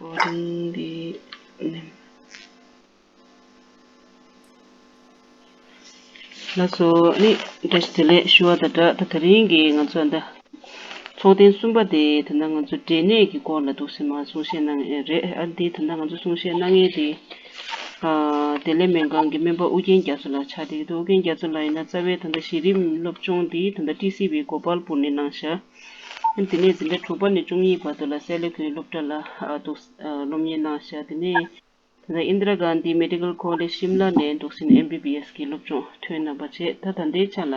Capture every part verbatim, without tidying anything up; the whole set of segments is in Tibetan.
Recording the name. ལགས་སོ། ཨ་ནི་བཀྲ་ཤིས་བདེ་ལེགས་ཞུ་བ་དང་སྦྲགས། ད་དེ་རིང་གི་ང་ཚོ་ཨ་ད་ཚོགས་ཐེངས་གསུམ་པ་དེ་ད་ལྟ་ང་ཚོ་འབྲས་ནད་ཀྱི་སྐོར་ལ་འདུག་སེ་མར་གསུང་བཤད་གནང་ཡས་རེད། ཨ་འདི་ད་ལྟ་ང་ཚོ་གསུང་བཤད་གནང་མཁན་དེ་ཨ་བདེ་ལེགས་སྨན་ཁང་གི་སྨན་པ་ཨུ་རྒྱན་རྒྱ་མཚོ་ལགས་ཆགས་བསྡད་ཀྱི་འདུག་ཨུ་རྒྱན་རྒྱ་མཚོ་ལགས་ཡིན་ན་རྩ་བའི་ད་ལྟ་གཞི་རིམ་སློབ་སྦྱོང་དེ་ད་ལྟ་ཊི་སི་ཝི་གོ་པལ་པུར་ནས་གནང་ཤག་ཨ་དེ་ནས་འཛིན་གྲྭ་དྲུག་པ་ནས་བཅུ་གཉིས་བར་དུ་ལ་སེ་ལ་ཁུལ་སློབ་གྲྭ་ལ་ཨ་འདུག་ཨ་སློབ་གཉེར་གནང་ཤག་དེ་ནས་ད་ལྟ་ཨིན་དྲ་གྷན་དྷི་མེ་ཌི་ཀལ་ཀོ་ལེཇ་ཤིམ་ལ་ནས་འདུག་སེ་ཨེམ་བི་བི་ཨེས་ཀྱི་སློབ་སྦྱོང་ཐོན་གནང་བ་བྱས། ད་ད་ལྟའི་ཆ་ལ་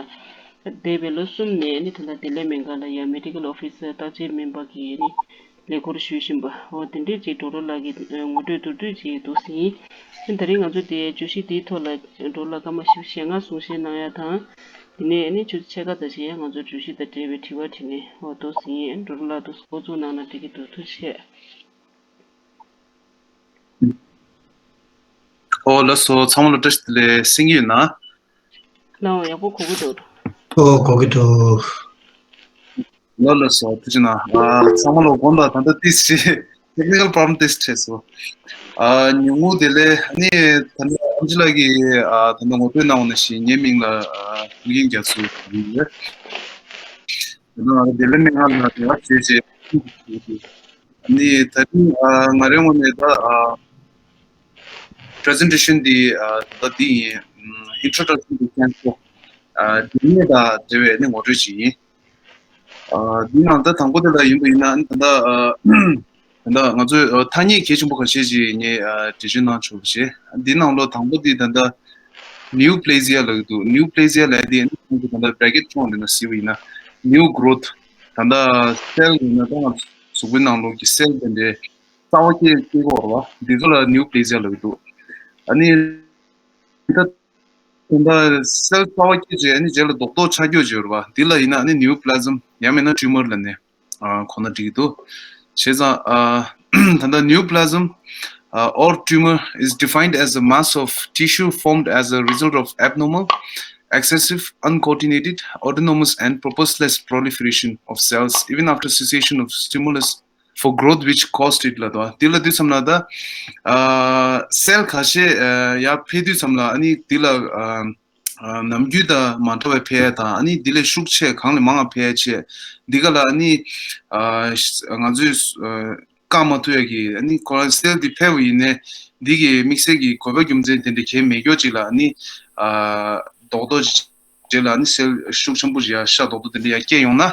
འདས་པའི་ལོ་གསུམ་ནས་ནི་ད་ལྟ་བདེ་ལེགས་སྨན་ཁང་ལ་ཡང་མེ་ཌི་ཀལ་ཨོ་ཕི་སར་བརྟག་དཔྱད་སྨན་པ་གི་ནི་ལས་ཁུར་ཞུ་བཞིན་པ། འོ་དེ་འདྲས་ཅིག་ཌོག་ཊར་ལགས་ཀྱིས་ངོ་སྤྲོད་མདོར་བསྡུས་ཅིག་འདུག་སེ་ཡིན། ད་རིང་ང་ཚོ་དེ་བརྗོད་གཞི་དེའི་ཐོག་ལ་ཌོག་ཊར་ལགས་སྐར་མ་བཞི་བཅུ་ཞེ་ལྔ་གསུང་བཤད་གནང་ཡ་དང་། དེ་ནས་ནི་ཆུ་ཚོད་ཕྱེད་ཀ་ཙམ་ཞིག་ཡང་ང་ཚོ་བརྗོད་གཞི་དང་འབྲེལ་བའི་དྲི་བ་དྲིས་ལན། འོ་འདུག་སེ་ཡིན། ཌོག་ཊར་ལགས་འདུག་སེ་འགོ་བཙུགས་གནང་ན་འགྲིག་གི་འདུག་ཐུགས་རྗེ་ཆེ། ཨོ་ལགས་སོ། ཚང་མ་ལ་བཀྲ་ཤིས་བདེ་ལེགས། གསན་གྱི་ཡོད་ན། ལགས་འོང་། ཡག་པོ་གོ་གི་འདུག་ཨོ་གོ་གི་འདུག་ལགས་ལགས་སོ། ཐུགས་རྗེ་གནང་། ཨ་ཚང་མ་ལ་དགོངས་དག་ད་ལྟ་ཏིས་ཞིག་ཊེག་ནི་ཀལ་པོ་རོབ་ལེམ་ཏིས་ཆེ་སོང་། ཨ་ཉུང་ངུ་བདེ་ལེགས། ཨ་ནི་ད་ལྟ་ཨམ་ཆི་ལགས་ཀྱིས་ཨ་ད་ལྟ་ངོ་སྤྲོད་གནང་བ་ནང་བཞིན་ངའི་མིང་ལ་ཨ་ཨུ་རྒྱན་རྒྱ་མཚོ་ཡིན། ད་ལྟ་ང་རང་བདེ་ལེགས་སྨན་ཁང་ལ་འབྲེལ་བ་བྱས་རྗེས། ཨ་ནི་ད་རིང་ཨ་ང་རའི་ངོས་ནས་ད་ཨ་པི་རི་ཟེན་ཊེ་ཤན་འདི་ཨ་ད་འདི་ཡིན། Introduction to Cancer. ཨ་འབྲས་ནད་དང་འབྲེལ་བའི་ནི་ངོ་སྤྲོད་ཅིག་ཡིན། ཨ་འདི་ནང་ད་དང་པོ་དེ་ལ་ཡིན་པ་ཡིན་ན་ད་ལྟ་ཨ་ད་ལྟ་ང་ཚོས་ཨ་ཐ་སྙད་གལ་ཆེན་པོ་ཁ་ཤས་ཅིག་ངས་ཨ་འགྲེལ་བརྗོད་གནང་ཆོག་པ་བྱས། འདི་ནང་ལོ་དང་པོ་འདི་ད་ལྟ་ནིའུ་པི་ལེ་ཟི་ཡ་ལབ་ཀྱི་འདུག་ནིའུ་པི་ལེ་ཟི་ཡ་ལབ་ཡ་དེ་ཨ་ནི་ཁོང་གིས་ད་ལྟ་བྷེ་རེ་ཀེཊ་ཅོག་འདི་ན་ཟེར་བ་ཡིན་ན་ནིའུ་གྷི་རོ་ཐི། ད་ལྟ་སེལ་ཡིན་ན་ད་ང་གཟུགས་པོའི་ནང་ལོགས་ཀྱི་སེལ་དེ་འདྲའི་གསར་བ་སྐྱེ་སྐྱེ་གི་ཡོད་རེད་བ། འདི་ཚོ་ལ་ནིའུ་པི་ལེ་ཟི་ཡ་ལབ་ཀྱི་འདུག་ཨ་ནི་ད་ད་ལྟ་སེལ་གསར་བ་སྐྱེས་རྗེས་ཨ་ནི་རྗེས་ལ་རྡོག་རྡོག་ཆགས་རྒྱུ་ཅིག་ཡོད་རེད་བ། འདི་ལ་ཡིན་ན་ཨ་ནི་ནིའུ་པི་ལ་ཟམ་ཡང་མིན་ན་ཊིའུ་མར་ལབ་ནས་ཨ་གོ་ན་འགྲིག་གི་འདུག་བྱས་ཙང་ཨ་ད་ལྟ་neoplasm, uh, or tumor is defined as a mass of tissue formed as a result of abnormal, excessive, uncoordinated, autonomous, and purposeless proliferation of cells, even after cessation of stimulus for growth which caused it. ལབ་དོ། འདི་ལ་དུས་མཚམས་ལ་ད་ཨ་སེལ་ཁ་ཤས་ཨ་ཡར་འཕེལ་དུས་མཚམས་ལ་ཨ་ནི་འདི་ལ་ཨ་ནམ་རྒྱུན་དང་མ་འདྲ་བའི་འཕེལ་ཡ་དང་། ཨ་ནི་འདི་ལས་ཤུགས་ཆེ་གང་ལས་མང་བ་འཕེལ་ཡ་ཆེ། འདི་ག་ལ་ཨ་ནི་ཨ་ང་ཚོས་ཨ་བཀག་མ་ཐུབ་ཡ་གི་ཨ་ནི་ཁོ་རང་སེལ་འདི་འཕེལ་བ་ཡིན་ནའི་འདི་གི་དམིགས་བསལ་གྱི་དགོས་པ་རྒྱུ་མཚན་དེ་འདྲ་གང་ཡང་མེད་སྐྱོ་ཅིག་ལ་ཨ་ནི་ཨ་རྡོག་རྡོག་ཅིག་རྗེས་ལ་ཨ་ནི་སེལ་ཤུགས་ཆེན་པོ་ཞིག་ཡར་ཤ་རྡོག་རྡོག་དེ་འདྲ་ཡར་སྐྱེས་ཡོང་ན།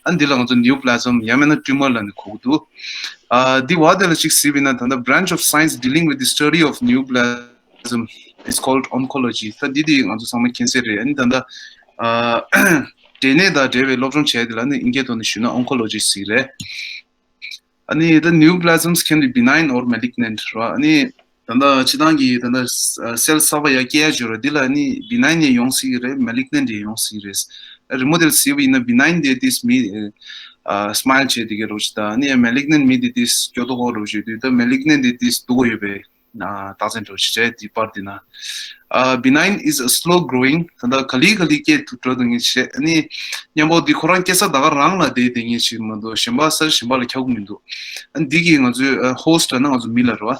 ཨ་ནི་འདི་ལ་ང་ཚོ་neoplasm ཡང་མིན་ན་tumor ལབ་ནས་གོ་གི་འདུག་ཨ་འདི་བར་དེ་ལ་ཅིག་གཟིགས་པ་ཡིན་ན་ད་ལྟ་branch of science dealing with the study of neoplasm is called oncology. ད་འདི་དེ་ང་ཚོ་ཚང་མ་མཁྱེན་གསལ་རེད། ཨ་ནི་ད་ལྟ་ཨ་འབྲས་ནད་དང་འབྲེལ་བའི་སློབ་སྦྱོང་བྱས་དེ་ལ་ནི་ཨིན་སྐད་ཐོག་ནས་ཞུས་ན་oncology ཟེར་གྱི་རེད། ཨ་ནི་ད་neoplasms can be benign or malignant ར། ཨ་ནི་ད་ལྟ་སྤྱིར་བཏང་གི་ད་ལྟ་སེལ་གསར་པ་ཡར་སྐྱེ་ཡ་ཅིག་ཡོད་རེད། འདི་ལ་ནི་benign ཡང་ཡོང་སྲིད་ཀྱི་རེད། malignant ཡང་ཡོང་སྲིད་ཀྱི་རེད། རི་མོ་དེར་གཟིགས་པ་ཡིན་ན་benign དེ་ཏིས་མི་ཨ་smile བྱེད་དེ་ག་རོ་ཞིག་དང་། ཨ་ནི་malignant མི་དེ་ཏིས་སྐྱོ་ཏོག་ཧོ་རོ་ཞིག་དུས། ད་malignant དེ་ཏིས་སྡུག་གོ་ཡོད་པའི་ཨ་རྟགས་མཚན་འདྲ་ཞིག་རེད། དེ་པར་དེ་ན་ཨ་benign is a slow growing། ད་ལྟ་ག་ལེ་ག་ལེ་སྐྱེ་ཐུབ་འགྲོ་འདུག་ངེས་བྱས། ཨ་ནི་མཉམ་པོ་དེ་ཁོ་རང་སྐྱེ་ས་ད་ག་རང་ལ་བསྡད་བསྡད་ངེས་ཅིག་མ་གཏོགས་གཞན་པ་ས་གཞན་པ་ལ་ཁྱབ་ཀྱི་མི་འདུག་ཨ་ནི་འདི་གིས་ང་ཚོའི་ཨ་host ལབ་ན་ང་ཚོ་མི་ལ་རེད་བ།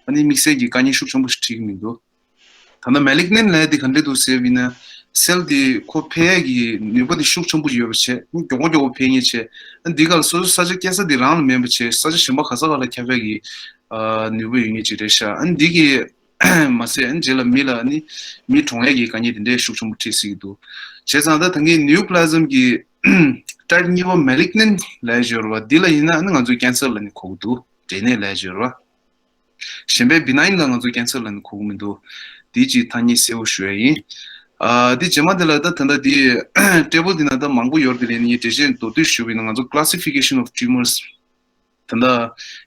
ཨ་ནི་དམིགས་བསལ་གྱི་དཀའ་ངལ་ཤུགས་ཆེན་པོ་ཞིག་འཕྲད་ཀྱི་མི་འདུག་ད་ལྟ་malignant ལབ་ཡ་དེ་ག་འདྲས་འདུག་ཟེར་བ་ཡིན་ན། སེལ་དེ་ཁོ་འཕེལ་ཡ་གི་ནུས་པ་དེ་ཤུགས་ཆེན་པོ་ཡོད་པ་བྱས། ཨ་ནི་མགྱོགས་པོ་མགྱོགས་པོ་འཕེལ་མཁན་བྱས། ཨ་ནི་འདི་ག་ལ་སོ་སོའི་ས་ཆ་སྐྱེ་ས་དེ་རང་ལ་མེད་པ་བྱས། ས་ཆ་གཞན་པ་ག་ས་ག་ལ་ཁྱབ་ཡ་གི་ཨ་ནུས་པ་ཡོད་མཁན་ཅིག་རེད་ཤག་ཨ་ནི་འདི་གི་མ་ཟད་ཨ་ནི་རྗེས་ལ་མི་ལ་ཨ་ནི་མི་གྲོངས་ཡ་གི་དཀའ་ངལ་དེ་འདྲའི་ཤུགས་ཆེན་པོ་འཕྲད་སྲིད་ཀྱི་འདུག་བྱས་ཙང་ད་ད་གིན་neoplasm གི་type གཉིས་པ་malignant ལབ་ཡ་ཅིག་ཡོད་རེད་བ། འདི་ལ་ཡིན་ན་ཨ་ནི་ང་ཚོས་cancer ལབ་ནས་གོ་གི་འདུག་འབྲས་ནད་ལབ་ཡ་ཅིག་ཡོད་རེད་བ། གཞན་པའི་benign ལ་ང་ཚོས་cancer ལབ་ནས་གོ་གི་མི་འདུག་འདི་ཅིག་ཐ་སྙད་གསལ་པོ་ཞུ་ཡ་ཡིན། ཨ་འདི་རྗེས་མ་འདི་ལ་ད་ད་ལྟ་འདི་table འདི་ན་ད་མང་པོ་ཡོད་རེད། དེ་ལས་ངས་འགྲེལ་བཤད་མདོར་བསྡུས་ཞུ་བ་ཡིན་ན། ང་ཚོ་classification of tumors ད་ལྟ་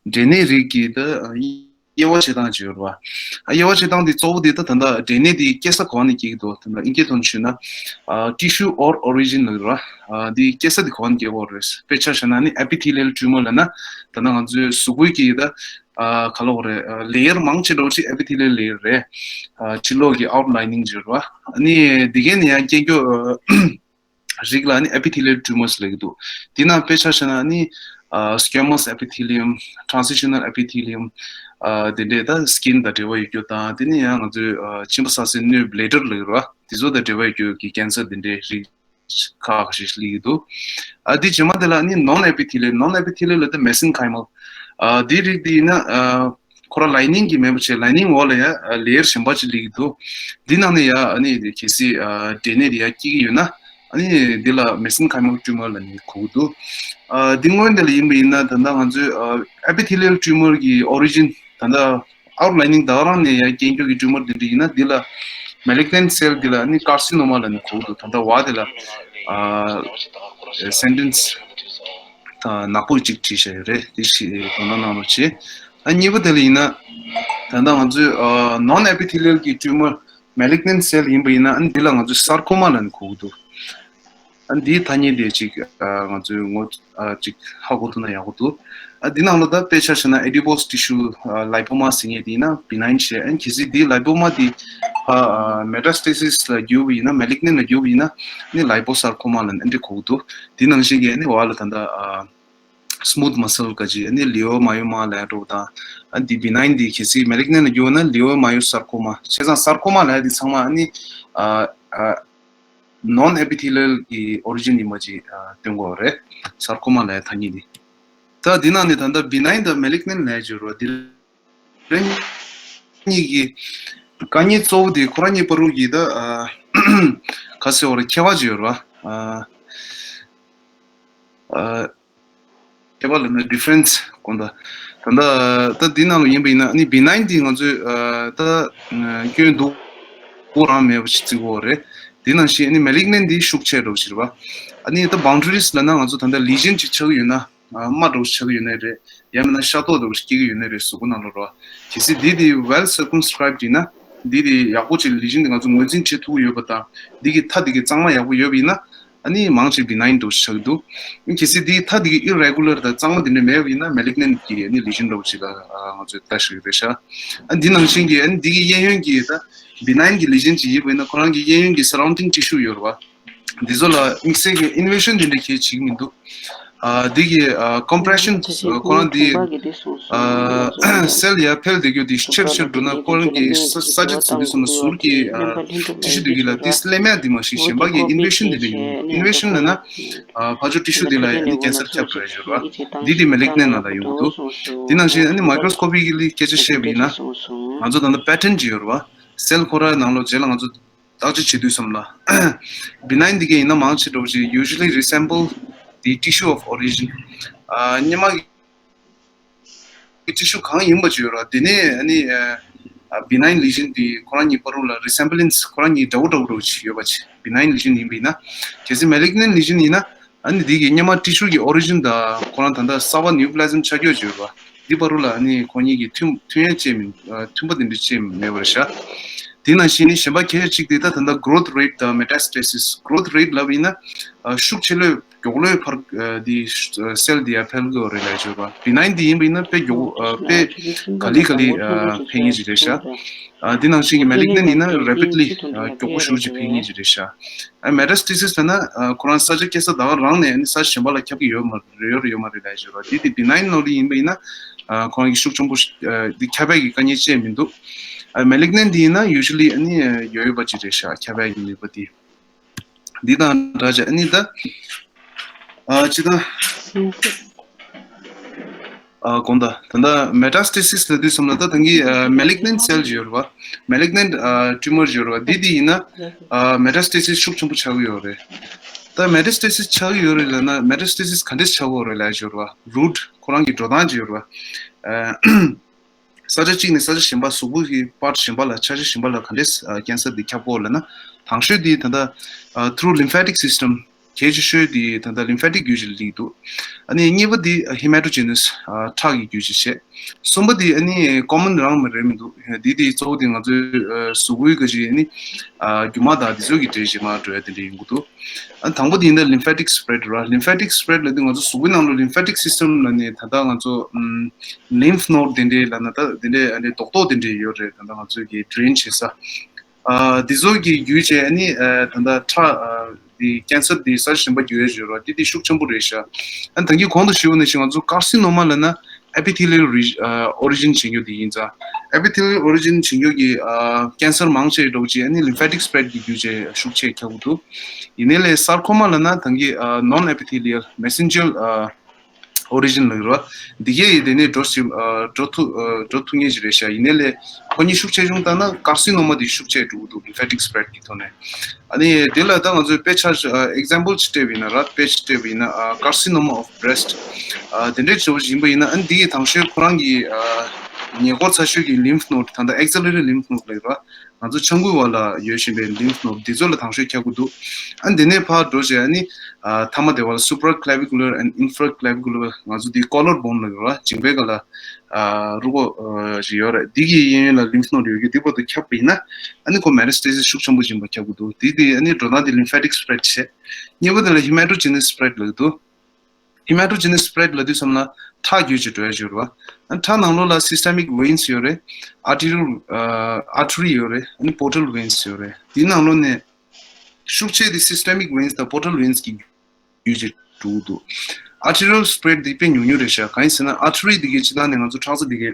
འབྲས་ནད་རིགས་ཀྱི་ད་དབྱེ་བ་ཕྱེ་སྟངས་ཅིག་ཡོད་རེད་བ། ཨ་དབྱེ་བ་ཕྱེ་སྟངས་འདི་གཙོ་བོ་འདི་ད་ད་ལྟ་འབྲས་ནད་འདི་སྐྱེ་ས་ག་བ་ནས་སྐྱེ་གི་འདུག་ད་ལྟ་ཨིན་སྐད་ཐོག་ནས་ཞུས་ན་ཨ་tissue or origin ལབ་ཀྱི་རེད་བ། ཨ་འདི་སྐྱེ་ས་འདི་ག་བ་ནས་སྐྱེ་གི་ཡོད་རེད། དཔེ་ཆ་བཞག་ན་ནི་epithelial tumor ལབ་ན་ད་ལྟ་ང་ཚོའི་གཟུགས་པོའི་གི་ད་ཨ་ག་ལབ་དགོས་རེད། ཨ་layer མང་ཆེ་འདྲ་བོ་ཅིག་epithelial layer རེད། ཨ་ཕྱི་ལོགས་ཀྱི་outlining ཅིག་རེད་བ། ཨ་ནི་འདི་གའི་ནས་ཡང་སྐྱེ་རྒྱུ་ཨ་རིགས་ལ་ནི་epithelial tumors ལབ་ཀྱི་འདུག་འདི་ནང་དཔེ་ཆ་བཞག་ན་ནི་ squamous epithelium, transitional epithelium དེ་འདྲས་ད་skin དང་འབྲེལ་བ་ཡོད་རྒྱུ་དང་། དེ་ནས་ཡང་ང་ཚོའི་མཆིན་པ་ཟགས་སའི་སྣོད་bladder ལབ་ཀྱི་རེད་བ། དེ་ཚོ་དང་འབྲེལ་བ་ཡོད་རྒྱུ་གི་cancer དེ་འདྲའི་རིགས་ཁག་ཞིག་སླེབས་ཀྱི་འདུག་ཨ་དེ་རྗེས་མ་དེ་ལ་ནི་non epithelial, non epithelial ལབ་དུས་mesenchymal དེའི་རིགས་དེ་ཡིན་ན། ཁོ་རང་lining གི་མེད་པ་བྱས། lining འོག་ལ་ཡ་layer གཞན་པ་ཅིག་སླེབས་ཀྱི་འདུག་འདི་ནང་ནས་ཡ་ཨ་ནི་གལ་སྲིད་འབྲས་ནད་དེ་ཡ་སྐྱེ་གི་ཡོད་ན། ཨ་ནི་འདི་ལ་mesenchymal tumor ལབ་ནས་གོ་གི་འདུག་འདི་སྔོན་དེ་ལ་ཡིན་པ་ཡིན་ན། ད་ལྟ་ང་ཚོའི་epithelial tumor གི་origin ད་ལྟ outer lining ད་ག་རང་ནས་ཡ་སྐྱེ་རྒྱུ་གི་tumor དེ་འདྲ་ཡིན་ན། འདི་ལ་malignant cell འདི་ལ་ནི་carcinoma ལབ་ནས་གོ་གི་འདུག་ད་ལྟ་བ་དེ་ལ་sentence ད་ནག་པོ་གཅིག་བྲིས་བཞག་ཡོད་རེད། དེ་ཞིག་དོ་སྣང་གནང་རོགས་བྱེད། ཨ་གཉིས་པ་དེ་ལ་ཡིན་ན། ད་ལྟ་ང་ཚོའི་non epithelial གི་tumor malignant cell ཡིན་པ་ཡིན་ན། ཨ་འདི་ལ་ང་ཚོས་sarcoma ལབ་ནས་གོ་གི་འདུག་ཨ་འདིའི་ཐ་སྙད་དེ་ཅིག་ང་ཚོས་ངོ་ཅིག་ཧ་གོ་ཐུབ་ན་ཡག་པོ་འདུག་ཨ་འདི་ནང་ལ་ད་དཔེ་ཆ་བཞག་ན་adipose tissue lipoma ཟེར་མཁན་དེ་ཡིན་ན་benign བྱས། ཨ་གལ་སྲིད་འདི་lipoma དེ་ཕ་metastasis ལ་གྱུར་པ་ཡིན་ན། malignant ལ་གྱུར་པ་ཡིན་ན་ནི་liposarcoma ལབ་ནས་ཨ་འདྲ་གོ་གི་འདུག་དེ་ནང་བཞིན་གྱི་ཨ་ནི་བ་ལ་ད་ལྟ་smooth muscle ག་ཅིག་ཨ་ནི་glioblastoma ལབ་འགྲོ་དང་། ཨ་འདི་benign འདི་གལ་སྲིད་malignant ལ་གྱུར་ན་glioblastoma། བྱས་ཙང་sarcoma ལབ་འདི་ཚང་མ་ཨ་ནི་ཨ་ཨ་non epithelial གི་origin ཡིན་པ་ཅིག་ཨ་སྟོན་གྱི་ཡོད་རེད། sarcoma ལབ་ཐ་སྙད་འདི། ད་འདི་ནང་ནས་ད་ལྟ་benign དང་malignant ལབ་ཀྱི་ཡོད་རེད་བ། འདི་རང་གཉིས་ཀྱི་དཀའ་ངལ་གཙོ་བོ་དེ་ཁོ་རང་གཉིས་བར་དུ་གི་ད་ཨ་ག་ཟེར་བ་རེད། ཁྱད་པར་ཅིག་ཡོད་རེད་བ། ཨ་ཨ་ཁྱད་པར་ལབ་ན་difference དགོངས་དག་ད་ལྟ་ད་འདི་ནང་ལ་ཡིན་པ་ཡིན་ན་ནི་benign འདི་ང་ཚོས་ཨ་ད་སྐྱོན་འདུག་པོ་རང་མེད་པ་ཞིག་བརྩི་གི་ཡོད་རེད། འདི་ནང་བཞིན་ཨ་ནི་malignant འདི་ཤུགས་ཆེ་འགྲོ་ཞིག་རེད་བ། ཨ་ནི་ད་boundaries ལབ་ན་ང་ཚོ་ད་ལྟ་lesion ཅིག་ཆགས་ཀྱི་ཡོད་ན། དམར་འདྲ་བོ་ཞིག་ཆགས་ཀྱི་ཡོད་ནའི་རེད། ཡང་མིན་ན་ཤ་རྡོག་འདྲ་བོ་ཞིག་སྐྱེ་གི་ཡོད་ནའི་རེད། གཟུགས་པོ་ནང་ལ་རོ། གལ་སྲིད་འདི་དེ་well circumscribed ཡིན་ན། འདི་དེ་ཡག་པོ་ཅིག་lesion དེ་ང་ཚོ་ངོས་འཛིན་བྱེད་ཐུབ་ཀྱི་ཡོད་པ་དང་། འདི་གི་མཐའ་འདི་གི་གཙང་མ་ཡག་པོ་ཡོད་པ་ཡིན་ན། ཨ་ནི་མང་ཆེ་benign འདྲ་བོ་ཞིག་ཆགས་ཀྱི་འདུག་གལ་སྲིད་འདི་གི་མཐའ་འདི་གི་irregular དང་གཙང་མ་འདི་འདྲ་མེད་པ་ཡིན་ན་malignant གི་ཨ་ནི་lesion འདྲ་བོ་ཞིག་ལ་ང་ཚོས་ལྟ་ཞིག་རེད་ཤག་ཨ་འདི་ནང་བཞིན་གྱི་ཨ་ནི་འདི་གི་གཡས་གཡོན་གྱི་ད་benign གི་lesion ཅིག་ཡིན་པ་ཡིན་ན། ཁོ་རང་གི་གཡས་གཡོན་གྱི་surrounding tissue ཡོད་རེད་བ། འདི་ཚོ་ལ་དམིགས་བསལ་གྱི་invasion དེ་འདྲ་གལ་ཆེ་གི་མི་འདུག་ཨ་འདི་གི་ཨ་compression ཁོ་རང་འདི་ཨ་cell ཡར་འཕེལ་བསྡད་རྒྱུ་འདི་ཆེར་ཆེར་འགྲོ་ན། ཁོ་རང་གི་ས་ས་ཆ་ཚོ་འདི་ཚོ་ན་ཟུར་གྱི་ཨ་ཊི་ཤུ་འདི་གི་ལ་འདི་སླེབས་མེད་འདི་མ་གཞི་གཞན་པ་གི་invasion དེ་འདྲ་ཡོང་གི་འདུག invasion ལབ་ན་ཨ་ཕར་ཕྱོགས་ཊི་ཤུ་འདི་ལ་ཡང་ནི་cancer ཁྱབ་རེད་ཞུ་བ། འདི་དེ་malignant ནང་ལ་ཡོང་གི་འདུག་འདི་ནང་བཞིན་ཨ་ནི་microscopically སྐད་ཆ་བཤད་པ་ཡིན་ན། ང་ཚོ་ད་ལྟ་pattern ཅིག་ཡོད་རེད་བ། cell ཁོ་རང་ནང་ལོགས་རྗེས་ལ་ང་ཚོ་བརྟག་དཔྱད་བྱེད་དུས་ཙམ་ལ། benign འདི་གའི་ཡིན་ན་མང་ཆེ་འདྲ་བོ་ཅིག usually resemble the tissue of origin ཨ་སྔོན་མ་གི་ཊི་ཤུ་གང་ཡིན་པ་ཅིག་ཡོད་ར། དེ་ནས་ཨ་ནི་ཨ་benign lesion འདི་ཁོ་རང་གཉིས་བར་དུ་ལ་resemblance ཁོ་རང་གཉིས་འདྲ་བོ་འདྲ་བོ་འདྲ་བོ་ཅིག་ཡོད་པ་ཅིག benign lesion ཡིན་པ་ཡིན་ན། གལ་སྲིད་malignant lesion ཡིན་ན། ཨ་ནི་འདི་གི་སྔོན་མ་ཊི་ཤུ་གི་origin དང་ཁོ་རང་ད་ལྟ་གསར་པ་neoplasm ཆགས་ཀྱི་ཡོད་པ། འདི་བར་དུ་ལ་ཨ་ནི་ཁོ་གཉིས་ཀྱི་མཐུན་མཐུན་ཡ་ཅིག་མི་མཐུན་པ་དེ་འདྲ་ཅིག་མེད་པ་རེད་ཤག་དེ་ནང་བཞིན་ནི་གཞན་པ་གལ་ཆེ་གཅིག་དེ་ད་ད་ལྟ་growth rate དང་metastasis། growth rate ལབ་ཡིན་ན་ཨ་ཤུགས་ཆེ་ལོས་མགྱོགས་ལོས་ཕར་ཨ་འདི་ཨ་cell འདི་ཡར་འཕེལ་གི་ཡོད་རེད་ལབ་ཡོད་པ། benign འདི་ཡིན་པ་ཡིན་ན་དཔེ་མགྱོགས་ཨ་དཔེ་ག་ལེ་ག་ལེ་ཨ་འཕེལ་ངེས་ཅིག་རེད་ཤག་ཨ་འདི་ནང་བཞིན་གྱི་malignant ཡིན་ན་rapidly ཨ་མགྱོགས་པོ་ཞེ་པོ་ཅིག་འཕེལ་ངེས་ཅིག་རེད་ཤག་ཨ་metastasis ལབ་ན་ཨ་ཁོ་རང་ས་ཆ་སྐྱེ་ས་ད་ག་རང་ནས་ཨ་ནི་ས་ཆ་གཞན་པ་ལ་ཁྱབ་ཀྱི་ཡོད་མ་རེད། ཡོད་རེད་ཡོད་མ་རེད་ལབ་ཡོད་རེད་བ། དེ་དེ་benign ནང་ལ་ཡིན་པ་ཡིན་ན་ཨ་ཁོ་རང་གི་ཤུགས་ཆེན་པོ་ཞིག་ཨ་དེ་ཁྱབ་པའི་གི་དཀའ་ངལ་ཅིག་མི་འདུག་ཨ་malignant དེ་ཡིན་ན་usually ཨ་ནི་ཡོད་ཡོད་པ་ཅིག་རེད་ཤག་ཁྱབ་པའི་གི་ནུས་པ་དེ། འདི་དང་འདྲ་ཅིག་ཨ་ནི་ད་ཨ་ཅི་ད་ཨ་དགོངས་དག་ད་ལྟ་metastasis ལབ་དུས་ཙམ་ལ་ད་ད་གིན་ཨ་malignant cell ཅིག་ཡོད་རེད་བ། malignant ཨ་tumor ཅིག་ཡོད་རེད་བ། འདི་འདི་ཡིན་ན་ཨ་metastasis ཤུགས་ཆེན་པོ་ཆགས་ཀྱི་ཡོད་རེད། ད་metastasis ཆགས་ཀྱི་ཡོད་རེད་ལབ་ན། metastasis ག་འདྲས་ཆགས་ཀྱི་ཡོད་རེད་ལབ་ཡ་ཅིག་ཡོད་རེད་བ། root ཁོ་རང་གི་འགྲོ་སྟངས་ཅིག་ཡོད་རེད་བ། ཨ་ས་ཆ་གཅིག་ནས་ས་ཆ་གཞན་པ། གཟུགས་པོ་གི་པར་གཞན་པ་ལ། ཆ་ཤས་གཞན་པ་ལ་ག་འདྲས་ཨ་cancer འདི་ཁྱབ་ཀྱི་ཡོད་ལབ་ན། དང་ཤོས་འདི་ད་ལྟ་ཨ་through lymphatic system གལ་ཆེ་ཤོས་དེ་ད་ལྟ་lymphatic བརྒྱུད་ཅིག་སླེབས་འདུག་ཨ་ནི་གཉིས་པ་དེ་hematogenous ཨ་ཁྲག་གི་བརྒྱུད་ཅིག་བྱས། གསུམ་པ་དེ་ཨ་ནི་common རང་མ་རེད་མི་འདུག་འདི་དེ་གཙོ་བོ་དེ་ང་ཚོའི་ཨ་གཟུགས་པོའི་ག་ཅིག་ཨ་ནི་ཨ་རྒྱུ་མ་དང་དེ་ཚོ་གི་གྲས་ཅིག་མར་འགྲོ་ཡ་དེ་འདྲ་ཡོང་གི་འདུག་ཨ་དང་པོ་དེ་ཡིན་ན་lymphatic spread ར། lymphatic spread ལབ་དུས་ང་ཚོ་གཟུགས་པོའི་ནང་ལ་lymphatic system ལབ་ནས་ད་ལྟ་ང་ཚོ་ཨམ་lymph node དེ་འདྲའི་ལབ་ན་ད་དེ་འདྲའི་ཨ་ནི་རྡོག་རྡོག་དེ་འདྲའི་ཡོད་རེད། ད་ལྟ་ང་ཚོའི་གི་drain བྱེད་ས། ཨ་འདི་ཚོ་གི་བརྒྱུད་བྱས་ཨ་ནི་ཨ་ད་ལྟ་ཁྲག་ཨ་ དེ་ཀེན་སར་དེ་ས་གཞི་གཞན་པ་འགྱུར་ཡས་ཡོད་རེད་བ། དེ་དེ་ཤུགས་ཆེན་པོ་རེད་ཤག་ཨ་ནི་ད་གིན་གོང་དུ་ཞུས་པ་ནང་བཞིན་ང་ཚོ་ཀར་སི་ནོ་མ་ལབ་ན་ཨེ་པི་ཐེ་ལི་ཡལ་རི་ཨོ་རི་ཇིན་བྱེད་རྒྱུ་དེ་ཡིན་ཙང་། ཨེ་པི་ཐེ་ལི་ཡལ་ཨོ་རི་ཇིན་བྱེད་རྒྱུ་གི་ཀེན་སར་མང་ཆེ་འདྲ་བོ་ཅིག་ཨ་ནི་ལིམ་ཕེ་ཊིག་སི་པི་རེ་ཌི་གི་རྒྱུ་ཆ་ཤུགས་ཆེ་ཁྱབ་ཀྱི་འདུག་ཡིན་ནའི་ལས་སར་ཁོ་མ་ལབ་ན་ད་གིན་ནོན་ཨེ་པི་ཐེ་ལི་ཡལ་མེ་སེན་ཇར་ཨོ་རི་ཇིན་ལབ་ཀྱི་རེད་བ། འདི་གས་ཡིན་དེ་ནས་འགྲོ་ཞིག་འགྲོ་ཐུབ་འགྲོ་ཐུབ་ངེས་ཅིག་རེད་ཤག་ཡིན་ནའི་ལས་ཁོ་གཉིས་ཤུགས་ཆེ་ཆུང་བལྟས་ན་ཀར་སི་ནོ་མ་དེ་ཤུགས་ཆེ་འགྲོ་གི་འདུག་ལིམ་ཕེ་ཊིག་སི་པི་རེ་ཌི་གི་ཐོག་ནས། ཨ་ནི་དེ་ལ་ད་ང་ཚོས་དཔེ་ཆ་ཞིག་ཨེག་ཛམ་པལ་ཅིག་སྤྲད་པ་ཡིན་ན་ར། དཔེ་ཅིག་སྤྲད་པ་ཡིན་ན་ཀར་སི་ནོ་མ་ཨོཕ་བྷི་རེ་སི་ཊི་དེ་འདྲའི་བྱས་པ་ཞིག་ཡིན་པ་ཡིན་ན། ཨ་ནི་འདི་གི་དང་ཤོས་ཁོ་རང་གི་ཉེ་འཁོར་ཚ་ཤོས་ཀྱི་ལིམཕ་ནོད་ད་ལྟ་ཨེག་སི་ལེ་རི་ལིམཕ་ནོད་ལབ་ཀྱི་རེད་བ། ང་ཚོ་ཆང་ཁུག་བ་ལ་ཡོད་བཞིན་པའི་ལིམཕ་ནོད་འདི་ཚོ་ལ་དང་ཤོས་ཁྱབ་ཀྱི་འདུག་ཨ་འདི་ནས་ཕར་འགྲོ་བྱས་ཨ་ནི་ཨ་མཐའ་མ་དེ་བ་ལ་སུ་པ་ར་ཀི་ལེ་བི་ཀུ་ལར་ཨེན་ཌི་ཨིན་ཕ་ར་ཀི་ལེ་བི་ཀུ་ལར་ང་ཚོ་འདི་ཀོ་ལར་བོན་ལབ་ཀྱི་རེད་བ། མཇིང་པའི་སྒང་ལ་ཨ་རུས་ཁོག་ཨ་ཞིག་ཡོད་རེད། འདི་གི་གཡས་གཡོན་ལ་ལིམཕ་ནོད་ཡོད་རྒྱུ་འདི་བར་དུ་ཁྱབ་པ་ཡིན་ན་ཨ་ནི་ཁོ་མེ་ཊ་སི་ཊེ་སི་ཤུགས་ཆེན་པོ་ཅིག་ཡིན་པ་ཁྱབ་ཀྱི་འདུག་དེ་དེ་ཨ་ནི་འགྲོ་སྟངས་དེ་ལིམ་ཕེ་ཊིག་སི་པི་རེ་ཌི་བྱས། གཉིས་པ་དེ་ལ་ཧི་མེ་ཊོ་ཇེ་ནེ་སི་སི་པི་རེ་ཌི་ལབ་ཀྱི་འདུག་ཧི་མེ་ཊོ་ཇེ་ནེ་སི་སི་པི་རེ་ཌི་ལབ་དུས་ཙམ་ལ་ཁྲག་རྒྱུད་ཅིག་འགྲོ་ཡ་ཅིག་ཡོད་རེད་བ། ཨ་ཁྲག་ནང་ལོགས་ལ་སི་སི་ཊེ་མིག་ཝེན་སི་ཡོད་རེད། ཨར་ཊི་རི་ཡལ་ཨ་ཨར་ཊི་རི་ཡོད་རེད། ཨ་ནི་པོར་ཊལ་ཝེན་སི་ཡོད་རེད། དེའི་ནང་ལོགས་ནས་ཤུགས་ཆེ་དེ་སི་སི་ཊེ་མིག་ཝེན་སི་དང་པོར་ཊལ་ཝེན་སི་གི་རྒྱུད་ཅིག་འགྲོ་གི་འདུག་ཨར་ཊི་རི་ཡལ་སི་པི་རེ་ཌི་དེ་དཔེ་ཉུང་ཉུང་རེད་ཤག་གང་ཡིན་ཟེར་ན་ཨར་ཊི་རི་དེ་གའི་སྤྱིར་བཏང་ནས་ང་ཚོ་ཁྲག་རྩ་དེ་གའི་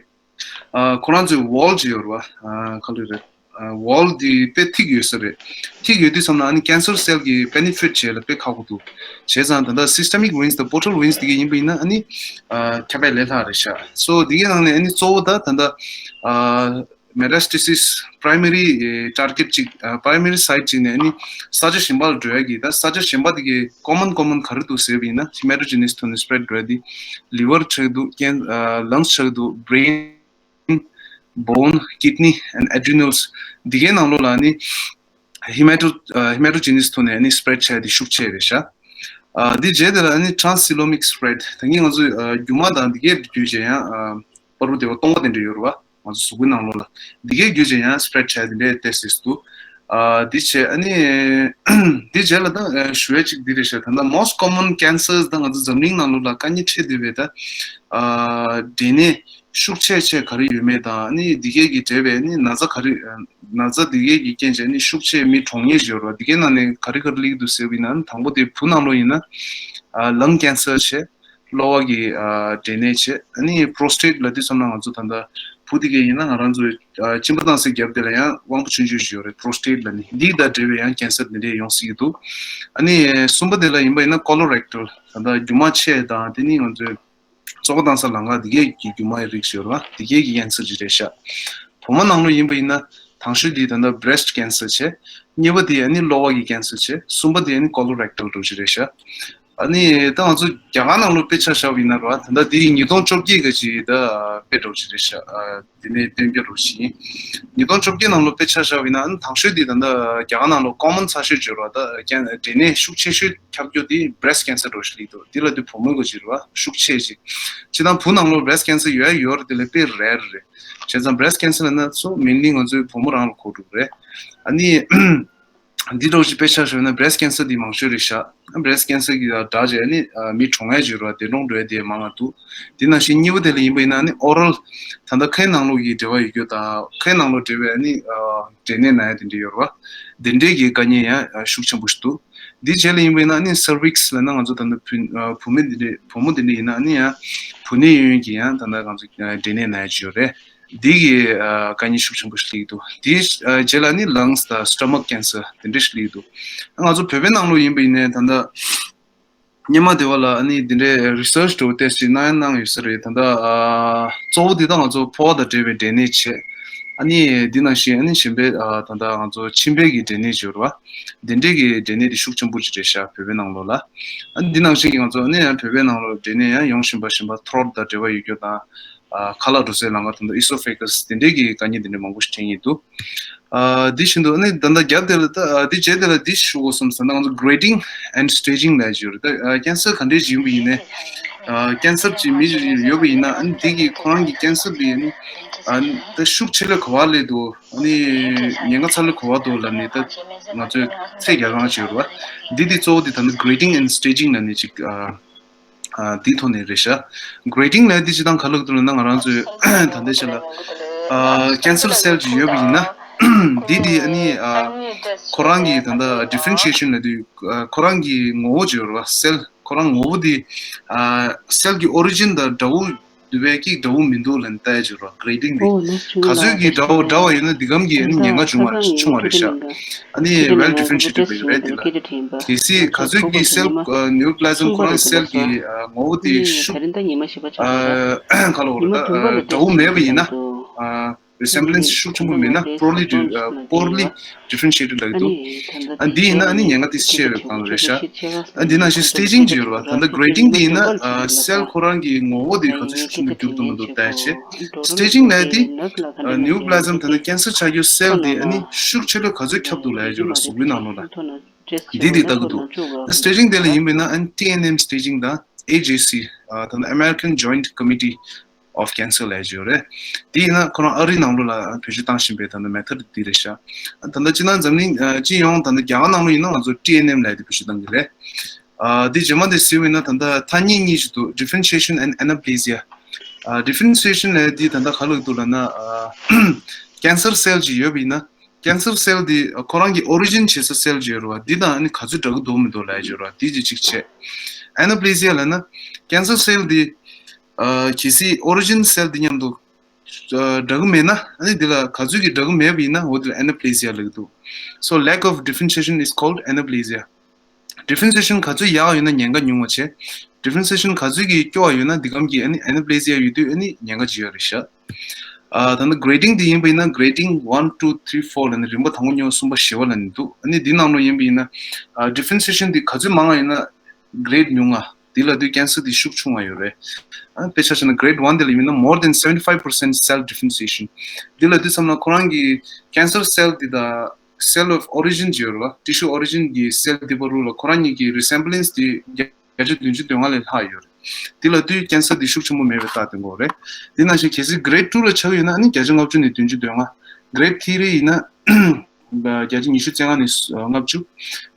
ཨ་ཁོ་རང་ཚོའི་ཝོལ་ཅིག་ཡོད་རེད་བ། ཨ་ག་རེ་རེད། ཨ་ཝོལ་དེ་དཔེ་ཐིག་ཡོད་ས་རེད། ཐིག་ཡོད་དུས་ཙམ་ལ་ཨ་ནི་ཀེན་སར་སེལ་གྱིས་པེ་ནི་ཕི་རེ་ཊི་བྱེད་ལ་དཔེ་ཁག་པོ་འདུག་བྱས་ཙང་ད་ལྟ་སི་སི་ཊེ་མིག་ཝེན་སི་དང་པོར་ཊལ་ཝེན་སི་དེ་གའི་ཡིན་པ་ཡིན་ན་ཨ་ནི་ཨ་ཁྱབ་པ་ལས་སླ་རེད་ཤག་སོ་དེ་གའི་ནང་ནས་ཨ་ནི་གཙོ་བོ་ད་ད་ལྟ་ཨ་མེ་ཊ་སི་ཊེ་སི་པ་རའི་མ་རི་ཊར་གེ་ཊི་ཅིག་ཨ་པ་རའི་མ་རི་སའིཊ་ཅིག་ནས་ཨ་ནི་ས་ཆ་གཞན་པ་ལ་འགྲོ་ཡ་གི། ད་ས་ཆ་གཞན་པ་དེ་གའི་ཀོ་མན་ཀོ་མན་ག་རེ་འདུག་ཟེར་བ་ཡིན་ན་ཧི་མེ་ཊོ་ཇེ་ནེ་སི་ཐོག་ནས་སི་པི་རེ་ཌི་འགྲོ་ཡ་དེ་ལི་ཝར་ཆགས་འདུག་ཀེན་ཨ་ལངས་ཆགས་འདུག་བྷི་རེན། Bone, kidney and adrenals འདི་གའི་ནང་ལོགས་ལ་ནི་ཧི་མེ་ཊོ་ཨ་ཧི་མེ་ཊོ་ཇེ་ནེ་སི་ཐོག་ནས་ནི་སི་པི་རེ་ཌི་བྱས་ཏེ་ཤུགས་ཆེ་རེད་ཤག་ཨ་འདི་རྗེས་དེ་ལ་ནི་ཊི་རན་སི་སི་ལོ་མིག་སི་པི་རེ་ཌི། ད་གིན་ང་ཚོས་ཨ་རྒྱུ་མ་དང་འདི་གའི་རྒྱུད་ཅན་ཡང་ཨ་པར་བུ་དེ་བ་སྟོང་པ་དེ་འདྲ་ཡོད་རེད་བ། ང་ཚོ་གཟུགས་པོའི་ནང་ལོགས་ལ་འདི་གའི་རྒྱུད་ཅན་ཡང་སི་པི་རེ་ཌི་བྱས་དེ་འདྲའི་ཏོག་ཙམ་འདུག་ཨ་འདི་བྱས་ཨ་ནི་འདི་རྗེས་ལ་ད་ཨ་ཞུ་ཡ་གཅིག་འདི་རེད་ཤག་ད་ལྟ་most common cancers ད་ང་ཚོ་འཛམ་གླིང་ནང་ལོགས་ལ་དཀའ་ངལ་འཕྲད་བསྡད་པའི་ད་ཨ་འབྲས་ནད་ཤུགས་ཆེ་ཆེ་ག་རེ་ཡོད་མེད་དང་། ཨ་ནི་འདི་གས་ཀྱི་འབྲེལ་བའི་ཨ་ནི་ན་ཚ་ག་རེ་ན་ཚ་འདི་གས་ཀྱི་རྐྱེན་བྱས་ནི་ཤུགས་ཆེ་མི་གྲོངས་ངེས་ཡོད་རེད་བ། འདི་གས་ནང་ནས་ག་རེ་ག་རེ་སླེབས་འདུག་ཟེར་བ་ཡིན་ན། དང་པོ་དེ་བུ་ནང་ལོགས་ཡིན་ན་ཨ་ལང་ཀེན་སར་བྱས། གློ་བ་གི་ཨ་འབྲས་ནད་བྱས། ཨ་ནི་པོ་རོ་སི་ཊེཊ་ལབ་དུས་ཙམ་ལ་ང་ཚོ་ད་ལྟ་བུ་འདི་གས་ཡིན་ན་ང་རང་ཚོའི་ཨ་གཅིན་པ་བཏང་སའི་རྒྱབ་དེ་ལ་ཡང་དབང་པོ་ཆུང་ཆུང་ཞིག་ཡོད་རེད། པོ་རོ་སི་ཊེཊ་ལབ་ནི། འདི་དང་འབྲེལ་བའི་ཡང་ཀེན་སར་འདི་འདྲས་ཡོང་སྲིད་ཀྱི་འདུག་ཨ་ནི་གསུམ་པ་དེ་ལ་ཡིན་པ་ཡིན་ན་ཀོ་ལོ་རེག་ཊལ། ད་ལྟ་རྒྱུ་མ་ཆེ་དང་དེ་ནི་ང་ཚོའི་བཙོག་པ་བཏང་ས་ལམ་ཁ་འདི་གས་ཀྱི་རྒྱུ་མ་ཡི་རིགས་ཡོད་རེད་བ། འདི་གས་ཀྱི་ཀེན་སར་ཅིག་རེད་ཤག་བུ་མོ་ནང་ལོགས་ཡིན་པ་ཡིན་ན་དང་ཤོས་འདི་ད་ལྟ་བྷི་རེ་སི་ཊི་ཀེན་སར་བྱས། གཉིས་པ་འདི་ཨ་ནི་གློ་བ་གི་ཀེན་སར་བྱས། གསུམ་པ་འདི་ཨ་ནི་ཀོ་ལོ་རེག་ཊལ་འདྲ་བོ་ཅིག་རེད་ཤག་ཨ་ནི་ད་ང་ཚོ་རྒྱ་གར་ནང་ལོགས་དཔེ་ཆ་བཞག་པ་ཡིན་ན་རེད་བ། ད་ལྟ་འདི་ཉིས་སྟོང་བཅོ་བརྒྱད་ག་ཅིག་ད་དཔེ་འདྲ་བོ་ཅིག་རེད་ཤག་ཨ་འདི་ནས་སྟོན་རྒྱུ་འདྲ་བོ་ཅིག་ཡིན། ཉིས་སྟོང་བཅོ་བརྒྱད་ནང་ལོགས་དཔེ་ཆ་བཞག་པ་ཡིན་ན་ཨ་ནི་དང་ཤོས་འདི་ད་ལྟ་རྒྱ་གར་ནང་ལོགས་ཀོ་མན་ཚ་ཤོས་བརྗོད་རེད་བ། ད་ཀེན་འབྲས་ནད་ཤུགས་ཆེ་ཤོས་ཁྱབ་རྒྱུ་དེ་བྷི་རེ་སི་ཊི་ཀེན་སར་འདྲ་བོ་ཞིག་སླེབས་འདུག་འདི་ལ་དེ་བུ་མོའི་སྐོར་ཅིག་རེད་བ། ཤུགས་ཆེ་ཅིག་སྤྱིར་བཏང་བུ་ནང་ལོགས་བྷི་རེ་སི་ཊི་ཀེན་སར་ཡོད་ཡ་ཡོད་རེད། དེ་ལས་དཔེ་རེར་རེད། བྱས་ཙང་བྷི་རེ་སི་ཊི་ཀེན་སར་ལབ་ན་སོ་མེན་ལི་ང་ཚོའི་བུ་མོ་རང་ལ་གོ་འགྲོ་གི་རེད། ཨ་ནི་འདི་འདྲ་བོ་ཅིག་དཔེ་ཆ་བཞག་ན་བྷི་རེ་སི་ཊི་ཀེན་སར་འདི་མང་ཤོས་རེད་ཤག་བྷི་རེ་སི་ཊི་ཀེན་སར་གྱི་འདྲ་བྱས་ཨ་ནི་མི་གྲོངས་ཡ་ཅིག་ཡོད་རེད་བ། འདས་གྲོངས་འགྲོ་ཡ་དེ་མང་ང་འདུག་དེ་ནང་བཞིན་གཉིས་པ་དེ་ལ་ཡིན་པ་ཡིན་ན་ཨ་ནི་ཨོ་རལ་ད་ལྟ་ཁའི་ནང་ལོགས་ཀྱི་འབྲེལ་བ་ཡོད་རྒྱུ་དང་ཁའི་ནང་ལོགས་འབྲེལ་བའི་ཨ་ནི་འབྲས་ནད་ན་ཡ་དེ་འདྲ་ཡོད་རེད་བ། དེ་འདྲའི་གི་དཀའ་ངལ་ཡང་ཤུགས་ཆེན་པོ་ཞིག་འདུག་འདི་རྗེས་ལ་ཡིན་པ་ཡིན་ན་ཨ་ནི་སར་ཝིག་སི་ལབ་ན་ང་ཚོ་ད་ལྟ་བུ་བུ་མོ་འདི་འདྲ་བུ་མོ་འདི་འདྲ་ཡིན་ན་ཨ་ནི་ཡང་བུ་ནས་ཡོང་གི་ཡང་ད་ལྟ་ང་ཚོ་འབྲས་ནད་ན་ཡ་ཅིག་ཡོད་རེད། འདི་གི་དཀའ་ངལ་ཤུགས་ཆེན་པོ་ཞིག་སླེབས་འདུག་འདིའི་རྗེས་ལ་ནི་ལངས་དང་སི་ཊ་མག་ཀེན་སར་དེ་འདྲ་ཞིག་སླེབས་འདུག་ང་ཚོ་བོད་པའི་ནང་ལོགས་ཡིན་པ་ཡིན་ནའི་ད་ལྟ་སྔོན་མ་དེ་བ་ལ་ཨ་ནི་འདི་འདྲའི་རི་སར་ཆི་འདྲ་བོ་ཏོག་ཙམ་གནང་ཡ་གནང་ཡོད་ས་རེད། ད་ལྟ་གཙོ་བོ་འདི་དག་ང་ཚོ་ཕོ་བ་དང་འབྲེལ་བའི་འབྲས་ནད་བྱས། ཨ་ནི་འདི་ནང་བཞིན་ཨ་ནི་གཞན་པའི་ད་ལྟ་ང་ཚོ་མཆིན་པའི་གི་འབྲས་ནད་ཅིག་ཡོད་རེད་བ། འདི་འདྲའི་གི་འབྲས་ནད་དེ་ཤུགས་ཆེན་པོ་ཅིག་རེད་ཤག་བོད་པའི་ནང་ལོགས་ལ། ཨ་ནི་འདི་ནང་བཞིན་གྱི་ང་ཚོ་ཨ་ནི་ཡང་བོད་པའི་ནང་ལོགས་འབྲས་ནད་ཡང་ཡོང་བཞིན་པ་བཞིན་པ་ཐོར་དང་འབྲེལ་བ་ཡོད་རྒྱུ་དང་། ཨ་ཁ་ལག་འགྲོ་སའི་ལམ་ཁ་དང་ཨི་སོ་ཕེ་ག་སི་དེ་འདྲའི་གི་དཀའ་ངལ་དེ་འདྲ་མང་པོ་ཞིག་འཕྲད་ཀྱི་འདུག་ཨ་འདི་བཞིན་དུ་ཨ་ནི་ད་ལྟ་རྒྱབ་དེ་ལ་ད་ཨ་འདི་རྗེས་དེ་ལ་འདི་ཞུ་དགོས་བསམ་ཟེར་ན་ང་ཚོ་grading and staging ལབ་ཡ་ཅིག་ཡོད་རེད། ད་ཨ་ཀེན་སར་ག་འདྲས་ཅིག་ཡིན་པ་ཡིན་ནའི་ཨ་ཀེན་སར་ཅིག་མི་ཅིག་ཡོད་པ་ཡིན་ན་ཨ་ནི་དེ་གི་ཁོ་རང་གི་ཀེན་སར་དེ་ཨ་ནི་ཨ་ནི་ད་ཤུགས་ཆེ་ལོས་ག་པར་སླེབས་འདུག་ཨ་ནི་ཉེན་ཁ་ཚ་ལོས་ག་པར་འདུག་ལབ་ནས་ད་ང་ཚོས་ཚད་རྒྱག་སྟངས་ཅིག་ཡོད་རེད་བ། འདི་དེ་གཙོ་བོ་དེ་ད་ནི་grading and staging ལབ་ནས་ཅིག་ཨ། ཨ་དེའི་ཐོག་ནས་རེད་ཤག grading ལབ་དེ་སྤྱིར་བཏང་ག་རེ་ལབ་ཀྱི་འདུག་ལབ་ན་ང་རང་ཚོས་ད་ལྟའི་ཆ་ལ་ཨ་ཀེན་སར་སེལ་ཅིག་ཡོད་པ་ཡིན་ན་ འདི་དེ་ཨ་ནི་ཨ་ཁོ་རང་གི་ད་ལྟ་differentiation་ལབ་དུས་ཨ་ཁོ་རང་གི་ངོ་བོ་ཅིག་ཡོད་རེད་བ། cell་ཁོ་རང་ངོ་བོ་དེ་ཨ་cell་གི་origin་དང་འདྲ་བོ་འདུག་པས་ཀྱི་འདྲ་བོ་མི་འདུག་ལབ་ནས་བལྟ་ཡ་ཅིག་ཡོད་རེད་བ། grading་དེ་ག་ཚོད་ཀྱི་འདྲ་བོ་འདྲ་བ་ཡོད་ན་འདི་གམ་གྱི་ཨ་ནི་ཉེན་ཁ་ཆུང་བ་ཆུང་བ་རེད་ཤག་ཨ་ནི་well differentiated་རེད་འདི་ལ། གལ་སྲིད་ག་ཚོད་ཀྱི་cell་neoplasm་ཁོ་རང་cell་གི་ངོ་བོ་དེ་ཤུགས་ག་ལ་བར་ད་འདྲ་བོ་མེད་པ་ཡིན་ན་resemblance་ཤུགས་ཆེན་པོ་མེད་ན་poorly poorly differentiated་ལབ་ཀྱི་འདུག་ཨ་འདི་ཡིན་ན་ཨ་ནི་ཉེན་ཁ་དེ་ཆེ་བའི་སྒང་རེད་ཤག་ཨ་འདི་ནང་བཞིན་staging་ཅིག་ཡོད་རེད་བ། ད་ལྟ་grading་དེ་ཡིན་ན་cell་ཁོ་རང་གི་ངོ་བོ་དེ་ག་ཚོད་ཤུགས་ཆེན་པོ་འགྱུར་འདུག་མི་འདུག་བལྟ་ཡ་བྱས། staging་ལབ་ཡ་དེ་neoplasm་ད་ལྟ་cancer་ཆགས་རྒྱུ་cell་དེ་ཨ་ནི་ཤུགས་ཆེ་ལོས་ག་ཚོད་ཁྱབ་འདུག་ལབ་ཡ་ཅིག་ཡོད་རེད་གཟུགས་པོའི་ནང་ལོགས་ལ། འདི་དེ་ལྟ་གི་འདུག staging་དེ་ལ་ཡིན་པས་ན་ཨ་ནི་T N M staging་དང་A J C་ད་ལྟ་American Joint Committee of Cancer་ལབ་ཡ་ཅིག་ཡོད་རེད། དེ་ཡིན་ན་ཁོ་རང་ཨ་རིའི་ནང་ལོགས་ལ་བེད་སྤྱོད་བཏང་བཞིན་པའི་ད་ལྟ་method་དེ་རེད་ཤག་ད་ལྟ་སྤྱིར་བཏང་འཛམ་གླིང་སྤྱི་ཡོངས་ད་ལྟ་རྒྱ་གར་ནང་ལོགས་ཡིན་ན་ང་ཚོ་T N M་ལབ་ཡ་དེ་བེད་སྤྱོད་བཏང་གི་རེད། ཨ་འདི་རྗེས་མ་དེ་ཟེར་བ་ཡིན་ན་ད་ལྟ་ཐ་སྙད་གཉིས་ཤིག་འདུག differentiation and anaplasia། ཨ་differentiation་ལབ་ཡ་དེ་ད་ལྟ་ག་ལབ་ཀྱི་འདུག་ལབ་ན་ཨ་cancer cell་ཅིག་ཡོད་པ་ཡིན་ན། cancer cell་དེ་ཁོ་རང་གི་origin་བྱེད་ས་cell་ཅིག་ཡོད་རེད་བ། འདི་དང་ཨ་ནི་ག་ཚོད་འདྲ་གི་འདུག་མི་འདུག་ལབ་ཡ་ཅིག་ཡོད་རེད་བ། འདི་ཅིག་གཅིག་བྱས། anaplasia་ལབ་ན་cancer cell་དེ་ཨ་གལ་སྲིད་origin cell་དེ་མཉམ་དུ་ཨ་འདྲ་གི་མེད་ན་ཨ་ནི་འདི་ལ་ག་ཚོད་ཀྱི་འདྲ་གི་མེད་པ་ཡིན་ན་འོ་དེ་ལ་anaplasia་ལབ་ཀྱི་འདུག so lack of differentiation is called anaplasia། differentiation་ག་ཚོད་ཡག་ཡོད་ན་ཉེན་ཁ་ཉུང་བ་བྱས། differentiation་ག་ཚོད་ཀྱི་སྐྱོ་བ་ཡོད་ན་འདི་གམ་གྱི་ཨ་ནི་anaplasia་ཡོད་དུས་ཨ་ནི་ཉེན་ཁ་ཅིག་ཡོད་རེད་ཤག་ཨ་ད་ནི་grading་དེ་ཡིན་པ་ཡིན་ན་grading one two three four་ལབ་ནས་རིམ་པ་དང་པོ་གཉིས་པ་གསུམ་པ་བཞི་པ་ལབ་ནས་འདུག་ཨ་ནི་འདི་ནང་ལོགས་ཡིན་པ་ཡིན་ན་ཨ་differentiation་དེ་ག་ཚོད་མང་བ་ཡིན་ན་grade་ཉུང་ང་། འདི་ལབ་དུས་cancer་དེ་ཤུགས་ཆུང་བ་ཡོད་རེད། ཨ་དཔེ་ཆ་བཞག་ན་grade one་དེ་ལ་ཡིན་ན་more than seventy five percent cell differentiation། འདི་ལབ་དུས་ཙམ་ལ་ཁོ་རང་གི་cancer cell་དེ་དང་cell of origin་ཅིག་ཡོད་རེད་བ། tissue origin་གི་cell་དེ་བར་དུ་ལ་ཁོ་རང་གཉིས་ཀྱི་resemblance་དེ་བརྒྱ་ཆ་བདུན་ཅུ་དོན་ལྔ་ལས་ལྷག་ཡོད་རེད། དེ་ལབ་དུས་cancer་དེ་ཤུགས་ཆེན་པོ་མེད་པའི་རྟགས་དེ་འགོག་རེད། དེ་ནང་བཞིན་གལ་སྲིད་grade two་ལ་ཆགས་ཡོད་ན་ཨ་ནི་བརྒྱ་ཆ་ལྔ་བཅུ་ནས་བདུན་ཅུ་དོན་ལྔ། grade three་ཡིན་ན་བརྒྱ་ཆ་ཉི་ཤུ་རྩ་ལྔ་ནས་ལྔ་བཅུ།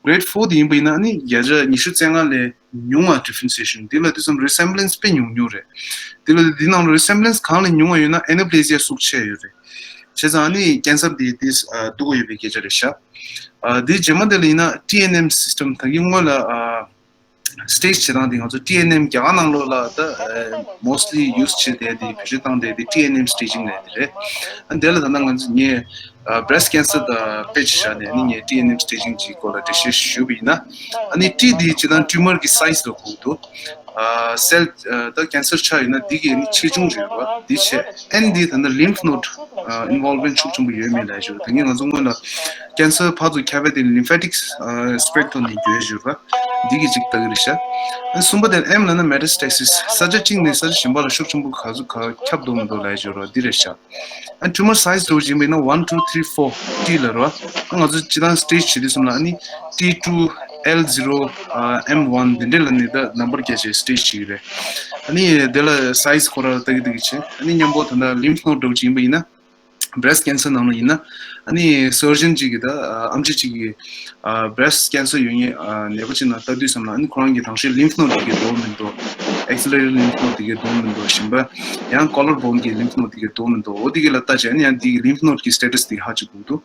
grade four་དེ་ཡིན་པ་ཡིན་ན་ཨ་ནི་བརྒྱ་ཆ་ཉི་ཤུ་རྩ་ལྔ་ལས་ཉུང་བ་differentiation། དེ་ལབ་དུས་ཙམ་resemblance་དཔེ་ཉུང་ཉུང་རེད། དེ་ལ་དེ་ནང་resemblance་གང་ལས་ཉུང་བ་ཡོད་ན་anaplasia་ཤུགས་ཆེ་ཡོད་རེད། བྱས་ཙང་ཨ་ནི་cancer་དེ་དེ་ཨ་སྡུག་པོ་ཡོད་པའི་སྐད་ཆ་རེད་ཤག་ཨ་དེ་རྗེས་མ་དེ་ལ་ཡིན་ན་T N M system་ད་གིན་སྔོན་ལ་ཨ་stage་བྱེད་སྟངས་དེ་ང་ཚོ་T N M་རྒྱ་གར་ནང་ལོགས་ལ་ད་ཨ་mostly use་བྱེད་བསྡད་དེ་བེད་སྤྱོད་བཏང་བསྡད་དེ་T N M staging་ལབ་དེ་རེད། ཨ་དེ་ལ་ད་ལྟ་ང་ཚོ་ངས་ཨ་breast cancer་དང་དཔེ་ཅིག་བཞག་ནས་ཨ་ནི་ངས་T N M staging་གྱི་སྐོར་ལ་འགྲེལ་བཤད་ཞུས་པ་ཡིན་ན། ཨ་ནི་T་དེ་སྤྱིར་བཏང་tumor་གི་size་ལ་གོ་གི་འདུག་ཨ་cell་ཨ་ད་cancer་ཆགས་ཡོད་ན་འདི་གི་ཨ་ནི་ཆེ་ཆུང་ཡོད་པ་འདི་བྱས། N་འདི་ད་ལྟ་lymph node་ཨ་involvement་ཤུགས་ཆེན་པོ་ཡོད་མེད་ལབ་ཞུ། ད་གིན་ང་ཚོ་སྔོན་ལ་cancer་ཕར་ཚུར་ཁྱབ་པ་དེ་lymphatic་ཨ་spread་ཐོག་ནས་ཡོད་ཞུ་བ་འདི་གི་ཅིག་ལྟ་གི་རེད་ཤག་ཨ་གསུམ་པ་དེ་M་ལབ་ན་metastasis། ས་ཆ་གཅིག་ནས་ས་ཆ་གཞན་པ་ལ་ཤུགས་ཆེན་པོ་ག་ཚོད་ག་ཁྱབ་འདུག་མི་འདུག་ལབ་ཞུ་ར་འདི་རེད་ཤག་ཨ་tumor size་འདྲ་བོ་ཅིག་ཡིན་པ་ཡིན་ན་one two three four T་ལབ་ར། ཨ་ང་ཚོ་སྤྱིར་བཏང་stage་བྱེད་དུས་ཙམ་ལ་ཨ་ནི་T two L zero ཨ་M one་འདི་འདྲས་ལ་ནི་ད་number་བརྒྱབ་བྱས་stage་བྱེད་ཀྱི་རེད། ཨ་ནི་དེ་ལ་size་ཁོ་ར་ལ་ལྟ་གི་ལྟ་གི་བྱས། ཨ་ནི་མཉམ་པོ་ད་ལྟ་lymph node་འདྲ་བོ་ཅིག་ཡིན་པ་ཡིན་ན། breast cancer་ནང་ལ་ཡིན་ན་ཨ་ནི་surgeon་གཅིག་གིས་ད་ཨ་ཨེམ་ཆི་གཅིག་གིས་ཨ་breast cancer་ཡོད་མཁན་ཨ་ནད་པ་ཅིག་ནང་ལྟ་དུས་ཙམ་ལ་ཨ་ནི་ཁོ་རང་གི་དང་ཤོས་lymph node་དེ་གའི་འདུག་མི་འདུག exudative lymph node་དེ་གའི་འདུག་མི་འདུག་གཞན་པ་ཡང་collar bone་གི་lymph node་དེ་གའི་འདུག་མི་འདུག་འོ་དེ་གའི་ལ་ལྟ་བྱས་ཨ་ནི་ཡང་དེ་གི་lymph node་གི་status་དེ་ཧ་ཅིག་གོ་གི་འདུག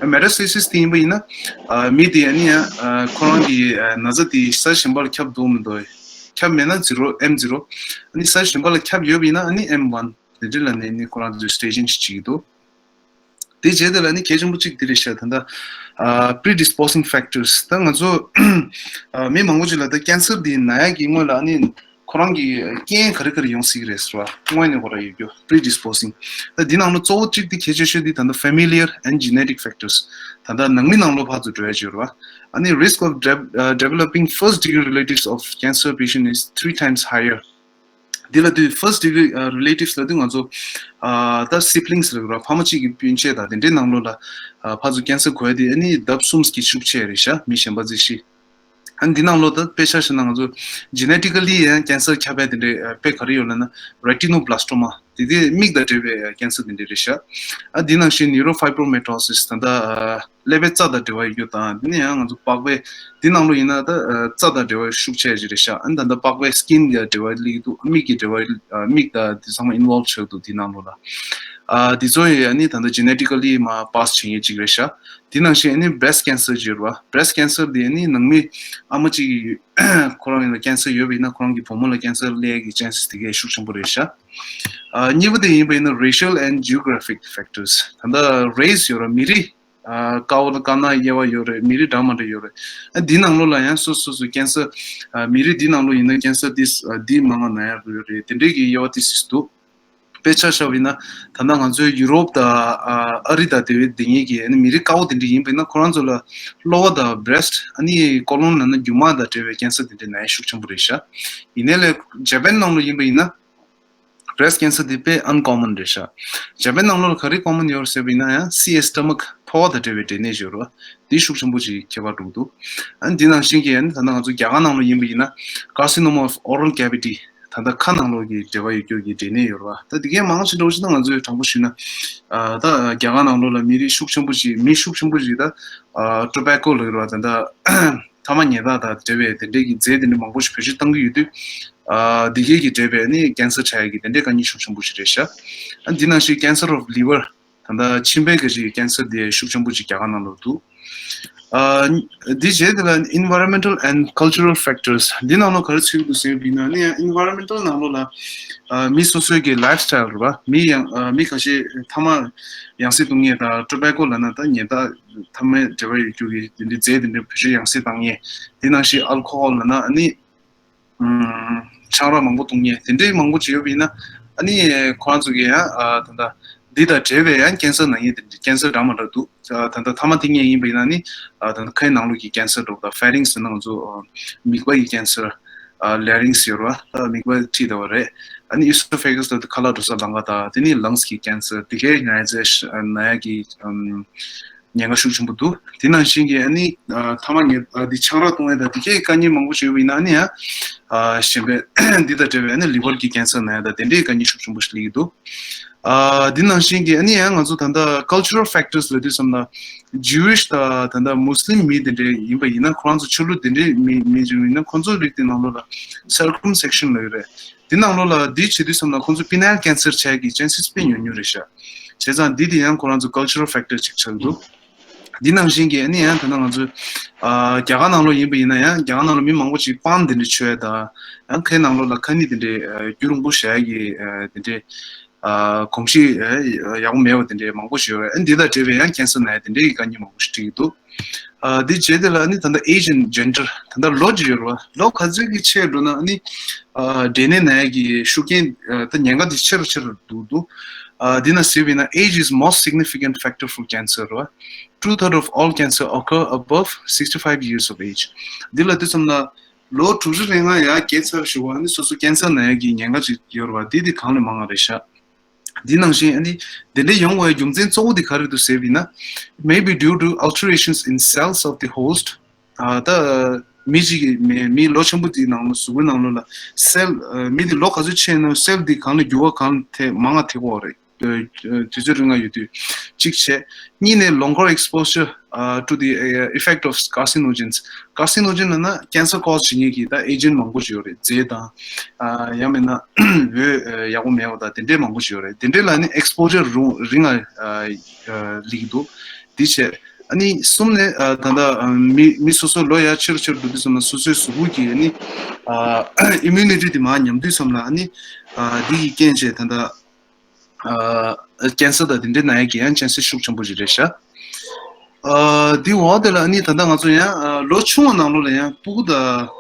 metastasis་དེ་ཡིན་པ་ཡིན་ན་ཨ་མི་དེ་ཨ་ནི་ཡང་ཨ་ཁོ་རང་གི་ཨ་ན་ཚ་དེ་ས་གཞན་པ་ལ་ཁྱབ་འདུག་མི་འདུག་ཁྱབ་མེད་ན་zero M zero། ཨ་ནི་ས་གཞན་པ་ལ་ཁྱབ་ཡོད་པ་ཡིན་ན་ཨ་ནི་M one། དེ་འདྲ་ལ་ནི་ནི་ཁོ་རང་ཚོས་staging་ཞིག་བྱེད་ཀྱི་འདུག་དེ་རྗེས་དེ་ལ་ནི་གལ་ཆེན་པོ་གཅིག་དེ་རེད་ཤག་ད་ལྟ་ཨ་predisposing factors། ད་ང་ཚོ་ཨ་མི་མང་པོ་ཅིག་ལ་ད་cancer་འདི་ན་ཡག་གི་སྔོན་ལ་ནི་ཁོ་རང་གི་རྐྱེན་ག་རེ་ག་རེ་ཡོང་སྲིད་ཀྱི་རེད་ཟེར་བ། སྔོན་ནས་ཁོ་རང་ཡོད་རྒྱུ་predisposing། ད་འདི་ནང་ལོ་གཙོ་བོ་གཅིག་དེ་གལ་ཆེ་ཤོས་དེ་ད་ལྟ་familial and genetic factors། ད་ལྟ་ནང་མི་ནང་ལོ་ཕར་ཚུར་འགྲོ་ཡ་ཅིག་ཡོད་རེད་བ། ཨ་ནི་risk of de- ཨ་developing first degree relatives of cancer patient is three times higher། འདི་ལ་དུས་first degree relatives་ལ་དུས་ང་ཚོ་ཨ་ད་siblings་ལ་ར་ཕ་མ་གཅིག་གི་སྤུན་མཆེད་དང་དེ་འདྲའི་ནང་ལོགས་ལ་ཨ་ཕར་ཚུར་cancer་འགོས་དེ་ཨ་ནི་ལྡབ་གསུམ་གྱིས་ཤུགས་ཆེ་རེད་ཤག་མི་གཞན་པ་ཚོས་ཤི། ཨ་ནི་འདི་ནང་ལོགས་ད་དཔེ་ཆ་བཞག་ན་ང་ཚོ་genetically་ཡང་cancer་ཁྱབ་པའི་དེ་འདྲའི་ཨ་དཔེ་ག་རེ་ཡོད་ལབ་ན་retinoblastoma། དེ་དེ་མིག་དང་འབྲེལ་བའི་cancer་དེ་འདྲ་རེད་ཤག་ཨ་འདི་ནང་བཞིན་neurofibromatosis་ད་ལྟ་ཀླད་པའི་རྩ་དང་འབྲེལ་བ་ཡོད་རྒྱུ་དང་། དེ་ནས་ཡང་ང་ཚོ་པགས་པའི་འདི་ནང་ལོགས་ཡིན་ན་ད་རྩ་དང་འབྲེལ་བ་ཤུགས་ཆེ་ཞིག་རེད་ཤག་ཨ་ནི་ད་ལྟ་པགས་པའི་skin་གི་འབྲེལ་བ་སླེབས་ཀྱི་འདུག་མིག་གི་འབྲེལ་བ་མིག་དང་དེ་ཚང་མ་involve་བྱེད་ཀྱི་འདུག་འདི་ནང་ལོགས་ལ། ཨ་འདི་ཚོ་ཡི་ཨ་ནི་ད་ལྟ་genetically མ་pass བྱེད་མཁན་ཅིག་རེད་ཤག་དེ་ནང་བཞིན་ཨ་ནི་breast cancer ཅིག་ཡོད་རེད་བ། Breast cancer དེ་ཨ་ནི་ནང་མི་ཨ་མ་གཅིག་གི་ཁོ་རང་ཡིན་ན་cancer ཡོད་པ་ཡིན་ན་ཁོ་རང་གི་བུ་མོ་ལ་cancer སླེབས་ཀྱི་chances དེ་གས་ཤུགས་ཆེན་པོ་རེད་ཤག་ཨ་གཉིས་པ་དེ་ཡིན་པ་ཡིན་ན་racial and geographic factors། ད་ལྟ་race ཡོད་རེད། མི་རིགས། ཨ་དཀར་པོ་དང་དཀར་ནག་དབྱེ་བ་ཡོད་རེད། མི་རིགས་འདྲ་མི་འདྲ་ཡོད་རེད། ཨ་འདི་ནང་ལོགས་ལ་ཡང་སོ་སོ་སོ་cancer ཨ་མི་རིགས་འདི་ནང་ལོགས་ཡིན་ན་cancer འདི་ཨ་འདི་མང་ང་ན་ཡག་ཡོད་རེད། དེ་འདྲའི་གི་དབྱེ་བ་དེ་སུས་འདུག་དཔེ་ཆ་བཞག་པ་ཡིན་ན་ད་ལྟ་ང་ཚོའི་ཡུ་རོབ་དང་ཨ་ཨ་རི་དང་དེ་བའི་དེ་གཉིས་ཀྱི་ཨ་ནི་མི་རིགས་དཀར་པོ་དེ་འདྲ་ཡིན་པ་ཡིན་ན་ཁོ་རང་ཚོ་ལ་གློ་བ་དང་breast ཨ་ནི་colon ལབ་ན་རྒྱུ་མ་དང་འབྲེལ་བའི་cancer དེ་འདྲ་ན་ཡ་ཤུགས་ཆེན་པོ་རེད་ཤག་ཡིན་ནའི་ལས་ཇ་པན་ནང་ལོགས་ཡིན་པ་ཡིན་ན། Breast cancer དེ་དཔེ་uncommon རེད་ཤག་ཇ་པན་ནང་ལོགས་ལ་ག་རེ་common ཡོད་རེད་ཟེར་བ་ཡིན་ན་ཡང་སི་ཨེ་stomach ཕོ་བ་དང་འབྲེལ་བའི་འབྲས་ནད་ཡོད་རེད་བ། དེ་ཤུགས་ཆེན་པོ་ཅིག་ཁྱད་པར་འགྲོ་གི་འདུག་ཨ་འདི་ནང་བཞིན་གྱི་ཨ་ནི་ད་ལྟ་ང་ཚོ་རྒྱ་གར་ནང་ལོགས་ཡིན་པ་ཡིན་ན་carcinoma of oral cavity ད་ལྟ་ཁ་ནང་ལོགས་ཀྱི་འབྲེལ་བ་ཡོད་རྒྱུ་གི་འབྲས་ནད་ཡོད་རེད་བ། ད་དེ་གའི་མང་ཆེ་འདྲ་བོ་ཞིག་ད་ང་ཚོས་དྲང་པོ་ཞུས་ན་ཨ་ད་རྒྱ་གར་ནང་ལོགས་ལ་མི་རིགས་ཤུགས་ཆེན་པོ་ཅིག་མི་ཤུགས་ཆེན་པོ་ཅིག་ད་ཨ་tobacco ལབ་ཀྱི་རེད་བ། ད་ལྟ་ཐ་མག་ཉལ་ཐ་དང་འབྲེལ་བའི་དེ་འདྲའི་གི་རྫས་དེ་འདྲ་མང་པོ་ཞིག་བེད་སྤྱོད་བཏང་གི་ཡོད་དུས། ཨ་འདི་གའི་གི་འབྲེལ་བའི་ནི་cancer ཆགས་ཡ་གི་དེ་འདྲའི་དཀའ་ངལ་ཤུགས་ཆེན་པོ་ཞིག་རེད་ཤག་ཨ་འདི་ནང་བཞིན་cancer of liver ད་ལྟ་མཆིན་པའི་གི་ཅིག་cancer དེ་ཤུགས་ཆེན་པོ་ཅིག་རྒྱ་གར་ནང་ལ་འདུག་ཨ་འདི་རྗེས་དེ་ལ་environmental and cultural factors འདི་ནང་ལོགས་ག་རེ་ཚུད་འདུག་ཟེར་བ་ཡིན་ན་ནི་ཡང་environmental ནང་ལོགས་ལ་ཨ་མི་སོ་སོའི་གི་lifestyle རེད་བ། མི་ཡང་ཨ་མི་ཁ་ཤས་ཐ་མག་ཡང་སེ་བཏུང་མཁན་དང་tobacco ལབ་ན་ད་ཉལ་ཐ། ཐ་མའི་འབྲེལ་བ་ཡོད་རྒྱུ་གི་དེ་འདྲའི་རྫས་དེ་འདྲའི་བེད་སྤྱོད་ཡང་སེ་བཏང་ཡས། དེ་ནང་བཞིན་alcohol ལབ་ན་ཨ་ནི་ཆང་རག་མང་པོ་བཏུང་ཡས་དེ་འདྲའི་མང་པོ་ཅིག་ཡོད་པ་ཡིན་ན་ཨ་ནི་ཁོ་རང་ཚོ་གི་ཡང་ད་ལྟ་འདི་དང་འབྲེལ་བའི་ཡང་cancer ན་ཡས་དེ་འདྲའི་cancer འདྲ་མི་འདྲ་འདུག་ད་ལྟ་ཐ་མག་འཐེན་མཁན་ཡིན་པ་ཡིན་ན་ནི་ད་ལྟ་ཁའི་ནང་ལོགས་ཀྱི་cancer འདྲ་པོ་དང་pharynx ཟེར་ན་ང་ཚོ་མིད་པ་ཡི་cancer larynx ཡོད་རེད་བ། ད་མིད་པ་ཁྲིད་བསྡད་པ་རེད། ཨ་ནི་esophagus ལབ་དུས་ཁ་ལག་འགྲོ་ས་ལང་ཀ་དང་དེ་ནི་lungs གི་cancer དེ་གའི་ན་ཡ་ཟེར་ན་ཡ་གི་ཉེན་ཁ་ཤུགས་ཆེན་པོ་འདུག་དེ་ནང་བཞིན་གྱི་ཨ་ནི་ཐ་མག་ཉལ་འདི་ཆང་རག་བཏུང་ཡས་དང་དེ་གའི་དཀའ་ངལ་མང་པོ་ཞིག་ཡོད་པ་ཡིན་ན་ཨ་ནི་ཡང་གཞན་པའི་འདི་དང་འབྲེལ་བའི་ཨ་ནི་liver གི་cancer ན་ཡ་དང་དེ་འདྲའི་དཀའ་ངལ་ཤུགས་ཆེན་པོ་ཞིག་སླེབས་ཀྱི་འདུག་ཨ་འདི་ནང་བཞིན་གྱི་ཨ་ནི་ཡང་ང་ཚོ་ད་ལྟ་cultural factors ལབ་དུས་ཙམ་ལ་Jewish དང་ད་ལྟ་Muslim མི་དེ་འདྲའི་ཡིན་པ་ཡིན་ན་ཁོ་རང་ཚོ་ཆོས་ལུགས་དེ་འདྲའི་མི་མི་ཅིག་ཡིན་ན་ཁོ་ཚོའི་རིགས་དེ་ནང་ལོགས་ལ་circumcision ལབ་ཡོད་རེད། དེ་ནང་ལོགས་ལ་འདི་བྱེད་དུས་ཙམ་ལ་ཁོ་ཚོ་penile cancer ཆགས་ཀྱི་chances དཔེ་ཉུང་ཉུང་རེད་ཤག་བྱས་ཙང་འདི་དེ་ཡང་ཁོ་རང་ཚོ་cultural factor ཅིག་ཆགས་འདུག་འདི་ནང་བཞིན་གྱི་ཨ་ནི་ཡང་ད་ལྟ་ང་ཚོ་ཨ་རྒྱ་གར་ནང་ལོགས་ཡིན་པ་ཡིན་ན་ཡང་རྒྱ་གར་ནང་ལོགས་མི་མང་པོ་ཅིག་པན་དེ་འདྲ་མཆོད་ཡས་དང་ཡང་ཁའི་ནང་ལོགས་ལ་ཁ་ནི་དེ་འདྲའི་རྒྱུ་རིང་པོ་བཞག་ཡས་ཀྱི་དེ་འདྲའི། ཨ་གོམས་གཤིས་ཨ་ཡག་པོ་མེད་པ་དེ་འདྲའི་མང་པོ་ཞིག་ཡོད་རེད། ཨ་འདི་དང་འབྲེལ་བའི་ཡང་cancer ན་ཡ་དེ་འདྲའི་གི་དཀའ་ངལ་མང་པོ་ཞིག་འཕྲད་ཀྱི་འདུག་ཨ་འདི་རྗེས་དེ་ལ་ཨ་ནི་ད་ལྟ་age and gender ད་ལྟ་ལོ་ཅིག་ཡོད་རེད་བ། ལོ་ག་ཚོད་ཀྱི་ཆེ་འགྲོ་ན་ཨ་ནི་ཨ་འབྲས་ནད་ན་ཡ་གི་ཤུགས་རྐྱེན་ཨ་ད་ཉེན་ཁ་དེ་ཆེ་རུ་ཆེ་རུ་འགྲོ་འདུག་ཨ་འདི་ན་ཟེར་བ་ཡིན་ན་age is most significant factor for cancer རེད་བ། Two third of all cancer occur above sixty five years of age འདི་ལ་དུས་ཙམ་ལ། ལོ་དྲུག་ཅུ་རེ་ལྔ་ཡར་བརྒལ་ཚར་ཞུ་བ་ནི་སོ་སོ་cancer ན་ཡ་གི་ཉེན་ཁ་ཅིག་ཡོད་རེད་བ། འདི་དེ་གང་ལས་མང་བ་རེད་ཤག་འདི་ནང་བཞིན་ཨ་ནི་དེ་འདྲ་ཡོང་བའི་རྒྱུ་མཚན་གཙོ་བོ་དེ་ག་རེ་འདུག་ཟེར་བ་ཡིན་ན། May be due to alterations in cells of the host ཨ་ད་མི་གཅིག་གི་མི་མི་ལོ་ཆེན་པོ་དེའི་ནང་ལ་གཟུགས་པོའི་ནང་ལོགས་ལ་cell ཨ་མི་དེ་ལོ་ག་ཚོད་ཆེ་ན་cell དེ་གང་ལ་འགྱུར་བ་གང་ཐེབས་མང་ང་ཐེབས་ཀྱི་ཡོད་རེད། དུས་ཚོད་རིང་ང་ཡོད་དུས་གཅིག་བྱས། གཉིས་ནས་longer exposure uh, to the uh, effect of carcinogens. Carcinogen ལབ་ན་cancer cause བྱེད་མཁན་གྱི་ད་agent མང་པོ་ཞིག་ཡོད་རེད། རྫས་དང་ཨ་ཡང་མིན་ན་འོད་ཡག་པོ་མེད་པ་དང་དེ་འདྲས་མང་པོ་ཞིག་ཡོད་རེད། དེ་འདྲས་ལ་ནི་exposure རུང་རིང་ང་ཨ་ཨ་སླེབས་ཀྱི་འདུག་འདི་བྱས། ཨ་ནི་གསུམ་ནས་ཨ་ད་ལྟ་ཨ་མི་མི་སོ་སོ་ལོ་ཡར་ཆེ་རུ་ཆེ་རུ་འགྲོ་དུས་ཙམ་ལ་སོ་སོའི་གཟུགས་པོ་གི་ཨ་ནི་ཨ་immunity དེ་མར་ཉམས་དུས་ཙམ་ལ་ཨ་ནི་ཨ་འདི་ཡི་རྐྱེན་བྱས་ད་ལྟ། ཨ་cancer དང་དེ་འདྲའི་ན་ཡ་གི་ཡང་chances ཤུགས་ཆེན་པོ་ཞིག་རེད་ཤག་ཨ་དེ་འོག་དེ་ལ་ཨ་ནི་ད་ལྟ་ང་ཚོ་ཡང་ཨ་ལོ་ཆུང་བ་ནང་ལོགས་ལ་ཡང་སྤུ་གུ་དང་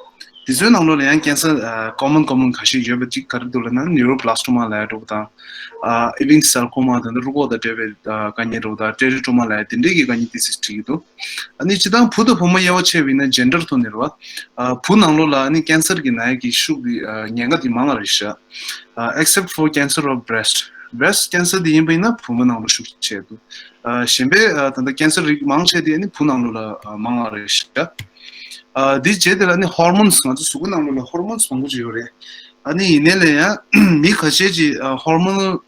དེ་ཚོའི་ནང་ལོགས་ལ་ཡང་cancer ཨ་common common ཁ་ཤས་ཡོད་པ་གཅིག་ག་རེ་འདུག་ལབ་ན་neuroblastoma ལབ་ཡ་འདྲ་པོ་དང་། ཨ་Ewing's sarcoma ད་ལྟ་རུས་ཁོག་དང་འབྲེལ་བའི་ཨ་དཀའ་ངལ་འདྲ་པོ་དང་teriatoma ལབ་ཡ་དེ་འདྲའི་གི་དཀའ་ངལ་དེ་ཚོ་འཕྲད་ཀྱི་འདུག་ཨ་ནི་སྤྱིར་བཏང་བུ་དང་བུ་མོ་དབྱེ་བ་ཕྱེ་བ་ཡིན་ན་gender ཐོག་ནས་རེད་བ། ཨ་བུ་ནང་ལོགས་ལ་ཨ་ནི་cancer གི་ན་ཡ་གི་ཤུགས་དེ་ཨ་ཉེན་ཁ་དེ་མང་བ་རེད་ཤག་ཨ་except for cancer of breast. Breast cancer དེ་ཡིན་པ་ཡིན་ན་བུ་མོ་ནང་ལོགས་ཤུགས་ཆེ་འདུག་ཨ་གཞན་པའི་ཨ་ད་ལྟ་cancer རིགས་མང་ཆེ་དེ་ཨ་ནི་བུ་ནང་ལོགས་ལ་ཨ་མང་བ་རེད་ཤག་ཨ་དེ་རྗེས་དེ་ལ་ཨ་ནི་hormones ང་ཚོ་གཟུགས་པོ་ནང་ལོགས་ལ་hormones མང་པོ་ཅིག་ཡོད་རེད། ཨ་ནི་ཡིན་ནའི་ལས་ཡང་མི་ཁ་ཤས་ཀྱིས་ཨ་hormonal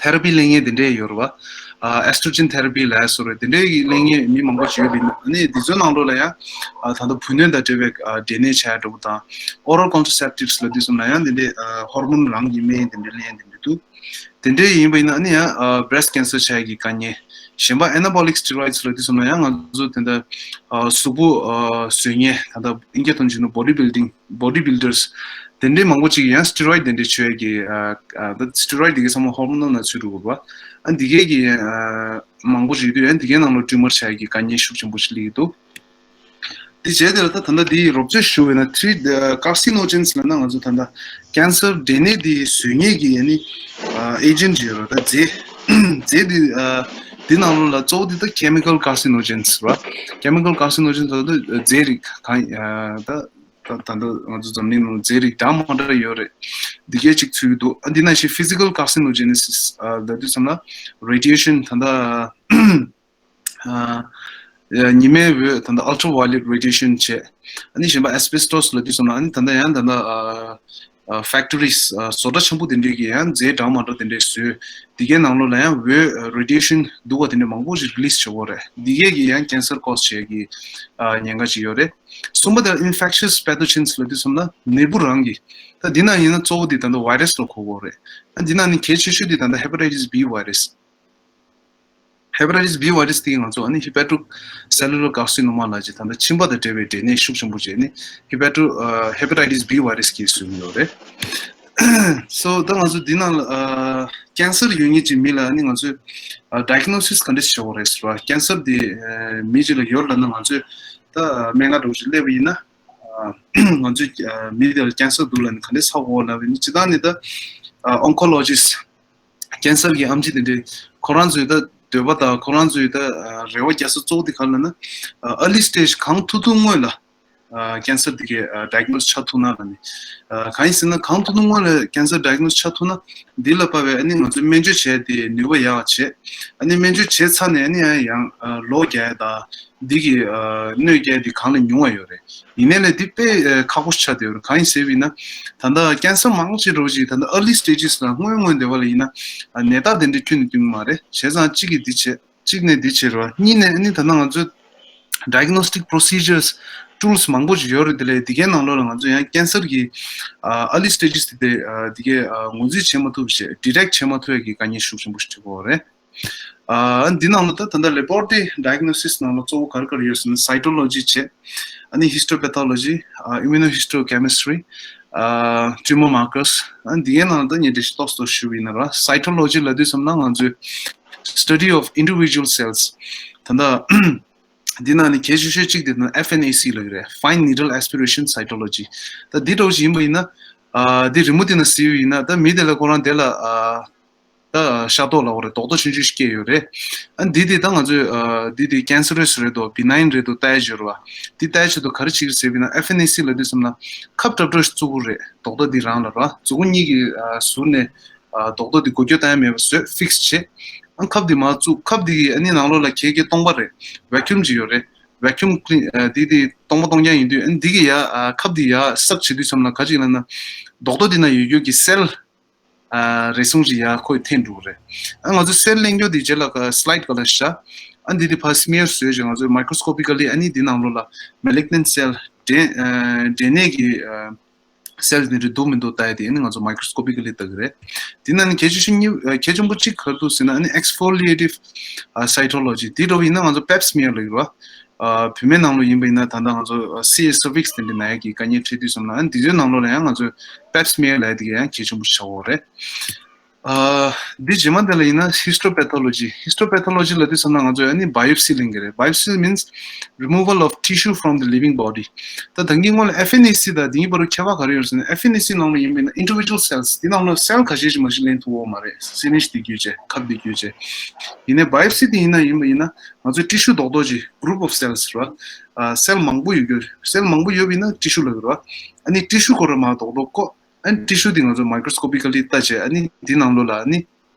ཐེ་ར་པི་ལེན་མཁན་དེ་འདྲས་ཡོད་རེད་བ། ཨ་ཨེ་སི་ཊྲོ་ཇེན་ཐེ་ར་པི་ལབ་ཡ་བཟོ་འདྲ་དེ་འདྲས་ཀྱི་ལེན་མཁན་མི་མང་པོ་ཞིག་ཡོད་པ་ཡིན་ན། ཨ་ནི་དེ་ཚོའི་ནང་ལོགས་ལ་ཡང་ཨ་ད་ལྟ་བུ་སྣོན་དང་འབྲེལ་བའི་ཨ་འབྲས་ནད་ཆགས་ཡ་འདྲ་པོ་དང་། ཨོ་རལ་ཀོན་ཊ་སེབ་ཊིབ་སི་ལབ་དུས་ཙམ་ལ་ཡང་དེ་འདྲས་ཨ་ཧོར་མོན་རང་གི་སྨན་དེ་འདྲས་ལེན་དེ་འདྲས་འདུག་དེ་འདྲས་ཡིན་པ་ཡིན་ན་ཨ་ནི་ཡང་ཨ་བྷི་རེ་སི་ཊི་ཀེན་སར་ཆགས་ཡ་གི་དཀའ་ངལ། གཞན་པ་ཨེ་ན་བྷོ་ལིག་སི་ཊི་རོ་ཡིཌ་སི་ལབ་དུས་ཙམ་ལ་ཡང་ང་ཚོ་དེ་འདྲ་ཨ་གཟུགས་པོ་ཨ་བཟོ་མཁན་ད་ལྟ་ཨིན་སྐད་ཐོག་ནས་བྱས་ན་body building bodybuilders དེ་འདྲའི་མང་པོ་ཅིག་ཡང་སི་ཊི་རོ་ཡིཌ་དེ་འདྲའི་མཆོད་ཡས་ཀྱི་ཨ་ཨ་ད་སི་ཊི་རོ་ཡིཌ་དེ་གའི་ཚང་མ་ཧོར་མོན་ནང་ཚུད་འགྲོ་དགོས་པ། ཨ་འདི་གའི་གི་ཨ་མང་པོ་ཅིག་ཡོད་དུས་ཡང་འདི་གའི་ནང་ལ་ཊིའུ་མར་ཆགས་ཡས་ཀྱི་དཀའ་ངལ་ཤུགས་ཆེན་པོ་ཞིག་སླེབས་ཀྱི་འདུག་དེ་བྱས་དེ་ལ་ད་ད་ལྟ་འདི་རོབ་ཙམ་ཞུ་བས་ན་ཐི་རི་ཀར་སི་ནོ་ཇེན་སི་ལབ་ན་ང་ཚོ་ད་ལྟ་ཀེན་སར་འབྲས་ནད་དེ་བཟོ་མཁན་གྱི་ཨ་ནི་ཨེ་ཇེན་ཊི་ཅིག་ཡོད་རེད། ད་རྫས་རྫས་དེ་ཨ་དེ་ནང་ལོགས་ལ་གཙོ་བོ་དེ་ད་ཁེ་མི་ཀལ་ཀར་སི་ནོ་ཇེན་སི་རེད་བ། ཁེ་མི་ཀལ་ཀར་སི་ནོ་ཇེན་སི་ལབ་དུས་རྫས་རིགས་གང་ཨ་ད། ད་ད་ལྟ་ང་ཚོ་འཛམ་གླིང་ནང་རྫས་རིགས་འདྲ་མ་འདྲ་ཡོད་རེད། འདི་གས་གཅིག་ཚུད་ཀྱི་འདུག་ཨ་འདི་ནང་བཞིན་physical carcinogenesis ཨ་ལབ་དུས་ཙམ་ལ་radiation ད་ལྟ་ཨ་ཉི་མའི་འོད་ད་ལྟ་ultraviolet radiation བྱས། ཨ་ནི་གཞན་པ་asbestos ལབ་དུས་ཙམ་ལ་ཨ་ནི་ད་ལྟ་ཡང་ད་ལྟ་ཨ་ཨ་factories ཨ་བཟོ་གྲྭ་ཆེན་པོ་དེ་འདྲས་ཀྱིས་ཡང་རྫས་འདྲ་མ་འདྲ་དེ་འདྲས་བཟོས། འདི་གའི་ནང་ལོགས་ལ་ཡང་འོད་radiation སྡུག་པ་དེ་འདྲས་མང་པོ་ཞིག་release བྱེད་ཀྱི་ཡོད་རེད། འདི་གས་ཀྱིས་ཡང་cancer cause བྱེད་ཀྱི་ཨ་ཉེན་ཁ་ཅིག་ཡོད་རེད། གསུམ་པ་དེ་ལ་infectious pathogens ལབ་དུས་ཙམ་ལ་ནད་འབུ་རང་གི། ད་འདི་ནང་ཡིན་ན་གཙོ་བོ་དེ་ད་ལྟ་virus ལ་གོ་གི་ཡོད་རེད། ཨ་འདི་ནང་ནས་གལ་ཆེ་ཤོས་དེ་ད་ལྟ་hepatitis B virus hepatitis B virus དེ་ང་ཚོ་ཨ་ནི་hepatocellular carcinoma ལབ་ཅིག་ད་ལྟ་མཆིན་པ་དང་འབྲེལ་བའི་འབྲས་ནད་ཤུགས་ཆེན་པོ་བྱས་ནས་hepato ཨ་hepatitis B virus གིས་བཟོས་ཡོད་རེད། So ད་ང་ཚོ་འདི་ནང་ལ་ཨ་ཀེན་སར་ཡོད་མཁན་གྱི་མི་ལ་ཨ་ནི་ང་ཚོས་ཨ་diagnosis ག་འདྲ་བྱེད་དགོས་རེད་ཟེར་བ། ཀེན་སར་དེ་ཨ་མི་གཅིག་ལ་ཡོད་ལབ་ན་ང་ཚོས་ད་ཨ་སྨན་ཁང་འདྲ་པོ་ཞིག་སླེབས་པ་ཡིན་ན་ཨ་ང་ཚོས་ཨ་མི་དེ་ལ་ཀེན་སར་འདུག་ལབ་ནས་ག་འདྲ་ཟ་དགོས་ལབ་པ་ཡིན་ན། སྤྱིར་བཏང་ནས་ད་ཨ་oncologist ཀེན་སར་གྱི་ཨེམ་ཆི་དེ་འདྲས་ཁོ་རང་ཚོའི་ད་འདོད་པ་དང་ཁོ་རང་ཚོའི་ད་ཨ་རེ་བ་རྒྱག་ས་གཙོ་བོ་དེ་ག་རེ་ལབ་ན་ཨ་early stage གང་ཐུབ་ཐུབ་སྔོན་ལ་ཨ་ཀེན་སར་དེ་གའི་ཨ་diagnose བྱ་ཐུབ་ན་ལབ་ནས། ཨ་གང་ཡིན་ཟེར་ན་གང་ཐུབ་ཐུབ་སྔོན་ལ་ཀེན་སར་diagnose བྱ་ཐུབ་ན་འདི་ལ་དཔག་པའི་ཨ་ནི་ང་ཚོས་སྨན་བཅོས་བྱས་ཏེ་ནུས་པ་ཡག་བྱས། ཨ་ནི་སྨན་བཅོས་བྱས་ཚར་ནས་ཨ་ནི་ཡང་ཡང་ཨ་ལོག་རྒྱག་ཡ་དང་འདི་གི་ཨ་གནོད་སྐྱེལ་འདི་གང་ལས་ཉུང་བ་ཡོད་རེད། ཡིན་ནའི་ལས་འདི་དཔེ་ཨ་ཁག་པོ་ཆགས་བསྡད་ཡོད་རེད། གང་ཡིན་ཟེར་བ་ཡིན་ན་ད་ལྟ་ཀེན་སར་མང་ཆེ་རོ་ཅིག་ད་ལྟ་early stages ལ་སྔོན་སྔོན་སྡེ་བ་ལ་ཡིན་ན་ཨ་ནད་རྟགས་དེ་འདྲའི་ཁྱོན་ནས་སྟོན་གྱི་མ་རེད། བྱས་ཙང་གཅིག་གིས་འདི་བྱས། གཅིག་ནས་འདི་བྱས་རེད་བ། གཉིས་ནས་ཨ་ནི་ད་ལྟ་ང་ཚོས་diagnostic procedures tools མང་པོ་ཅིག་ཡོད་རེད། དེ་ལས་འདི་གའི་ནང་ལོགས་ལ་ང་ཚོས་ཡང་ཀེན་སར་གྱི་ཨ་early stages དེ་དེ་ཨ་འདི་གའི་ཨ་ངོས་འཛིན་བྱེད་མ་ཐུབ་བྱས་detect བྱེད་མ་ཐུབ་ཡ་གི་དཀའ་ངལ་ཤུགས་ཆེན་པོ་ཞིག་འཕྲད་ཀྱི་ཡོད་རེད། ཨ་འདི་ནང་ལ་ད་ད་ལྟ་laboratory diagnosis ནང་ལ་གཙོ་བོ་ག་རེ་ག་རེ་ཡོད་ཟེར་ན་cytology བྱས། ཨ་ནི་histopathology ཨ་immunohistochemistry ཨ་tumor markers ཨ་འདི་གའི་ནང་ལ་ད་ངས་འགྲེལ་བཤད་ཏོག་ཙམ་ཞུས་པ་ཡིན་ན་ར། cytology ལབ་དུས་ཙམ་ན་ང་ཚོས study of individual cells ད་ལྟ་འདི་ནང་ནས་གལ་ཆེ་ཤོས་གཅིག་དེ་ནི་ཨེཕ་ཨེན་ཨེ་སི་ལབ་ཀྱི་རེད། Fine Needle Aspiration Cytology ད་འདི་འདྲ་བོ་ཞིག་ཡིན་པ་ཡིན་ན་ཨ་འདི་རི་མོ་འདི་ན་གཟིགས་པ་ཡིན་ན་ད་མི་དེ་ལ་ཁོ་རང་དེ་ལ་ཨ་ད་ཤ་རྡོག་ལབ་དགོས་རེད། རྡོག་རྡོག་ཆུང་ཆུང་ཞིག་སྐྱེས་ཡོད་རེད། ཨ་འདི་དེ་ད་ང་ཚོས་ཨ་འདི་དེ་cancerous རེད་དོ་benign རེད་དོ་ལྟ་ཡ་ཅིག་ཡོད་རེད་བ། འདི་ལྟ་ཡ་ཆེད་དུ་ག་རེ་བྱེད་ཀྱི་རེད་ཟེར་བ་ཡིན་ན་ཨེཕ་ཨེན་ཨེ་སི་ལབ་དུས་ཙམ་ན་ཁབ་འདྲ་འདྲ་ཞིག་བཙུགས་ཀྱི་རེད། རྡོག་རྡོག་འདི་རང་ལ་ར་མཛུབ་གུ་གཉིས་ཀྱིས་ཨ་ཟུར་ནས་ཨ་རྡོག་རྡོག་འདི་འགུལ་སྐྱོད་བཏང་ཡ་མེད་པ་བཟོས་fix བྱས། ཨ་ཁབ་འདི་མར་བཙུགས། ཁབ་འདི་གི་ཨ་ནི་ནང་ལོགས་ལ་གད་ཀྱི་སྟོང་པ་རེད། vacuum ཅིག་ཡོད་རེད། vacuum clean ཨ་འདི་དེ་སྟོང་པ་སྟོང་རྐྱང་ཡིན་དུས་ཨ་ནི་འདི་གི་ཡ་ཨ་ཁབ་འདི་ཡ་suck བྱེད་དུས་ཙམ་ལ་ག་ཅིག་ལབ་ན་རྡོག་རྡོག་འདི་ན་ཡོད་རྒྱུ་གི་སེལ་ཨ་རེ་ཟུང་ཅིག་ཡ་ཁོས་འཐེན་འགྲོ་གི་རེད། ཨ་ང་ཚོ་སེལ་གླེང་རྒྱུ་དེ་རྗེས་ལ་ག་slide ག་ལ་བཞག་ཨ་འདི་དེ་ཕར་smear བཟོས་བྱས་ང་ཚོས་microscopically ཨ་ནི་འདི་ནང་ལོགས་ལ་malignant cell འབྲས་ཨ་འབྲས་ནད་ཀྱི་ཨ་སེལ་འདི་འདྲ་འདུག་མི་འདུག་ལྟ་ཡ་དེ་ཨ་ནི་ང་ཚོ་microscopically ལྟ་གི་རེད། དེ་ནང་ནས་གལ་ཆེ་ཤོས་གཉིས་ཨ་གལ་ཆེན་པོ་གཅིག་ག་རེ་འདུག་ཟེར་ན་ཨ་ནི་exfoliative ཨ་cytology དེ་འདྲ་བོ་ཡིན་ན་ང་ཚོ་pap smear ལབ་ཀྱི་རེད་བ། ཨ་བུད་མེད་ནང་ལོགས་ཡིན་པ་ཡིན་ན་ད་ལྟ་ང་ཚོ་ཨ་སི་ཨེ་cervix དེ་འདྲའི་ན་ཡ་གི་དཀའ་ངལ་འཕྲད་དུས་ཙམ་ལ་ཨ་ནི་འདི་ཚོའི་ནང་ལོགས་ལ་ཡང་ང་ཚོས་pap smear ལབ་ཡ་དེ་ག་ཡང་གལ་ཆེན་པོ་ཆགས་ཀྱི་ཡོད་རེད། ཨ་འདི་རྗེས་མ་དེ་ལ་ཡིན་ན་histopathology histopathology ལབ་དུས་ཙམ་ན་ང་ཚོས་ཨ་ནི་biopsy ལེན་གྱི་རེད། Biopsy means removal of tissue from the living body ད་ད་གིན་སྔོན་ལ་ཨེཕ་ཨེན་ཨེ་སི་དང་འདིའི་བར་ཁྱད་པར་ག་རེ་ཡོད་ཟེར་ན་ཨེཕ་ཨེན་ཨེ་སི་ནང་ལ་ཡིན་པ་ཡིན་ན་individual cells འདི་ནང་ལ་སེལ་ཁ་ཤས་ཅིག་མ་གཞི་ལེན་ཐུབ་ཡོད་མ་རེད། སེར་ནད་ཞིག་དེ་བརྒྱུད་བྱས་ཁབ་དེ་བརྒྱུད་བྱས། ཡིན་ནའི་biopsy དེ་ཡིན་ན་ཡིན་པ་ཡིན་ན་ང་ཚོའི་ཊི་ཤུ་རྡོག་རྡོག་ཅིག group of cells རེད་བ། སེལ་མང་པོ་ཡོད་རྒྱུ་སེལ་མང་པོ་ཡོད་པ་ཡིན་ན་ཊི་ཤུ་ལབ་ཀྱི་རེད་བ། ཨ་ནི་ཊི་ཤུ་ཁོ་རང་མར་རྡོག་རྡོག་བཀོག་ཨ་ནི་ཊི་ཤུ་དེ་ང་ཚོ་microscopically ལྟ་བྱས་ཨ་ནི་དེ་ནང་ལོགས་ལ་ཨ་ནི་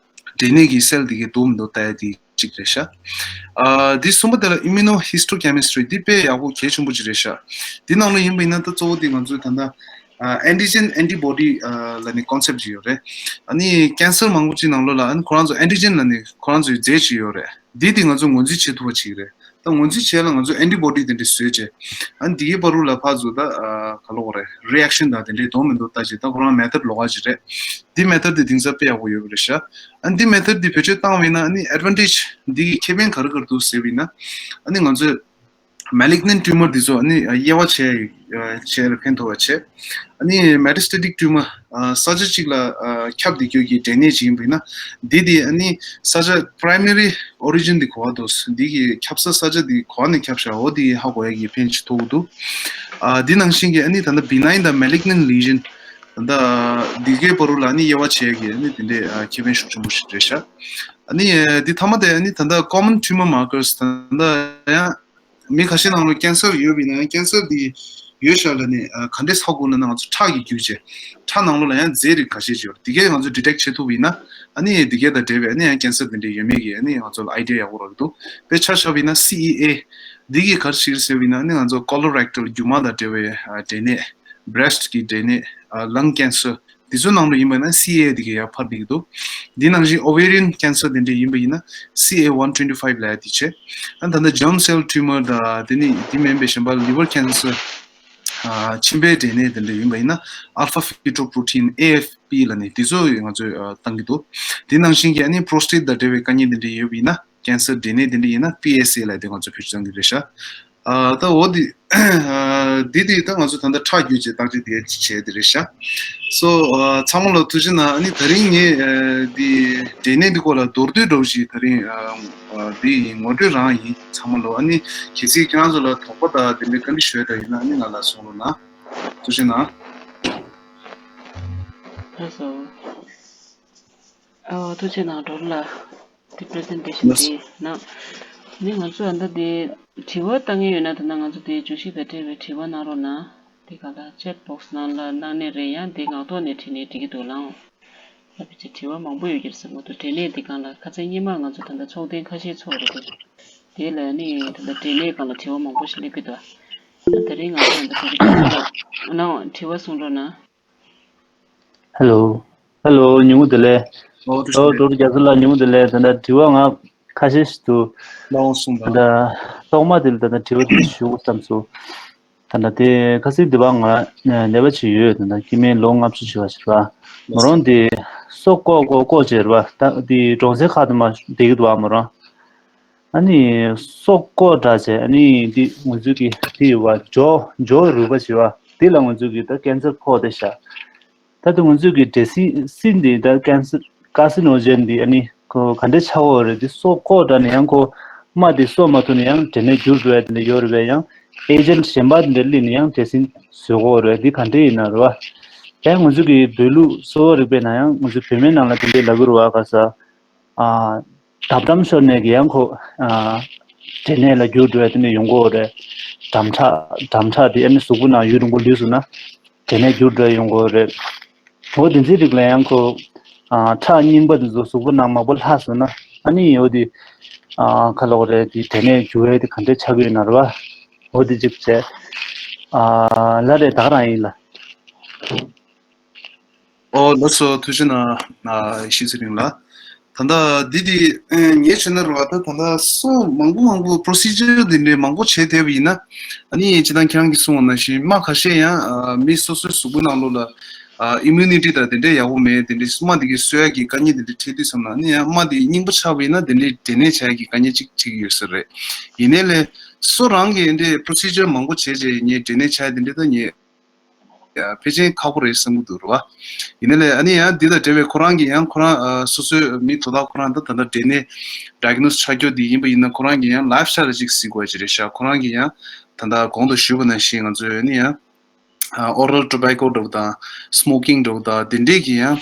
འབྲས་ནད་ཀྱི་སེལ་དེ་གའི་འདུག་མི་འདུག་ལྟ་ཡ་དེ་གཅིག་རེད་ཤག་ཨ་དེ་གསུམ་པ་དེ་ལ་immunohistochemistry དེ་དཔེ་ཡག་པོ་གལ་ཆེན་པོ་ཅིག་རེད་ཤག་དེ་ནང་ལ་ཡིན་པ་ཡིན་ན་ད་གཙོ་བོ་དེ་ང་ཚོས་ད་ལྟ་ ཨ་antigen antibody ཨ་ལབ་ནས་concept ཅིག་ཡོད་རེད། ཨ་ནི་cancer མང་པོ་ཅིག་ནང་ལོགས་ལ་ཨ་ནི་ཁོ་རང་ཚོ་antigen ལབ་ནས་ཁོ་རང་ཚོའི་རྫས་ཅིག་ཡོད་རེད། འདི་དེ་ང་ཚོ་ངོས་འཛིན་བྱེད་ཐུབ་པ་ཅིག་རེད། ད་ངོས་འཛིན་བྱས་ལ་ང་ཚོ་antibody དེ་འདྲ་བཟོས་བྱས། ཨ་ནི་འདི་གའི་བར་དུ་ལ་ཕར་ཚུར་ད་ཨ་ག་ལབ་དགོས་རེད། reaction དང་དེ་འདྲའི་འདུག་མི་འདུག་ལྟ་བྱས། ད་ཁོ་རང་method ལོགས་ཀ་ཅིག་རེད། འདི་method དེ་དེང་སང་དཔེ་ཡག་པོ་ཡོད་པ་རེད་ཤག་ཨ་ནི་འདི་method དེ་བེད་སྤྱོད་བཏང་བ་ཡིན་ན་ཨ་ནི་advantage འདི་གི་ཁེ་ཕན་ག་རེ་ག་རེ་འདུག་ཟེར་བ་ཡིན་ན། ཨ་ནི་ང་ཚོས་malignant tumor དེ་ཚོ་ཨ་ནི་དབྱེ་བ་ཕྱེ་ཕྱེ་ལ་ཕན་ཐོགས་པ་བྱས། ཨ་ནི་metastatic tumor ས་ཆ་གཅིག་ལ་ཁྱབ་བསྡད་རྒྱུ་གི་འབྲས་ནད་ཅིག་ཡིན་པ་ཡིན་ན། འདི་དེ་ཨ་ནི་ས་ཆ་primary origin དེ་ག་པར་འདུག་འདི་གི་ཁྱབ་ས་ས་ཆ་དེ་ག་པར་ནས་ཁྱབ་ཤག་འོ་དེ་ཧ་གོ་ཡ་གི་ཕན་ཅིག་ཐོགས་ཀྱི་འདུག་ཨ་འདི་ནང་བཞིན་གྱི་ཨ་ནི་ད་ལྟ་benign དང་malignant lesion ད་ལྟ་འདི་གའི་བར་དུ་ལ་ཨ་ནི་དབྱེ་བ་ཕྱེ་ཡ་གི་ཨ་ནི་དེ་འདྲའི་ཁེ་ཕན་ཤུགས་ཆེན་པོ་ཞིག་རེད་ཤག་ཨ་ནི་འདི་མཐའ་མ་དེ་ཨ་ནི་ད་ལྟ་common tumor markers ད་ལྟ་ཡང་མི་ཁ་ཤས་ནང་ལ་cancer ཡོད་པ་ཡིན་ན་ཡང་cancer དེ་ཡོད་ཤག་ལབ་ནས་ག་འདྲས་ཧ་གོ་ན་ན་ང་ཚོ་ཁྲག་གི་རྒྱུ་བྱས། ཁྲག་ནང་ལོགས་ལ་ཡང་རྫས་རིགས་ཁ་ཤས་ཅིག་ཡོད་རེད། དེ་གས་ང་ཚོ་detect བྱེད་ཐུབ་པ་ཡིན་ན་ཨ་ནི་དེ་གས་དང་འབྲེལ་བའི་ཨ་ནི་ཡང་cancer དེ་འདྲས་ཡོད་མེད་ཀྱི་ཨ་ནི་ང་ཚོ་ལ་idea ཡག་པོ་རག་གི་འདུག་དཔེར་ཆ་བཞག་པ་ཡིན་ན་CEA འདི་གས་ག་རེ་བྱེད་ཀྱི་རེད་ཟེར་བ་ཡིན་ན་ཨ་ནི་ང་ཚོ་colorectal རྒྱུ་མ་དང་འབྲེལ་བའི་འབྲས་ནད། breast གི་འབྲས་ནད། lung cancer འདི་ཚོའི་ནང་དུ་ཡིན་པ་ན་CEA འདི་གས་ཡར་འཕར་བསྡད་ཀྱི་འདུག་འདི་ནང་བཞིན་ovarian cancer དེ་འདྲ་ཡིན་པ་ཡིན་ན་CA one twenty five ལབ་ཡ་དེ་བྱས། ཨ་ད་ལྟ་germ cell tumor དང་དེ་ནི་དེ་མིན་པའི་གཞན་པ་liver cancer ཨ་མཆིན་པའི་འབྲས་ནད་དེ་འདྲ་ཡིན་པ་ཡིན་ན་alpha fetoprotein AFP ལབ་ནས་དེ་ཚོ་ང་ཚོས་ཨ་བཏང་གི་འདུག་དེ་ནང་བཞིན་གྱི་ཨ་ནི་prostate དང་འབྲེལ་བའི་དཀའ་ངལ་དེ་འདྲ་ཡོད་པ་ཡིན་ན་cancer འབྲས་ནད་དེ་འདྲ་ཡིན་ན་PSA ལབ་དེ་ང་ཚོས་བེད་སྤྱོད་གཏང་གི་རེད་ཤག་ཨ་ད་འོ་དེ་ཨ་འདི་དེ་ད་ང་ཚོ་ད་ལྟ་ཁྲག་བརྒྱུད་བྱས་བརྟག་དཔྱད་དེ་བྱས་དེ་རེད་ཤག་སོ་ཨ་ཚང་མ་ལ་ཐུགས་རྗེ་གནང་། ཨ་ནི་ད་རིང་ངས་ཨ་འདི་འབྲས་ནད་འདི་སྐོར་ལ་མདོར་བསྡུས་འདྲ་བོ་ཞིག་ད་རིང་ཨ་ཨ་འདི་ངོ་སྤྲོད་རང་ཡིན། ཚང་མ་ལ་ཨ་ནི་གལ་སྲིད་ཁྱེད་རང་ཚོ་ལ་དོགས་པ་དང་དེ་འདྲའི་བཀའ་འདྲི་ཞུ་ཡ་ད་ཡོད་ན་ཨ་ནི་ང་ལ་གསུང་རོགས་གནང་། ཐུགས་རྗེ་གནང་། ལགས་སོ། ཨ་ཐུགས་རྗེ་གནང་། འགྲོ་ལ་དེ་presentation དེ་ནང་ནི་ང་ཚོ་ཨ་ད་དེ་དྲི་བ་བཏང་མཁན་ཡོད་ན་ད་ནང་ང་ཚོ་དེ་བརྗོད་གཞི་དང་འབྲེལ་བའི་དྲི་བ་གནང་རོགས་གནང་། དེ་ག་ལ་chat box ནང་ལ་གནང་ནས་རེད། ཡང་དེ་ངག་ཐོག་ནས་བྲིས་ནས་འགྲིག་གི་འདུག་ལགས། ད་ཕལ་ཆེར་དྲི་བ་མང་པོ་ཡོད་ཀྱི་རེད་བསམ་གྱི་འདུག་འབྲས་ནད་འདི་སྒང་ལ་ཁ་སང་སྔོན་མ་ང་ཚོ་ད་ལྟ་ཚོགས་ཐེངས་ཁ་ཤས་ཚོགས་རེད་འདུག་དེ་ལ་ནི་ད་ལྟ་འབྲས་ནད་སྒང་ལ་དྲི་བ་མང་པོ་ཞིག་སླེབས་ཀྱི་འདུག་ད་དེ་རིང་ང་ཚོ་ད་ལྟ་ནང་དྲི་བ་གསུང་རོགས་གནང་། Hello. Hello. ཉིན་མོ་བདེ་ལེགས། ཨོ་ཌོག་ཊར་རྒྱ་མཚོ་ལགས། ཉིན་མོ་བདེ་ལེགས། ད་ལྟ་དྲི་བ་ང་ཁ་ཤས་ཤིག་འདུག་ལགས་འོང་གསུངས་དང་། ད་ལྟ་ཐོག་མ་དེ་ལ་ད་ལྟ་དྲི་བ་དེ་ཞུ་དགོས་བསམ་སོང་། ད་ལྟ་དེ་ཁ་སང་དེ་བ་ང་ནད་པ་ཅིག་ཡོད། ད་ལྟ་སྐྱེ་དམན་ལོ་ལྔ་བཅུ་བྱས་པ་ཞིག་རེད་བ། མོ་རང་དེ་སོ་བཀོག་བཀོག་བཀོག་བྱས་རེད་བ། ད་དེ་གྲོང་གསེབ་ཁག་ཏུ་མར་བསྡད་ཀྱི་འདུག་བ་མོ་རང་། ཨ་ནི་སོ་བཀོག་འདྲ་བྱས། ཨ་ནི་འདི་ང་ཚོའི་གི་དེ་ཡོད་བ། སྦྱོར་སྦྱོར་རུས་པ་བྱས་བ། དེ་ལ་ང་ཚོའི་གི་ད་ཀན་སར་ཕོག་བསྡད་ཤག་ད་དུང་ང་ཚོའི་གི་འབྲས་སིལ་སིལ་འདི་ད་ཀན་སར་ཀར་སི་ནོ་ཇེན་འདི་ཨ་ནི་ཁོ་ག་འདྲས་ཆགས་ཡོད་རེད། འདི་སོ་བཀོག་འདྲ་ནས་ཡང་ཁོ་རྨ་འདི་གསོ་མ་ཐུབ་ནས་ཡང་འབྲས་ནད་འགྱུར་འགྲོ་ཡ་དེ་འདྲ་ཡོད་རེད་པས། ཡང་ཨེ་ཇེན་ཊི་གཞན་པ་དེ་འདྲ་སླེབས་ནས་ཡང་འབྲས་སིལ་བཟོ་གི་ཡོད་རེད། འདི་ག་འདྲས་ཡིན་ན་རེད་བ། ཡང་ང་ཚོའི་གི་བོད་ལུགས་གསོ་བ་རིག་པའི་ནང་ཡང་ང་ཚོ་བོད་སྨན་ནང་ལ་དེ་འདྲས་ལབ་ཀྱི་རེད་བ། ག་ས་ཨ་འདབ་འགྲམ་ཤོར་ནས་ཀྱི་ཡང་ཁོ་ཨ་འབྲས་ནད་ལ་འགྱུར་འགྲོ་ཡ་དེ་འདྲ་ཡོང་གི་ཡོད་རེད། འགྲམ་ཁྲག་འགྲམ་ཁྲག་དེ་ཨ་ནི་གཟུགས་པོ་ནང་ཡུན་རིང་པོ་ལུས་སོང་ན་འབྲས་ནད་འགྱུར་འགྲོ་ཡ་ཡོང་གི་ཡོད་རེད། འོ་དེ་ཚོའི་རིགས་ལ་ཡང་ཁོ་ཨ་ཁྲག་རྙིང་པ་དེ་ཚོ་གཟུགས་པོ་ནང་མང་པོ་ལྷག་སོང་ན་ཨ་ནི་འོ་དེ་ཨ་ག་ལབ་དགོས་རེད། དེ་འབྲས་ནད་འགྱུར་ཡ་དེ་ག་འདྲས་ཆགས་ཀྱི་ཡོད་ན་རེད་བ། འོ་དེ་གཅིག་བྱས། ཨ་ལགས་རེད། ད་ག་རང་ཡིན་ལགས། ཨོ་ལགས་སོ། ཐུགས་རྗེ་གནང་། ཨ་ཡེ་ཤེས་ཚེ་རིང་ལགས། ད་ལྟ་འདི་འདི་ངས་བྱས་ན་རེད་བ། ད་ད་ལྟ་སོ་མང་པོ་མང་པོ་procedure འདི་འདྲའི་མང་པོ་བྱས་བསྡད་པ་ཡིན་ན། ཨ་ནི་སྤྱིར་བཏང་ཁྱེད་རང་གིས་གསུངས་པ་ནང་བཞིན་རྨ་ཁ་ཤས་ཡང་ཨ་མི་སོ་སོའི་གཟུགས་པོ་ནང་ལོགས་ལ་ཨ་immunity དང་དེ་འདྲས་ཡག་པོ་མེད། དེ་འདྲས་རྨ་འདི་གི་གསོ་ཡག་གི་དཀའ་ངལ་དེ་འདྲས་འཕྲད་དུས་ཙམ་ལ་ཨ་ནི་ཡང་རྨ་འདི་རྙིང་པ་ཆགས་པ་ཡིན་ན་དེ་འདྲས་འབྲས་ནད་ཆགས་ཡག་གི་དཀའ་ངལ་ཅིག་འཕྲད་ཀྱི་ཡོད་ས་རེད། ཡིན་ནའི་ལས་སོ་རང་གིས་འདི་འདྲས་procedure མང་པོ་བྱས་བྱས་ངས་འབྲས་ནད་ཆགས་ཡག་དེ་འདྲས་ད་ངས། ཕལ་ཆེར་ཁག་པོ་རེད་བསམ་གྱི་འདུག་རེད་བ། ཡིན་ནའི་ལས་ཨ་ནི་ཡང་འདི་དང་འབྲེལ་བའི་ཁོ་རང་གིས་ཡང་ཁོ་རང་ཨ་སོ་སོའི་མི་དོ་བདག་ཁོ་རང་ད་ད་ལྟ་འབྲས་ནད་diagnose ཆགས་རྒྱུ་འདི་ཡིན་པ་ཡིན་ན་ཁོ་རང་གིས་ཡང་lifestyle ཅིག་གཟིགས་དགོས་ཀྱི་རེད་ཤག་ཁོ་རང་གིས་ཡང་ད་ལྟ་གོང་དུ་ཞུས་པ་ནང་བཞིན་ང་ཚོས་ཨ་ནི་ཡང་oral tobacco འདྲ་བོ་དང་smoking འདྲ་བོ་དང་དེ་འདྲས་ཀྱི་ཡང་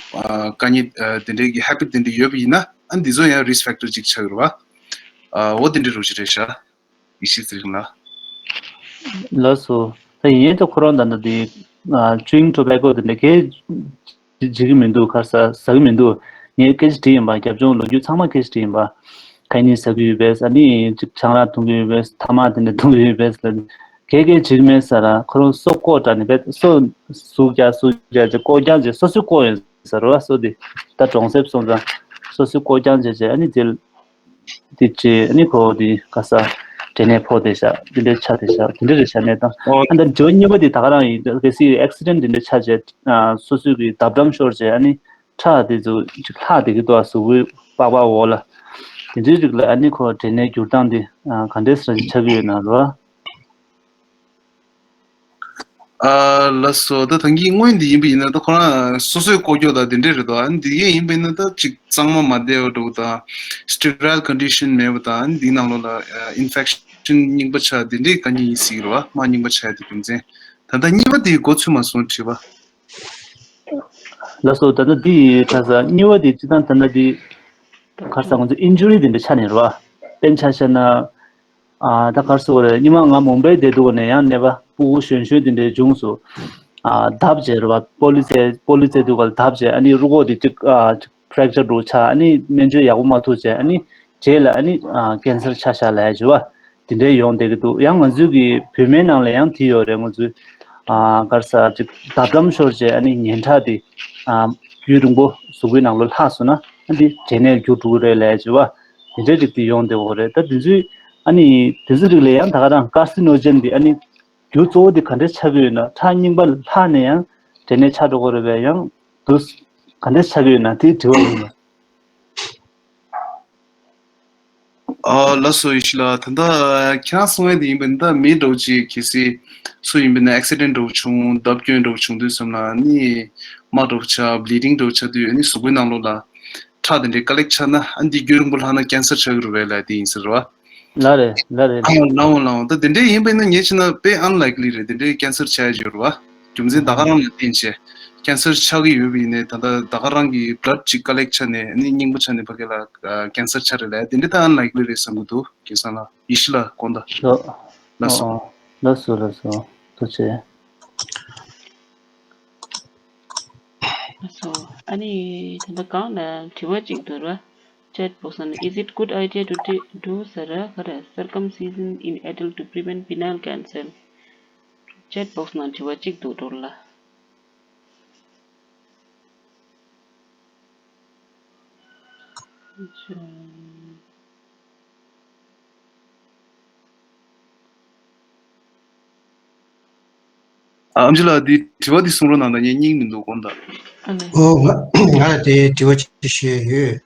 དཀའ་ངལ་དེ་འདྲས་ཀྱི་habit དེ་འདྲས་ཡོད་པ་ཡིན་ན་ཨ་ནི་འདི་ཚོ་ཡང་risk factor ཅིག་ཆགས་ཀྱི་རེད་བ། འོ་དེ་འདྲས་རུ་ཅིག་རེད་ཤག་ཡེ་ཤེས་ཚེ་རིང་ལགས། ལགས་སོ། ད་ཡིན་ཡང་ད་ཁོ་རང་ད་ལྟ་དེ་chewing tobacco དེ་འདྲ་གས་བྱེད་ཀྱི་མི་འདུག་ཁ་ས་ཟ་གི་མི་འདུག་ངས་སྐད་ཆ་དྲིས་ཡིན་པ། རྒྱབ་ལྗོངས་ལོ་རྒྱུས་ཚང་མ་སྐད་ཆ་དྲིས་ཡིན་པ། ཁ་ཉིན་ཟ་གི་ཡོད་པས། ཨ་ནི་ཅིག་ཆང་རག་འཐུང་གི་ཡོད་པས། ཐ་མག་དེ་འདྲ་འཐུང་གི་ཡོད་པས་ལ། གས་གས་བྱེད་ཀྱི་མེད་ས་ར། ཁོ་རང་སོ་བཀོག་དྲ་ནི་བས་སོ་ཟུག་རྒྱག་ཟུག་རྒྱག་བྱས་བཀོག་རྐྱང་བྱས་སོ་སོས་བཀོག་ཡོང་ས་ར་བ། སོ་དེ་ད་གྲོང་གསེབ་སོང་ཙང་སོ་སོས་བཀོག་རྐྱང་བྱས་བྱས། ཨ་ནི་དེ་དེ་བྱས། ཨ་ནི་ཁོ་དེ་ག་ས་འབྲས་ནད་ཕོག་བསྡད་ཤག་དེ་འདྲའི་ཆ་བསྡད་ཤག་དེ་འདྲ་རེད་ཤག་གནས་སྟངས། ཨོ། ཨ་ད་དྲི་བ་གཉིས་པ་དེ་ད་ག་རང་ཡིན། གལ་སྲིད་ཨེག་སི་ཌེན་དེ་འདྲ་ཆགས་བྱས་སོ་སོའི་གི་བརྡབ་འགྲམ་ཤོར་བྱས། ཨ་ནི་ཁྲག་དེ་ཚོ་ཅིག་ལྷག་བསྡད་ཀྱི་འདུག་གཟུགས་པོའི་པགས་པ་འོག་ལ། དེ་འདྲའི་རིགས་ལ་ཨ་ནི་ཁོ་འབྲས་ནད་འགྱུར་སྟངས་དེ་ག་འདྲས་སེ་ཆགས་ཀྱི་ཡོད་ན་ར། ཨ་ལགས་སོ། ད་ད་གིན་སྔོན་འདི་ཡིན་པ་ཡིན་ན་ད་ཁོ་རང་སོ་སོས་ལྐོག་གྱོག་དང་དེ་འདྲས་རེད་དོ། ཨ་ནི་འདི་གས་ཡིན་པ་ཡིན་ན་ད་ཅིག་གཙང་མ་མ་བདེ་བ་འདྲ་བོ་དང་སི་ཊི་རའི་ལ་ཀོན་ཌི་ཤན་མེད་པ་དང་། ཨ་ནི་འདིའི་ནང་ལོགས་ལ་ཨིན་ཕེག་ཤན་རྙིང་པ་ཆགས་དེ་འདྲས་ག་གཉིས་ཡིན་སྲིད་རེད་བ། རྨ་རྙིང་པ་ཆགས་དེ་རྒྱུ་མཚན། ད་ལྟ་གཉིས་པ་དེ་མགོ་ཚོས་མ་སོང་དྲི་བ། ལགས་སོ། ད་ལྟ་འདི་ཁ་ས་གཉིས་པ་དེ་སྤྱིར་བཏང་ད་ལྟ་འདི་ཁ་ས་ང་ཚོ་ཨིན་ཇུ་རི་དེ་འདྲ་ཆགས་ནས་རེད་བ། དཔེར་ན་ཆ་བཞག་ན། ཨ་ད་ག་རེ་ཟེར་དགོས་རེད། སྔོན་མ་ང་མུམ་བའི་བསྡད་དུས་ནས་ཡང་ནད་པ་ཕྲུ་གུ་གཞོན་གཞོན་དེ་འདྲའི་བྱུང་སོང་། ཨ་བརྡབ་བྱས་རེད་བ། པོ་ལི་སི་པོ་ལི་སི་དུས་སྐབས་ལ་བརྡབ་བྱས། ཨ་ནི་རུས་ཁོག་དེ་ཅིག་ཨ་ཅིག་ཕྲེག་ཅར་འདྲ་བོ་ཆགས། ཨ་ནི་སྨན་བཅོས་ཡག་པོ་མ་ཐུབ་བྱས། ཨ་ནི་རྗེས་ལ་ཨ་ནི་ཨ་ཀན་སར་ཆགས་ཤག་ལབ་ཡ་བྱས་བ། དེ་འདྲའི་ཡོང་བསྡད་ཀྱི་འདུག་ཡང་ང་ཚོའི་གི་བོད་སྨན་ནང་ལ་ཡང་དེ་ཡོད་རེད། ང་ཚོའི་ཨ་ག་རེ་ཟེར་ཅིག་བརྡབ་འགྲམ་ཤོར་བྱས། ཨ་ནི་ཉེན་ཁྲག་དེ་ཨ་རྒྱུན་རིང་པོ་གཟུགས་པོའི་ནང་ལོགས་ལྷག་སོང་ན། ཨ་འདི་འབྲས་ནད་འགྱུར་འགྲོ་གི་རེད་ལབ་ཡ་བྱས་བ། དེ་འདྲའི་རིགས་དེ་ཡོང་བསྡད་ཡོད་རེད། ད་དེ་ཚོའི་ཨ་ནི་དེ་ཚོའི་རིགས་ལ་ཡང་ད་ག་རང་ཀར་སི་ནོ་ཇེན་དེ་ཨ་ནི་རྒྱུ་གཙོ་བོ་དེ་ག་འདྲས་ཆགས་ཀྱི་ཡོད་ན། ཁྲག་རྙིང་པ་ལྷག་ནས་ཡང་འབྲས་ནད་ཆགས་འགྲོ་གི་རེད་པས། ཡང་དུས་ག་འདྲས་ཆགས་ཀྱི་ཡོད་ན་དེའི་དྲི་བ་ཡིན། ཨ་ལགས་སོ། ཡེ་ཤེས་ལགས། ད་ལྟ་ཁྱེད་རང་གསུང་ཡས་དེ་ཡིན་པ་ཡིན་ན། ད་མི་འདྲ་བོ་ཅིག་གལ་སྲིད་སུ་ཡིན་པ་ཡིན་ན་ཨེག་སི་ཌེན་འདྲ་བོ་བྱུང་། བརྡབ་སྐྱོན་འདྲ་བོ་བྱུང་དུས་ཙམ་ལ་ནི་རྨ་འདྲ་བོ་ཆགས། བྷི་ལི་ཌིང་འདྲ་བོ་ཆགས་དུས། ཨ་ནི་གཟུགས་པོའི་ནང་ལོགས་ལ་ཁྲག་དེ་འདྲའི་ཀ་ལེག་ཆགས་ན། ཨ་འདི་རྒྱུན་རིང་པོ་ལྷག་ན་ཀན་སར་ཆགས་ཀྱི་རེད་པས་ལབ་དེ་ཡིན་ས་རེད་བ། ལགས་རེད། ལགས་རེད། ཨ་ལགས་འོང་ལགས་འོང་། ད་དེ་འདྲས་ཡིན་པ་ཡིན་ན་ངས་བྱས་ན་དཔེ་ཨན་ལའིག་ལི་རེད། དེ་འདྲའི་ཀན་སར་ཆགས་ཡ་ཡོད་རེད་བ། རྒྱུ་མཚན་ད་ག་རང་ལ་བརྟེན་བྱས་ཀན་སར་ཆགས་ཀྱི་ཡོད་པ་ཡིན་ནའི། ད་ལྟ་ད་ག་རང་གི་བྷི་ལཌ་ཅིག་ཀ་ལེག་ཆགས་ནས་ནི་རྙིང་པ་ཆགས་ནས་ཕ་གི་ལ་ཀན་སར་ཆགས་རེད་ལབ་ཡ་དེ་འདྲ་ད་ཨན་ལའིག་ལི་རེད་བསམ་གྱི་འདུག་ཁ་སང་ལ་ཡེ་ཤེས་ལགས་དགོངས་དག་ལགས་སོ། ཨོ་ལགས་སོ་ལགས་སོ། ཐུགས་རྗེ་ཆེ། ལགས་སོ། ཨ་ནི་ད་ལྟ་སྒང་ལ་དྲི་བ་གཅིག་འདུག་ར། Chat box ནང་། Is it good idea to do, do ཟེར་ག་རེ། Circumcision in adult to prevent penile cancer? Chat box ནང་དྲི་བ་གཅིག་འདུག་འགྲོ་ལ། ཨ་ཨམ་ཆི་ལགས། འདི་དྲི་བ་འདི་གསུང་རོགས་གནང་དང་། ངས་སྙིང་མི་འདུག་དགོངས་དག་ཨ་ལེ། ཨོ་ང་ང་ལ་དེ་དྲི་བ་ཅིག་ཞུ་ཡ་ཡོད།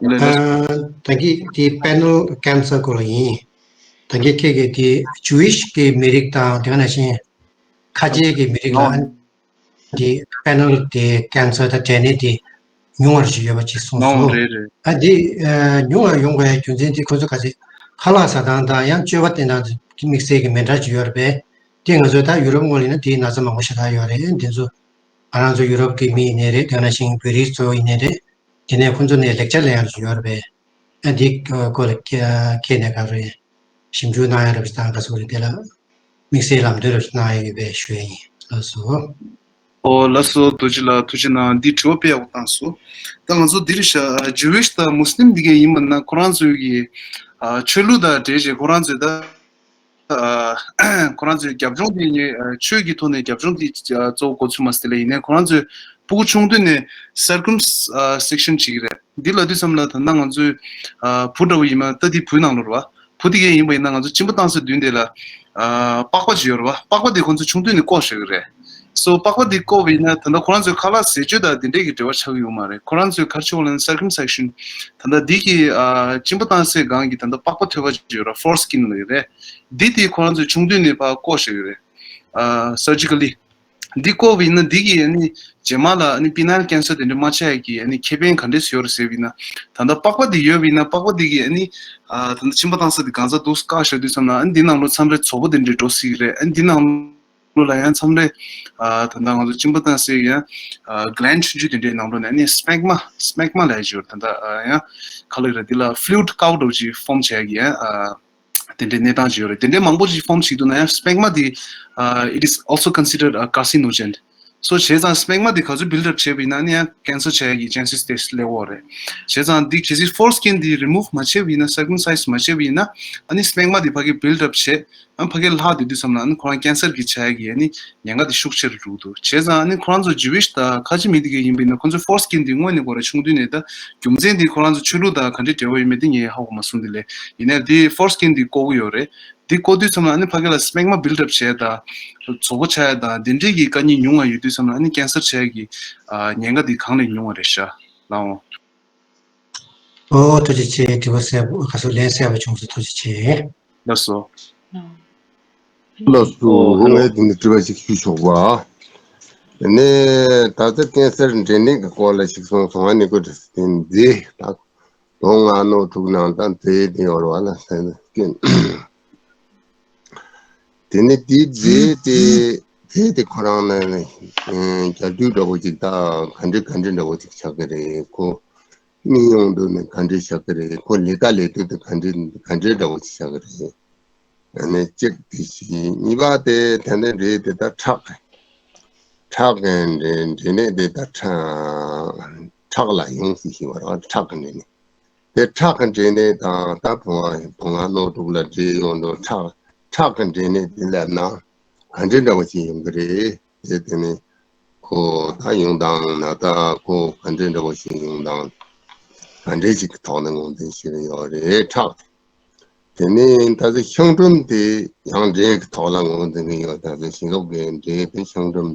ལགས་ལགས། ཨ་ད་གིན་དེ་པེ་ནལ་ཀན་སར་སྐོར་ལ་ཡིན། ད་གིན་ཁྱེད་ཀྱིས་དེ་ཇུ་ཝིཤ་གི་མི་རིགས་དང་དེ་ག་ནང་བཞིན་ཁ་ཆེ་གི་མི་རིགས་ལ་ཨ་དེ་པེ་ནལ་དེ་ཀན་སར་དང་འབྲས་ནད་དེ་ཉུང་བ་ཞིག་ཡོད་པ་ཅིག་གསུངས་སོང་། རེད་རེད། ཨ་དེ་ཨ་ཉུང་བ་ཡོང་དགོས་རྒྱུ་མཚན་དེ་ཁོ་ཚོ་ག་ཚོད་ཁ་ལག་ཟ་སྟངས་དང་ཡང་སྤྱོད་པ་བསྟེན་སྟངས་དེ་དམིགས་བསལ་གྱི་མི་འདྲ་ཅིག་ཡོད་རེད་པས། དེ་ང་ཚོ་ད་ཡུ་རོབ་ངོས་ལ་ཡིན་ན་དེའི་ན་ཚ་མང་པོ་ཞེ་དྲག་ཡོད་རེད། དེ་ཚོ་ང་རང་ཚོ་ཡུ་རོབ་ཀྱི་མི་ཡིན་ནའི་རེད། དེ་ནང་བཞིན་བོད་རིགས་ཚོ་ཡིན་ནའི་རེད། དེ་ནས་ཁོང་ཚོ་ནས་ལེགས་ཆ་ལེན་ཡག་ཅིག་ཡོད་རེད་པས། ཨ་འདི་སྐོར་ལ་ཁྱེད་ནས་ག་རེ་ཞིབ་འཇུག་གནང་ཡ་རེད་པས། དང་ག་ཚོད་རེད། དེ་ལ་དམིགས་བསལ་ལམ་སྟོན་རེ་གནང་ཡ་ཡོད་པས་ཞུ་ཡ་ཡིན། ལགས་སོ། ཨོ་ལགས་སོ། རྡོ་རྗེ་ལགས་ཐུགས་རྗེ་གནང་། འདི་དྲི་བ་དཔེ་ཡག་པོ་བཏང་སོང་། ད་ང་ཚོ་འདིར་ཤ་ཇུ་ཝིཤ་དང་མུ་སི་ལིམ་འདི་གས་ཡིན་པ་ན་ཁོ་རང་ཚོའི་གི་ཨ་ཆོས་ལུགས་དང་འབྲེལ་བྱས་ཁོ་རང་ཚོའི་ད་ཨ་ཁོ་རང་ཚོའི་རྒྱབ་ལྗོངས་འདི་ངས་ཨ་ཆོས་ཀྱི་ཐོག་ནས་རྒྱབ་ལྗོངས་འདི་ཨ་གཙོ་བོ་མགོ་ཚོས་མ་ཟེར་ལེ། ཡིན་ནའི་ཁོ་རང་ཚོའི་ཕྲུ་གུ་ཆུང་དུས་ནས་སར་ཀམ་སེག་ཤན་བྱེད་ཀྱི་རེད། འདི་ལབ་དུས་ཙམ་ལ་ད་ལྟ་ང་ཚོའི་ཨ་བུ་འདྲ་བོ་ཡིན་ན། ད་འདི་བུའི་ནང་ལོགས་རེད་བ། བུ་དེ་གས་ཡིན་པ་ཡིན་ན་ང་ཚོ་གཅིན་པ་བཏང་སའི་མདུན་དེ་ལ་ཨ་པགས་པ་ཅིག་ཡོད་རེད་བ། པགས་པ་དེ་ཁོང་ཚོ་ཆུང་དུས་ནས་བཀོག་བཞག་གི་རེད། སོ་པགས་པ་དེ་བཀོག་པ་ཡིན་ན་ད་ལྟ་ཁོ་རང་ཚོའི་ཁ་ལག་ཟས་སྤྱོད་དང་དེ་འདྲས་ཀྱི་འབྲེལ་བ་ཆགས་ཀྱི་ཡོད་མ་རེད། ཁོ་རང་ཚོའི་ག་རེ་ཆགས་ཡོད་ལབ་ན་སར་ཀམ་སེག་ཤན། ད་ལྟ་འདི་གི་ཨ་གཅིན་པ་བཏང་སའི་སྒང་གི་ད་ལྟ་པགས་པ་ཐོད་པ་ཅིག་ཡོད་རེད། ཕོར་སི་ཀིན་ལབ་ཀྱི་རེད། འདི་དེ་ཁོ་རང་ཚོས་ཆུང་དུས་ནས་ཕར་བཀོག་བཞག་གི་རེད། ཨ་སར་ཇི་ཀ་ལི། འདི་བཀོག་པ་ཡིན་ན་འདི་གིས་ཨ་ནི་རྗེས་མ་ལ་ཨ་ནི་པི་ནལ་ཀན་སར་དེ་འདྲ་མ་ཆགས་ཡག་གི་ཨ་ནི་ཁེ་ཕན་ག་འདྲས་ཡོད་རེད་ཟེར་བ་ཡིན་ན། ད་ལྟ་པགས་པ་འདི་ཡོད་པ་ཡིན་ན་པགས་པ་འདི་གིས་ཨ་ནི་ཨ་ད་ལྟ་གཅིན་པ་བཏང་ས་འདི་གང་ས་འདུག་བཀག་བཞག་དུས་ཙམ་ལ་ཨ་ནི་འདི་ནང་ལོགས་མཚམས་རེ་བཙོག་པ་དེ་འདྲས་འགྲོ་སྲིད་ཀྱི་རེད། ཨ་ནི་འདི་ནང་ལོགས་ལ་ཡང་མཚམས་རེ་ཨ་ད་ལྟ་ང་ཚོ་གཅིན་པ་བཏང་སའི་ཡང་ཨ་གི་ལན་ཌི་ཆུང་ཆུང་དེ་འདྲའི་ནང་ལོགས་ནས་ཨ་ནི་སྨེག་མ་སྨེག་མ་ལབ་ཡག་ཅིག་ཡོད་རེད། ད་ལྟ་ཨ་ཡང་ག་ལབ་ཀྱི་རེད། འདི་ལ་ཕུ་ལུ་ཌི་ཀའུ་འདྲ་བོ་ཅིག་ཕོམ་བྱེད་ཡག་གི་ཡང་ཨ། དེ་འདྲའི་གནས་སྟངས་ཅིག་ཡོད་རེད། དེ་འདྲའི་མང་པོ་ཅིག་ཕོམ་བྱེད་འདུག་ན་ཡང་སྨེག་མ་དེ་ཨ་it is also considered a carcinogen། སོ་བྱས་ཙང་སྨེག་མ་དེ་ག་ཚོད་build up བྱས་པ་ཡིན་ན་ཨ་ནི་ཡང་cancer བྱ་ཡ་གི་chances དེ་སླེབས་ཡོད་རེད། བྱས་ཙང་འདི་གལ་སྲིད་foreskin དེ་remove མ་བྱས་པ་ཡིན་ན། circumcise མ་བྱས་པ་ཡིན་ན་ཨ་ནི་སྨེག་མ་དེ་ཕ་གི་build up བྱས། ཨ་ཕ་གི་ལྷག་དེ་དུས་ཙམ་ལ་ཨ་ནི་ཁོ་རང་cancer གི་བྱ་ཡ་གི་ཨ་ནི་ཉེན་ཁ་དེ་ཤུགས་ཆེ་རུ་འགྲོ་གི་འདུག་བྱས་ཙང་ཨ་ནི་ཁོ་རང་ཚོ་Jewish དང་ཁ་ཆེ་མི་དེ་ག་ཡིན་པ་ཡིན་ན་ཁོ་ཚོའི་foreskin དེ་དངོས་གནས་ཁོ་རང་ཆུང་དུས་ནས་ད་རྒྱུ་མཚན་དེ་ཁོ་རང་ཚོ་ཆོས་ལུགས་དང་ག་འདྲའི་འབྲེལ་བ་ཡོད་མེད་དེ་ངས་ཧ་གོ་མ་སོང་། དེ་ལས་ཡིན་ནའི་དེ་foreskin དེ་བཀོག་གི་ཡོད་རེད། འདི་བཀོག་དུས་ཙམ་ལ་ཨ་ནི་ཕ་གི་ལ་སྨེག་མ་build up བྱས་དང་། བཙོག་པ་ཆགས་ཡ་དང་དེ་འདྲའི་གི་དཀའ་ངལ་ཉུང་བ་ཡོད་དུས་ཙམ་ལ་ཨ་ནི་cancer བྱས་ཀྱི་ཉེན་ཁ་འདི་གང་ལས་ཉུང་བ་རེད་ཤག་ལགས་འོང་། ཨོ་ཐུགས་རྗེ་ཆེ། དྲི་བ་གསལ་པོ་ག་སོ་ལན་གསལ་པོ་བྱུང་སོང་། ཐུགས་རྗེ་ཆེ། ལགས་སོ། ལགས་སོ། ཨོ་ཧེ་ལོ། ངས་དེ་འདྲ་དྲི་བ་ཞིག་ཞུ་ཆོག་པ། དེ་ནས་ད་ལྟ་cancer འབྲས་ནད་ཀྱི་སྐོར་ལ་ཞིག་གསུངས་སོང་། ཨ་ནི་ཀོ་ཏྲ་སི་ཏན་འདི་ད། ལོ་ལྔ་ནོ་དྲུག་ནང་ད་མཛེས་དེ་ཡོད་རེད་བ་ལ་ཟེར་ནས་སྐྱོན། དེ་ནི་དེའི་མཛེས་དེ་མཛེས་དེ་ཁོ་རང་ནས་རྒྱལ་དུས་འདྲ་བོ་ཅིག་ད་ག་འདྲ་ག་འདྲ་འདྲ་བོ་ཅིག་ཆགས་ཀྱི་རེད། ཁོ་མི་ཡོང་དུས་ནས་ག་འདྲ་ཆགས་ཀྱི་རེད། ཁོ་ལས་ཀ་ལས་དུས་དེ་ག་འདྲ་ག་འདྲ་འདྲ་བོ་ཅིག་ཆགས་ཀྱི་རེད། ཨ་ནི་གཅིག་དེ་ཞིག་ཡིན། གཉིས་པ་དེ་ད་ནི་འབྲས་དེ་ད་ཁྲག་ཁྲག་གི་འབྲས་འབྲས་ནད་དེ་ད་ཁྲག་ཁྲག་ལ་ཡོང་སྲིད་ཞིག་བ་ར། ཁྲག་གི་འབྲས་ནད་དེ་ཁྲག་གི་འབྲས་ནད་དང་ད་བུང་བ་བུང་བ་ནོར་དྲུག་ལ་འབྲས་ཡོང་དུས་ཁྲག་ཁྲག་གི་འབྲས་ནད་དེ་སླེབས་ན་ག་འདྲ་འདྲ་བ་ཞིག་ཡོང་གི་རེད། དེ་དེ་ནི་ཁོ་ད་ཡོང་སྟངས་ན་ད་ཁོ་ག་འདྲ་འདྲ་བ་ཞིག་ཡོང་སྟངས་ག་འདྲ་ཞིག་གི་ཐོག་ནས་ངོས་འཛིན་བྱེད་ཀྱི་ཡོད་རེད། ཁྲག་དེ་ནས་ད་ཆ་གཤང་དྲུམ་དེ་ཡང་འབྲས་ཀྱི་ཐོག་ལ་ངོས་འཛིན་གྱི་ཡོད། ད་ཆ་ཞིང་སློབ་ཀྱི་འབྲས་དེ་གཤང་དྲུམ་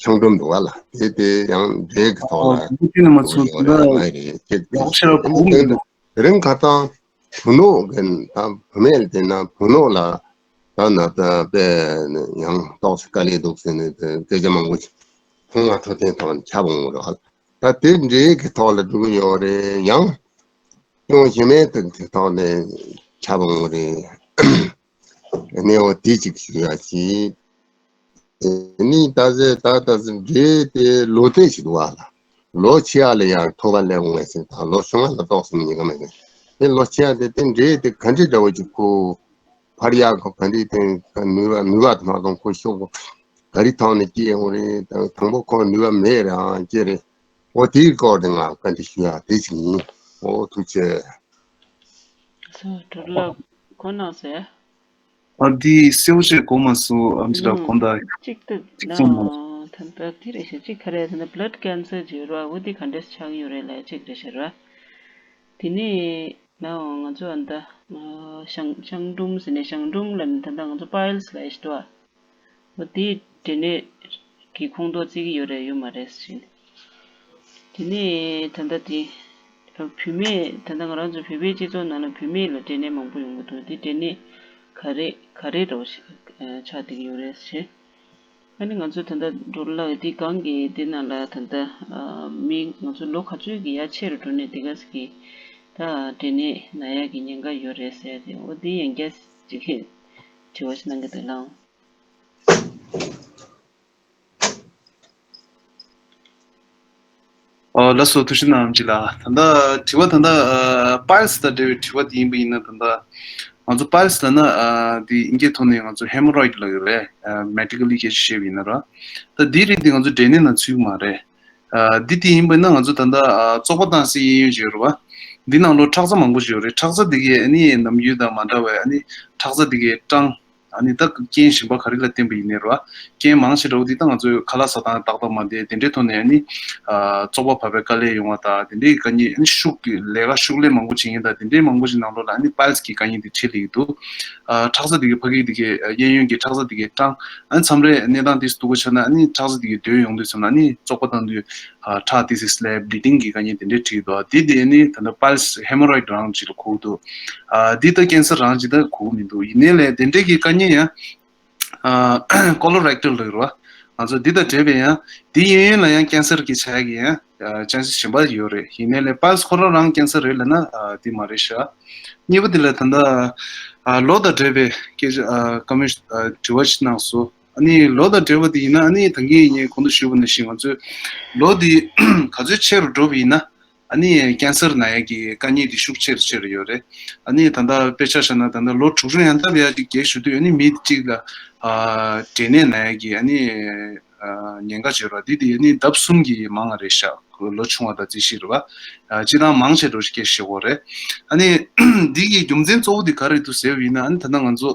གཤང་དྲུམ་འདུག་བ་ལ། དེ་དེ་ཡང་འབྲས་ཀྱི་ཐོག་ལ་ཨོ་དེ་ནི་མ་ཚོ་ཡོད་རེད། ད་མ་རེད། ཅེས་ཡག་ཤོས་ལ་གོ་མི་འདུག་དེ་རིང་ཁ་སང་བུ་ནོར་གྱི་ད་བུད་མེད་ལ་བལྟས་ན་བུ་ནོར་ལ་ད་ན་ད་དཔེ་ཡང་ཏོག་ཙམ་དཀའ་ལས་འདུག་ཟེར་ནས་དེ་སྐད་ཆ་མང་པོ་ཞིག་ཁོང་ང་འཕྲོད་བསྟེན་ཐོག་ནས་ཁྱབ་འོང་རེད་བ། ད་དེ་འབྲས་ཀྱི་ཐོག་ལ་འགྲོ་གི་ཡོད་རེད། ཡང་སྐྱོན་གཞན་མའི་ཐོག་ནས་ཁྱབ་འོང་རེད། གནས་བབ་དེ་གཅིག་ཞུ་ཡ་གཅིག་ནི་ད་ཟེ་ད་ད་ཟེ་འབྲས་དེ་ལོ་ཚད་ཞིག་འདུག་བ་ལ། ལོ་ཆེ་ཡ་ལ་ཡང་ཐོ་བ་ལས་འོང་བས་ཟེར་དང་ལོ་ཆུང་བ་ལ་ཏོག་ཙམ་ཉེན་ཁ་མེད་གི། དེ་ལོ་ཆེ་ཡ་དེ་དེ་འབྲས་དེ་ག་འདྲའི་འདྲ་བོ་ཅིག་ཁོ་ཕར་ཡག་གི་ག་འདྲའི་དེ་ནུས་པ་ནུས་པ་དེ་མ་གཏོང་ཁོ་ཤོག་གི་ག་རི་ཐང་ནས་སྐྱེས་ཡོང་རེད། དང་དང་པོ་ཁོ་ནུས་པ་མེད་རེད་ཨང་སྐྱེས་རེད། འོ་དེའི་སྐོར་དེ་ང་བཀའ་འདྲི་ཞུ་ཡ་དེ་ཅིག་ཡིན། འོ་ཐུགས་རྗེ་ཆེ། སོ་གྲུབ་ལགས་གོ་གནང་ཟེར། ཨ་འདི་གསལ་པོ་ཅིག་གོ་མ་སོང་། ཨམ་ཅི་ལ་གོ་ད་གཅིག་ཏུ་གཅིག་ཙམ་མ། ད་ལྟ་འདི་རེད་ཤག་གཅིག་ག་རེ་ཟེར་ན་blood cancer ཅིག་ཡོད་རེད་བ། འོ་འདི་ག་འདྲས་ཆགས་ཡོད་རེད་ལབ་གཅིག་རེད་ཤག་ར། དེ་ནས་ནའོ་ང་ཚོ་ཨ་ད་གཤང་གཤང་དྲུམ་ཟེར་ནས་གཤང་དྲུམ་ལབ་ནས་ད་ལྟ་ང་ཚོ་piles ལབ་ཡ་ཞིག་འདུག་བ། འོ་དེའི་འབྲས་ནད་ཀྱི་ཁོངས་གཏོགས་བརྩི་གི་ཡོད་རེད་ཡོད་མ་རེད་ཟེར་ནས། དེ་ནས་ད་ལྟ་དེ་བུད་མེད་ད་ལྟ་ང་རང་ཚོ་བོད་པའི་སྤྱི་ཚོགས་ནང་ལ་བུད་མེད་ལ་འབྲས་ནད་མང་པོ་ཡོང་གི་འདུག་དེ་འབྲས་ནད་ག་རེ་ག་རེ་འདྲ་བོ་ཞིག་ཆགས་བསྡད་ཀྱི་ཡོད་རེད་ཟེར། ཨ་ནི་ང་ཚོ་ད་ལྟ་འགྲོ་ལ་དེ་གང་གི་དེ་ནང་ལ་ད་ལྟ་མི་ང་ཚོ་ལོ་ག་ཚོད་ཀྱི་ཡར་ཆེ་རུ་འགྲོ་ནས་དེ་ག་ཟེར་གི་ད་འབྲས་ནད་ན་ཡག་གི་ཉེན་ཁ་ཡོད་རེད་ཟེར་ཏེ། འོ་དེ་ཡང་རྒྱ་ཅིག་གིས་དྲི་བ་ཞིག་གནང་གི་འདུག་ལགས། ཨོ་ལགས་སོ། ཐུགས་རྗེ་གནང་ཅིག་ལ། ད་ལྟ་དྲི་བ་ད་ལྟ་ཨ་piles དང་འབྲེལ་བའི་དྲི་བ་དེ་ཡིན་པ་ཡིན་ན། ད་ལྟ་ང་ཚོ་piles ལབ་ན་ཨ་དེ་དབྱིན་སྐད་ཐོག་ནས་ང་ཚོ་hemorrhoid ལབ་ཡོད་རེད། ཨ་medically སྐད་ཆ་བཤད་པ་ཡིན་ན་ར། ད་དེ་རིགས་དེ་ང་ཚོ་འབྲས་ནད་ནང་ཚུད་ཀྱི་མ་རེད། ཨ་དེ་དེ་ཡིན་པ་ཡིན་ན་ང་ཚོ་ད་ལྟ་ཨ་བཙོག་པ་བཏང་སའི་གཡས་གཡོན་ཅིག་ཡོད་རེད་བ། འདི་ནང་ལོགས་ཁྲག་རྩ་མང་པོ་ཞིག་ཡོད་རེད། ཁྲག་རྩ་དེ་གའི་ཨ་ནི་ནམ་རྒྱུན་དང་མ་འདྲ་བའི་ཨ་ནི་ཁྲག་རྩ་དེ་གའི་གྲངས། ཨ་ནི་ད་རྐྱེན་གཞན་པ་ག་རེ་ལ་བརྟེན་པ་ཡིན་ནའི་རེད་བ། རྐྱེན་མང་ཆེ་འདྲ་བོ་འདི་ད་ང་ཚོས་ཁ་ལག་ཟ་སྟངས་ཏག་ཏག་མ་བསྡད་དེ་འདྲའི་ཐོག་ནས་ཨ་ནི་ཨ་བཙོག་པ་བབས་པའི་དཀའ་ལས་ཡོང་བ་དང་དེ་འདྲའི་དཀའ་ངལ། ཨ་ནི་ཤུགས་ཀྱི་ལས་ཀ་ཤུགས་ལས་མང་པོ་བྱེད་མཁན་དང་དེ་འདྲའི་མང་པོ་ཞིག་ནང་ལོགས་ལ་ཨ་ནི་piles གི་དཀའ་ངལ་འདི་འཕྲད་སླེབས་ཀྱི་འདུག་ཨ་ཁྲག་རྩ་འདི་གའི་ཕ་གི་འདི་གའི་གཡས་གཡོན་གྱི་ཁྲག་རྩ་འདི་གའི་གྲངས། ཨ་ནི་མཚམས་རེ་གནས་སྟངས་དེ་སྡུག་པོ་ཆགས་ན་ཨ་ནི་ཁྲག་རྩ་འདི་གའི་སྡོད་ཡོང་དུས་ཙམ་ལ་ཨ་ནི་བཙོག་པ་བཏང་དུས་ཨ་ཁྲག་དེ་ཚིག་སླེབས་bleeding གི་དཀའ་ངལ་དེ་འདྲའི་འཕྲད་ཀྱི་འདུག་ཨ་དེ་དེ་ནི་ད་ལྟ་piles hemorrhoid རང་ཅིག་ལ་གོ་གི་འདུག་ཨ་འདི་ད་cancer རང་ཅིག་ད་གོ་གི་མི་འདུག་ཡིན་ནའི་ལས་དེ་འདྲའི་གི་དཀའ་ངལ་ཡང་ཨ་colorectal ལ་ཡོད་རེད་བ། ང་ཚོ་འདི་དང་འབྲེལ་བའི་ཡང་དེ་གཡས་གཡོན་ལ་ཡང་cancer གི་ཆ་གི་ཡང་chances གཞན་པ་ཡོད་རེད། ཡིན་ནའི་ལས་piles ཁོ་རང་རང་cancer རེད་ལབ་ན་ཨ་དེ་མ་རེད་ཤག་གཉིས་པ་དེ་ལ་ད་ལྟ་ཨ་ལོ་དང་འབྲེལ་བའི་སྐད་ཆ་ཨ་བཀའ་མོལ་ཨ་དྲི་བ་ཞིག་གནང་སོང་། ཨ་ནི་ལོ་དང་འབྲེལ་བ་དེ་ཡིན་ན་ཨ་ནི་ད་གིན་ངས་གོང་དུ་ཞུས་པ་ནང་བཞིན་ང་ཚོའི་ལོ་དེ་ག་ཚོད་ཆེ་རུ་འགྲོ་བ་ཡིན་ན་ཨ་ནི་cancer ན་ཡ་གི་དཀའ་ངལ་དེ་ཤུགས་ཆེ་རུ་ཆེ་རུ་ཡོད་རེད། ཨ་ནི་ད་ལྟ་དཔེ་ཆ་བཞག་ན་ད་ལྟ་ལོ་དྲུག་ཅུ་ཡན་ཐབས་ཡར་ཅིག་རྒྱས་ཞུ་དུས་ཨ་ནི་མི་གཅིག་ལ་ཨ་འབྲས་ནད་ན་ཡ་གི་ཨ་ནི་ ཉེན་ཁ་ཅིག་ཡོད་རེད་བ། འདི་དེ་ནི་ལྡབ་གསུམ་གྱིས་མང་བ་རེད་ཤག་ལོ་ཆུང་བ་དང་རྩིས་གཞི་རེད་བ། སྤྱིར་བཏང་མང་ཆེ་འགྲོ་ཞིག་སྐད་ཆ་བཤད་དགོས་རེད། ཨ་ནི་འདི་གི་རྒྱུ་མཚན་གཙོ་བོ་དེ་ག་རེ་འདུག་ཟེར་བ་ཡིན་ན། ཨ་ནི་ད་ལྟ་ང་ཚོ་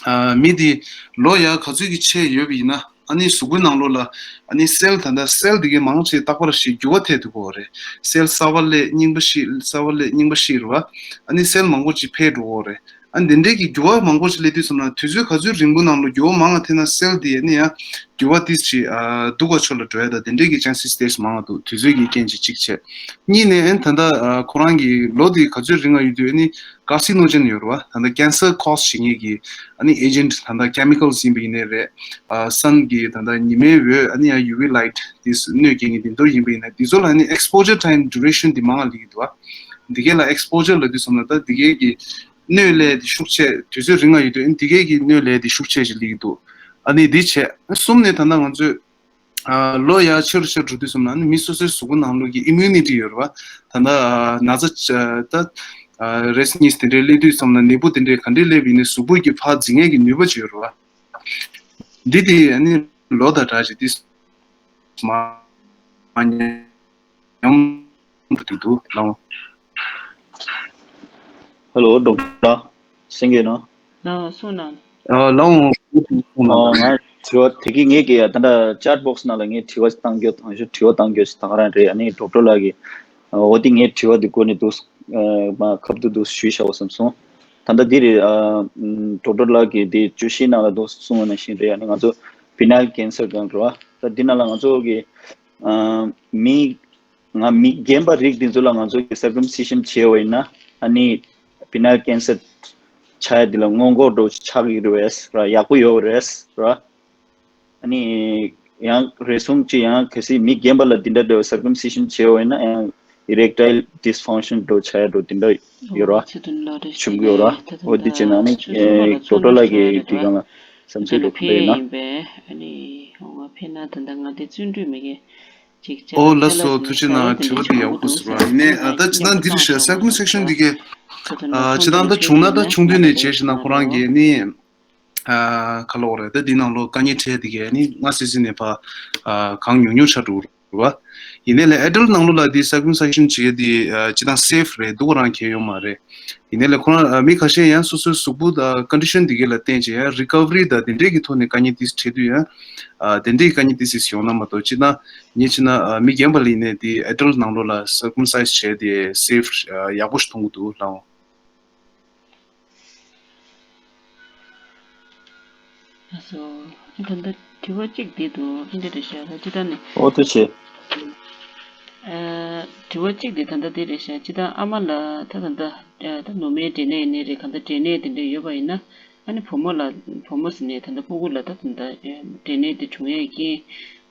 ཨ་མི་དེ་ལོ་ཡ་ག་ཚོད་ཀྱི་ཆེ་ཡོད་པ་ཡིན་ན། ཨ་ནི་གཟུགས་པོའི་ནང་ལོགས་ལ་ཨ་ནི་སེལ་ད་ལྟ་སེལ་དེ་གའི་མང་ཆེ་རྟག་པར་ཞིག་འགྱུར་བ་ཐེབས་ཐུབ་ཀྱི་ཡོད་རེད། སེལ་གསར་པ་སླེབས་རྙིང་པ་ཤི། གསར་པ་སླེབས་རྙིང་པ་ཤི་རེད་བ། ཨ་ནི་སེལ་མང་པོ་ཅིག་འཕེལ་འགྲོ་གི་ཡོད་རེད། ཨ་ནི་འདི་འདྲའི་གི་འགྱུར་བ་མང་པོ་ཞིག་སླེབས་དུས་ཙམ་ལ། དུས་ཚོད་ག་ཚོད་རིང་པོའི་ནང་ལ་འགྱུར་བ་མང་བ་ཐེབས་ན་སེལ་དེ་ཨ་ནི་ཡང་འགྱུར་བ་ཏིས་ཅིག་ཨ་སྡུག་པ་ཕྱོགས་ལ་འགྲོ་ཡ་ད་དེ་འདྲའི་གི་chances ཏིས་མང་བ་འདུག་དུས་ཚོད་ཀྱི་རྐྱེན་གྱིས་གཅིག་བྱས། གཉིས་ནས་ཨ་ནི་ད་ལྟ་ཨ་ཁོ་རང་གི་ལོ་དེ་ག་ཚོད་རིང་བ་ཡོད་དུས་ཨ་ནི་carcinogen ཡོད་རེད་བ། ད་ལྟ་cancer cause བྱེད་མཁན་གྱི་ཨ་ནི་agent ད་ལྟ་chemicals ཡིན་པ་ཡིན་ནའི་རེད། ཨ་sun གི་ད་ལྟ་ཉི་མའི་འོད། ཨ་ནི་ཡང་U V light ཏིས་གནོད་སྐྱེལ་མཁན་དེ་ཚོ་ཡིན་པ་ཡིན་ན། དེ་ཚོ་ལ་ཨ་ནི་exposure time duration དེ་མང་བ་སླེབས་ཀྱི་འདུག་བ། འདི་གའི་ལ་exposure ལབ་དུས་ཙམ་ལ་ད་འདི་གའི་གི་གནོད་ལས་དེ་ཤུགས་ཆེ། དུས་ཚོད་རིང་བ་ཡོད་དུས་ཨ་ནི་འདི་གའི་གི་གནོད་ལས་དེ་ཤུགས་ཆེ་ཞིག་སླེབས་ཀྱི་འདུག་ཨ་ནི་འདི་བྱས། གསུམ་ནས་ད་ལྟ་ང་ཚོས་ཨ་ལོ་ཡར་ཆེ་རུ་ཆེ་རུ་འགྲོ་དུས་ཙམ་ལ་ཨ་ནི་མི་སོ་སོའི་གཟུགས་པོ་ནང་ལོགས་ཀྱི་immunity ཡོད་རེད་བ། ད་ལྟ་ཨ་ན་ཚ་ཆ་ད་ཨ་རེས་གཉིས་དེ་འདྲའི་སླེབས་དུས་ཙམ་ལ་ནད་འབུ་དེ་འདྲའི་ག་འདྲའི་སླེབས་པ་ཡིན་ནའི་གཟུགས་པོ་གི་ཕར་འཛིང་ཡས་ཀྱི་ནུས་པ་ཅིག་ཡོད་རེད་བ། འདི་དེ་ཨ་ནི་ལོ་དང་འདྲ་ཞིག་ཏིས་མ་ཉམས་འགྲོ་གི་འདུག་ལགས། ཧེ་ལོ། ཌོག་ཊར་ལགས། གསན་གྱི་ཡོད་ན། ལགས་གསུངས་གནང་། ཨ་ལགས་འོང་། གསུངས་གནང་། ཨ་ང་དྲི་བ་དེ་གི་ངས་ཀྱི་ད་ལྟ་chat box ནང་ལ་ངས་དྲི་བ་བཏང་རྒྱུ་དང་ཞུ་དྲི་བ་བཏང་རྒྱུ་ཞིག་ད་ག་རང་རེད། ཨ་ནི་ཌོག་ཊར་ལགས་ཀྱིས་འོ་དེ་ངས་དྲི་བ་དེ་བཀོད་ནས་འདུག་ཨ་མ་ཁབ་ཏུ་འདུག་ཞུས་བཞག་པ་བསམ་སོང་། ད་ལྟ་འདི་རེད། ཨ་ཌོག་ཊར་ལགས་ཀྱིས་དེ་བརྗོད་གཞི་ནང་ལ་འདུག་གསུངས་པ་ནང་བཞིན་རེད། ཨ་ནི་ང་ཚོ་penile cancer གང་རེད་བ། ད་འདི་ནང་ལ་ང་ཚོ་གི་ཨ་མི་ང་མི་རྒན་པ་རིགས་འདི་ཚོ་ལ་ང་ཚོ་གི་circumcision བྱས་པ་ཡིན་ན་ཨ་ནི་penile cancer ཆགས་ཡ་འདི་ལ་སྔོན་འགོག་འདྲ་བོ་ཆགས་ཀྱི་རེད་བས་ར། ཡག་པོ་ཡོད་རེད་ར། ཨ་ནི་ཡང་རེ་ཟུང་ཅིག་ཡང་གལ་སྲིད་མི་རྒན་པ་ལ་འདི་འདྲ་འདྲ་བའི་circumcision བྱས་པ་ཡིན་ན་ཡང་erectile dysfunction འདྲ་བོ་ཆགས་ཡ་འདྲ་བོ་འདི་འདྲ་ཡོད་ར། ཨོ་ཚེ་དོན་ལགས་རེ་བྱུང་གི་ཡོད་ར། ད་ད་འོ་འདི་བྱས་ན་ཨ་ནི་ཆུ་ཨེ་སོ་ལ་ཌོག་ཊར་ལགས་ཀྱིས་འདི་སྒང་ལ་བསམ་ཚུལ་འདྲ་བོ་ཕུལ་ཡིན་ན། ཨ་ནི་འོ་ཕེབས་ན་ད་ལྟ་ང་དེ་བརྩོན་འགྲུས་མེད་མཁན་ཅིག་ཅར་ཨོ་ལགས་སོ། ཐུགས་རྗེ་གནང་། དྲི་བ་འདི་ཡག་པོ་འདུག་ཟེར་བ་ཡིན་ནའི། ཨ་ད་ཅི་ད་འདི་རེད་ཤག circumcision འདི་གའི་ཨ་ཅི་ད་ད་བྱུང་ན་ད་ཆུང་དུས་ནས་བྱས་ཤིག་ན་ཁོ་རང་གིས་ནི་ཨ་ག་ལབ་དགོས་རེད། ད་འདི་ནང་ལོགས་དཀའ་ངལ་འཕྲད་འདི་གའི་ནི་སྔ་ཙི་ཙི་ནས་ཕར་ཨ་གང་ཉུང་ཉུང་ཆགས་འགྲོ་གི་རེད་བ། ཡིན་ནའི་ལས་adult ནང་ལོགས་ལ་འདི་circumcision བྱེད་འདི་ཨ་ཅི་ད་safe རེད། སྡུག་རང་གང་ཡོད་མ་རེད། ཡིན་ནའི་ལས་ཁོ་རང་ཨ་མི་ཁ་ཤས་ཡང་སོ་སོའི་གཟུགས་པོ་དང་condition འདི་གའི་ལ་བརྟེན་བྱས་ཡང་recovery དང་འདི་འདྲའི་གི་ཐོག་ནས་དཀའ་ངལ་འདི་འཕྲད་དུས་ཡང་ཨ་དེ་འདྲའི་དཀའ་ངལ་འདི་སྲིད་ཡོང་ན་མ་གཏོགས། སྤྱིར་ན་ངས་བྱས་ན་ཨ་མི་རྒན་པ་ལ་ཡིན་ནའི་དེ་adult ནང་ལོགས་ལ་circumcise བྱས་དེ་safe ཨ་ཡག་པོ་ཞིག་མཐོང་གི་འདུག་ལགས། ལགས་སོ། ཨ་ད་ལྟ་དྲི་བ་གཅིག་འདི་འདུག་ཨ་འདི་རེད་ཤག་ད་སྤྱིར་བཏང་ནས། ཨོ་ཐུགས་རྗེ་ཆེ། ཨ་དྲི་བ་གཅིག་འདི་ད་ལྟ་འདི་རེད་ཤག་སྤྱིར་བཏང་ཨ་མ་ལ་ད་ད་ལྟ་ཨ་ད་ནུ་མའི་འབྲས་ནད་ཡིན་ནའི་རེད། གང་ལྟར་འབྲས་ནད་དེ་འདྲ་ཡོད་པ་ཡིན་ན། ཨ་ནི་བུ་མོ་ལ་བུ་མོ་ཟེར་ནས་ད་ལྟ་སྤུ་གུ་ལ་ད་ད་ལྟ་འབྲས་ནད་དེ་བྱུང་ཡས་རྐྱེན་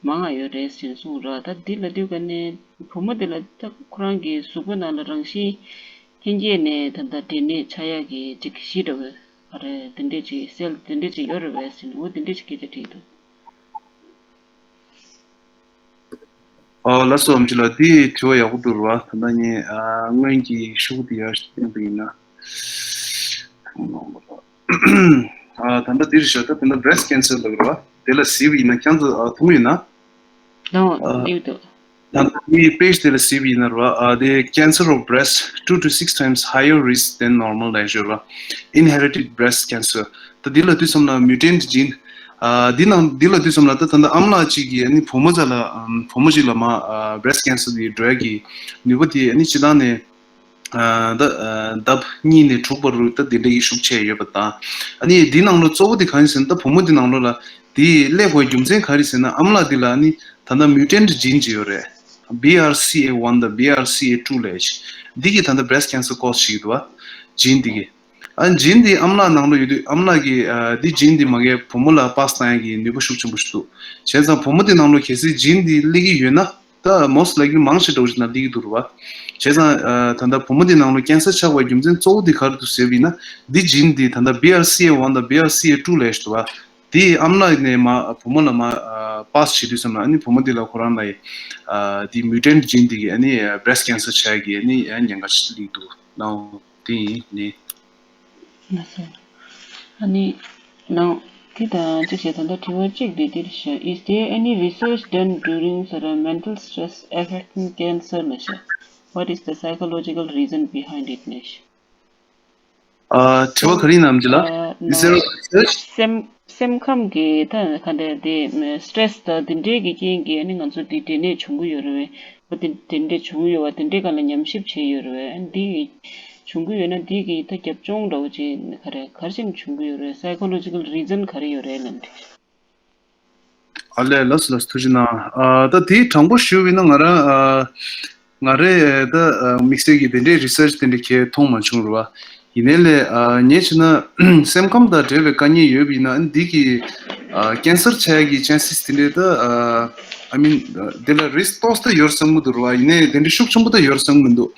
མང་ང་ཡོད་རེད་ཟེར་གསུངས་ར། ད་འདི་ལབ་དུས་ཀ་ནས་བུ་མོ་དེ་ལ་ད་ཁོ་རང་གི་གཟུགས་པོ་ནང་ལ་རང་བཞིན་ལྷན་སྐྱེས་ནས་ད་ལྟ་འབྲས་ནད་ཆགས་ཡག་གི་ཅིག་གཞི་འདྲ་བོ་ཨ་རེ་དེ་འདྲས་ཅིག་སེལ་དེ་འདྲས་ཅིག་ཡོད་རེད་བས་ཟེར་ནས། འོ་དེ་འདྲས་ཅིག་སྐད་ཆ་དྲིས་འདུག་ཨོ་ལགས་སོ། ཨམ་ཆི་ལགས། དེ་དྲི་བ་ཡག་པོ་འདུག་ར་བ། ད་ལྟ་ངས་ཨ་སྔོན་གྱི་ཤོག་དེ་ཡར་བསྟན་པ་ཡིན་ན། ཨ་ད་ལྟ་འདིར་བཞག་ད་ད་ལྟ་breast cancer ལབ་ར་བ། དེ་ལ་གཟིགས་པ་ཡིན་ན་ཁྱེད་ཚོ་ཨ་མཐོང་ཡོད་ན། ལོ་ཨ་ཡོད་འདུག་ད་ལྟ་ངའི་page དེ་ལ་གཟིགས་པ་ཡིན་ན་ར་བ། ཨ་དེ cancer of breast two to six times higher risk than normal ལབ་ཡོད་ར་བ། Inherited breast cancer ད་འདི་ལ་དུས་ཙམ་ལ་mutant gene ཨ་འདི་ནང་འདི་ལ་དུས་ཙམ་ལ་ད་ད་ལྟ་ཨ་མ་ལགས་གཅིག་གིས་ཨ་ནི་བུ་མོ་ཚ་ལ་ཨམ་བུ་མོ་གཅིག་ལ་མ་ཨ་breast cancer དེ་འགྲོ་ཡ་གི་ནུས་པ་དེ་ཨ་ནི་སྤྱིར་བཏང་ནས། ཨ་ད་ཨ་ལྡབ་གཉིས་ནས་དྲུག་བར་དུ་ད་དེ་འདྲ་ཡི་ཤུགས་ཆེ་ཡོད་པ་དང་། ཨ་ནི་འདི་ནང་ལོ་གཙོ་བོ་དེ་གང་ཡིན་ཟེར་ན། ད་བུ་མོ་འདི་ནང་ལོ་ལ་དེ་སླེབས་དགོས་རྒྱུ་མཚན་གང་རེད་ཟེར་ན། ཨ་མ་ལགས་འདི་ལ་ཨ་ནི་ད་ལྟ་mutant gene ཅིག་ཡོད་རེད། B R C A one དང་B R C A two ལབ་ཡ་ཅིག་འདི་གིས་ད་ལྟ་breast cancer cause བྱེད་ཀྱི་འདུག་བ། gene འདི་གིས། ཨ་gene འདི་ཨ་མ་ལགས་ནང་ལོ་ཡོད་དུས་ཨ་མ་ལགས་ཀྱིས་ཨ་འདི་gene འདི་མ་གིར་བུ་མོ་ལ་pass བཏང་ཡ་གི་ནུས་པ་ཤུགས་ཆེན་པོ་ཞིག་འདུག་བྱས་ཙང་བུ་མོ་འདི་ནང་ལོ་གལ་སྲིད་gene འདི་སླེབས་ཀྱི་ཡོད་ན། ད་most likely མང་ཆེ་འདྲ་བོ་ཞིག་ན་སླེབས་ཀྱི་འདུག་ར་བ། བྱས་ཙང་ཨ་ད་ལྟ་བུ་མོ་འདི་ནང་ལོ་cancer ཆགས་པའི་རྒྱུ་མཚན་གཙོ་བོ་འདི་ག་རེ་འདུག་ཟེར་བ་ཡིན་ན། འདི་gene འདི་ད་ལྟ B R C A one དང་B R C A two ལབ་ཡ་ཞིག་འདུག་བ། འདི་ཨ་མ་ལགས་ནས་མ་བུ་མོ་ལ་མ་ཨ་pass བྱེད་དུས་ཙམ་ལ་ཨ་ནི་བུ་མོ་འདི་ལ་ཁོ་རང་ལ་ཨ་འདི་mutant gene འདི་གིས་ཨ་ནི་breast cancer ཆགས་ཡ་གི་ཨ་ནི་ཉེན་ཁ་ཞིག་སླེབས་འདུག་ནའོ། དེ་ཡིན་ནི། ལགས་སོ། ཨ་ནི་ནང་ འདི་དང་གཅིག་བྱས། ད་ལྟ་དྲི་བ་གཅིག་འདི་འདིར་བཞག Is there any research done during sort of mental stress affecting cancer ལབ་བཞག What is the psychological reason behind it ལབ་བཞག་ཨ། དྲི་བ་ག་རེ་ཡིན་ནམ་ཅི་ལ། ཨ། Is there a research? སེམས་སེམས་ཁམས་ཀྱི་ད་ག་འདྲ་དེ་སི་ཊེ་རེ་སི་དང་དེ་འདྲའི་གི་རྐྱེན་གྱིས་ཨ་ནི་ང་ཚོ་དེ་འབྲས་ནད་བྱུང་གི་ཡོད་རེད་བས། འོ་དེ་དེ་འདྲས་བྱུང་ཡོད་བ། དེ་འདྲའི་སྒང་ལ་ཉམས་ཞིབ་བྱས་ཡོད་རེད་བས། ཨ་ནི་དེ་གི་བྱུང་གི་ཡོད་ན་དེ་གི་ད་རྒྱབ་ལྗོངས་འདྲ་བོ་ཅིག་ག་རེ་ག་རེ་བྱས་ནས་བྱུང་གི་ཡོད་རེད། Psychological reason ག་རེ་ཡོད་རེད་ལབ་འདྲ། ཨ་ལས། ལགས་སོ་ལགས་སོ། ཐུགས་རྗེ་གནང་། ཨ། ད་དེ་དྲང་པོ་ཞུ་བ་ཡིན་ན་ང་རང་ཨ། ང་རེ་ད་ཨ། དམིགས་བསལ་གྱི་དེ་འདྲའི་རི་སར་ཆི་དེ་འདྲ་གས་མཐོང་མ་བྱུང་རེད་བ། ཡིན་ནའི་ལས་ཨ། ངས་བྱས་ན་སེམས་ཁམས་དང་འབྲེལ་བའི་དཀའ་ངལ་ཡོད་པ་ཡིན་ན་ཨ་ནི་འདི་གི་ཨ། ཀེན་སར་ཆགས་ཡག་གི་ཅན་སིས་དེ་འདྲའི་ད་ཨ། I mean དེ་ལ་རིསྐ་ཏོག་ཙམ་ད་ཡོད་བསམ་གྱི་འདུག་རེད་བ། ཡིན་ནའི་དེ་འདྲའི་ཤུགས་ཆེན་པོ་ད་ཡོད་བསམ་གྱི་མི་འདུག་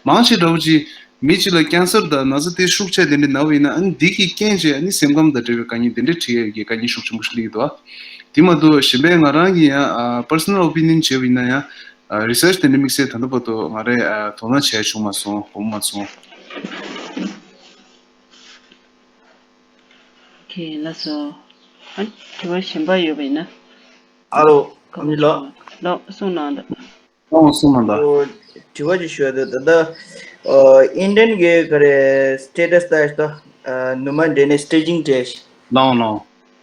མང་ཆེ་འདྲ་བོ་ཅིག་མི་གཅིག་ལ་ཀེན་སར་དང་ན་ཚ་དེ་ཤུགས་ཆེ་དེ་འདྲ་ན་བ་ཡིན་ན་ཨ་ནི་འདི་གི་རྐྱེན་བྱས་ཨ་ནི་སེམས་ཁམས་དང་འབྲེལ་བའི་དཀའ་ངལ་དེ་འདྲ་འཕྲད་ཡས་ཀྱི་དཀའ་ངལ་ཤུགས་ཆེན་པོ་ཞིག་སླེབས་ཀྱི་འདུག་དེ་མ་གཏོགས་གཞན་པའི་ང་རང་གི་ཡང་ཨ། པར་སོ་ནལ་ཨོ་པི་ནི་ཡན་བྱས་པ་ཡིན་ན་ཡང་ཨ། རི་སར་ཆི་དེ་འདྲ་དམིགས་བསལ་ད་ལྟ་བར་དུ་ང་རས་ཨ། དོ་སྣང་བྱས་བྱུང་མ་སོང་། གོ་མ་སོང་། ཨོ་ཁེ། ལགས་སོ། ཨ། དྲི་བ་གཞན་པ་ཡོད་པ་ཡིན་ན། ཨ་ལོ། ཨ་མི་ལགས། ལགས་སོ། གསུང་གནང་དང་། ཨོ། གསུང་གནང་དང་། ཨོ། དྲི་བ་ཅིག་ཞུ་ཡ་འདུག་ད་ལྟ་ཨ། ཨིན་ཌི་ཡན་གྱི་ག་རེ་སི་ཊེ་ཊས་ལྟ་ཞིག་ད་ཨ། ནུ་མ་འདྲེ་ནས་སི་ཊེ་ཇིང་བྲིས། ལགས་ལགས།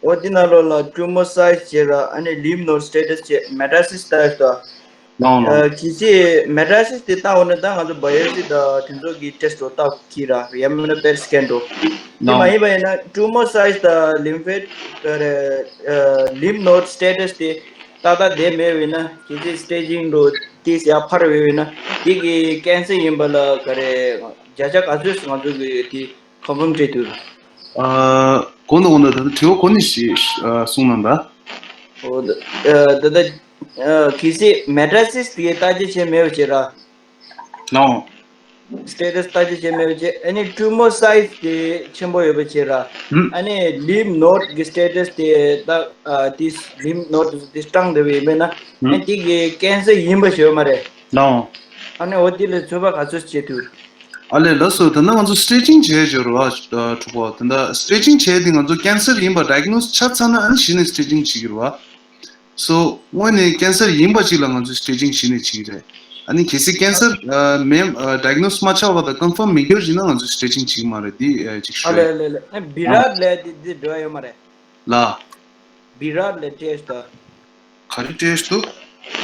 ཨོ་དེ་ནང་ལོགས་ལ་ཊུ་མོར་སའིཛ་བྱས་ར་ཨ་ནི་ལིམཕ་ནོཌ་སི་ཊེ་ཊས་བྱས། མེ་ཊ་སི་སི་ལྟ་ཞིག་ད། ལགས་ལགས། ཨ། གལ་སྲིད་མེ་ཊ་སི་སི་དེ་བཏང་འོང་ན་ད་ང་ཚོ་བ་ཡོ་སི་དང་དེ་ཚོ་གི་ཊེ་སི་ཊི་འགྲོ་ལྟ་གི་ར། ཡང་མིན་ན་པེཊ་སི་ཀེན་འགྲོ། དེ་མ་ཡིན་པ་ཡིན་ན་ཊུ་མོར་སའིཛ་དང་ལིམ་ཕེཊ་ཨ། ལིམཕ་ནོཌ་སི་ཊེ་ཊས་དེ་ཏག་ཏག་བསྡད་མེད་པ་ཡིན་ན་གལ་སྲིད་སི་ཊེ་ཇིང་འགྲོ་དེ་ཡར་འཕར་བ་ཡིན་ན་དེ་གི་ཀེན་སར་ཡིན་པ་ལ་ག་རེ་བརྒྱ་ཆ་ག་ཚོད་ང་ཚོ་གི་དེ་ཀོན་ཕོམ་བྱེད་ཐུབ། ཨ། གོ་འདུག་གོ་འདུག་ད་ལྟ་དྲི་བ་གོ་ནི་ཞིག་ཨ། གསུང་གནང་དང་། ཨོ་ད་ད་ད་ཨ། གལ་སྲིད་མེ་ཊ་སི་སི་དེ་བརྟག་དཔྱད་བྱས་མེད་པ་བྱས་ར། ལགས། སི་ཊེ་ཊས་བརྟག་དཔྱད་བྱས་མེད་པ་བྱས། ཨ་ནི་ཊུ་མོར་སའིཛ་དེ་ཆེན་པོ་ཡོད་པ་བྱས་ར། ཨ་ནི་ལིམཕ་ནོཌ་གི་སི་ཊེ་ཊས་དེ་ད་ཨ། དེ་ལིམཕ་ནོཌ་དེ་སྐྲངས་བསྡད་པ་ཡིན་པས་ན་ཨ་ནི་དེ་གི་ཀེན་སར་ཡིན་པ་ཞིག་ཡོད་མ་རེད། ལགས། ཨ་ནི་འོ་དེ་ལ་ཚོད་དཔག་ག་ཚོད་བྱེད་ཐུབ། ཨ་ལས། ལགས་སོ། ད་ལྟ་ང་ཚོ་སི་ཊེ་ཇིང་བྱས་བྱས་རེད་བ། ཨ། གྲོགས་པོ། ད་ལྟ་སི་ཊེ་ཇིང་བྱས་དེ་ང་ཚོ་ཀེན་སར་ཡིན་པ་ཌའི་གྷ་ནོ་སི་ཆགས་ཚར་ན་ཨ་ནི་གཞི་ནས་སི་ཊེ་ཇིང་བྱེད་ཀྱི་རེད་བ། སོ་དངོས་གནས་ཀེན་སར་ཡིན་པ་ཅིག་ལ་ང་ཚོས་སི་ཊེ་ཇིང་གཞི་ནས་བྱེད་ཀྱི་རེད། ཨ་ནི་གལ་སྲིད་ཀེན་སར་ཨ། མེད་ཨ། ཌའི་གྷ་ནོ་སི་མ་ཆགས་པ་དང་ཀོན་ཕོམ་མེད་རྒྱུ་ཡིན་ན་ང་ཚོས་སི་ཊེ་ཇིང་བྱེད་ཀྱི་མ་རེད། འདི་ཨ། ཅིག་ཨ་ཞུ་ཡ། ལས་ལས་ལས། ཨ། བི་རཱཊ་ལབ་དེ་འདི་འབྲེལ་བ་ཡོད་མ་རེད། ལགས། བི་རཱཊ་ལ་ཊེ་སི་ཊི་ད། ག་རེ་ཊེ་སི་ཊི་འདུག་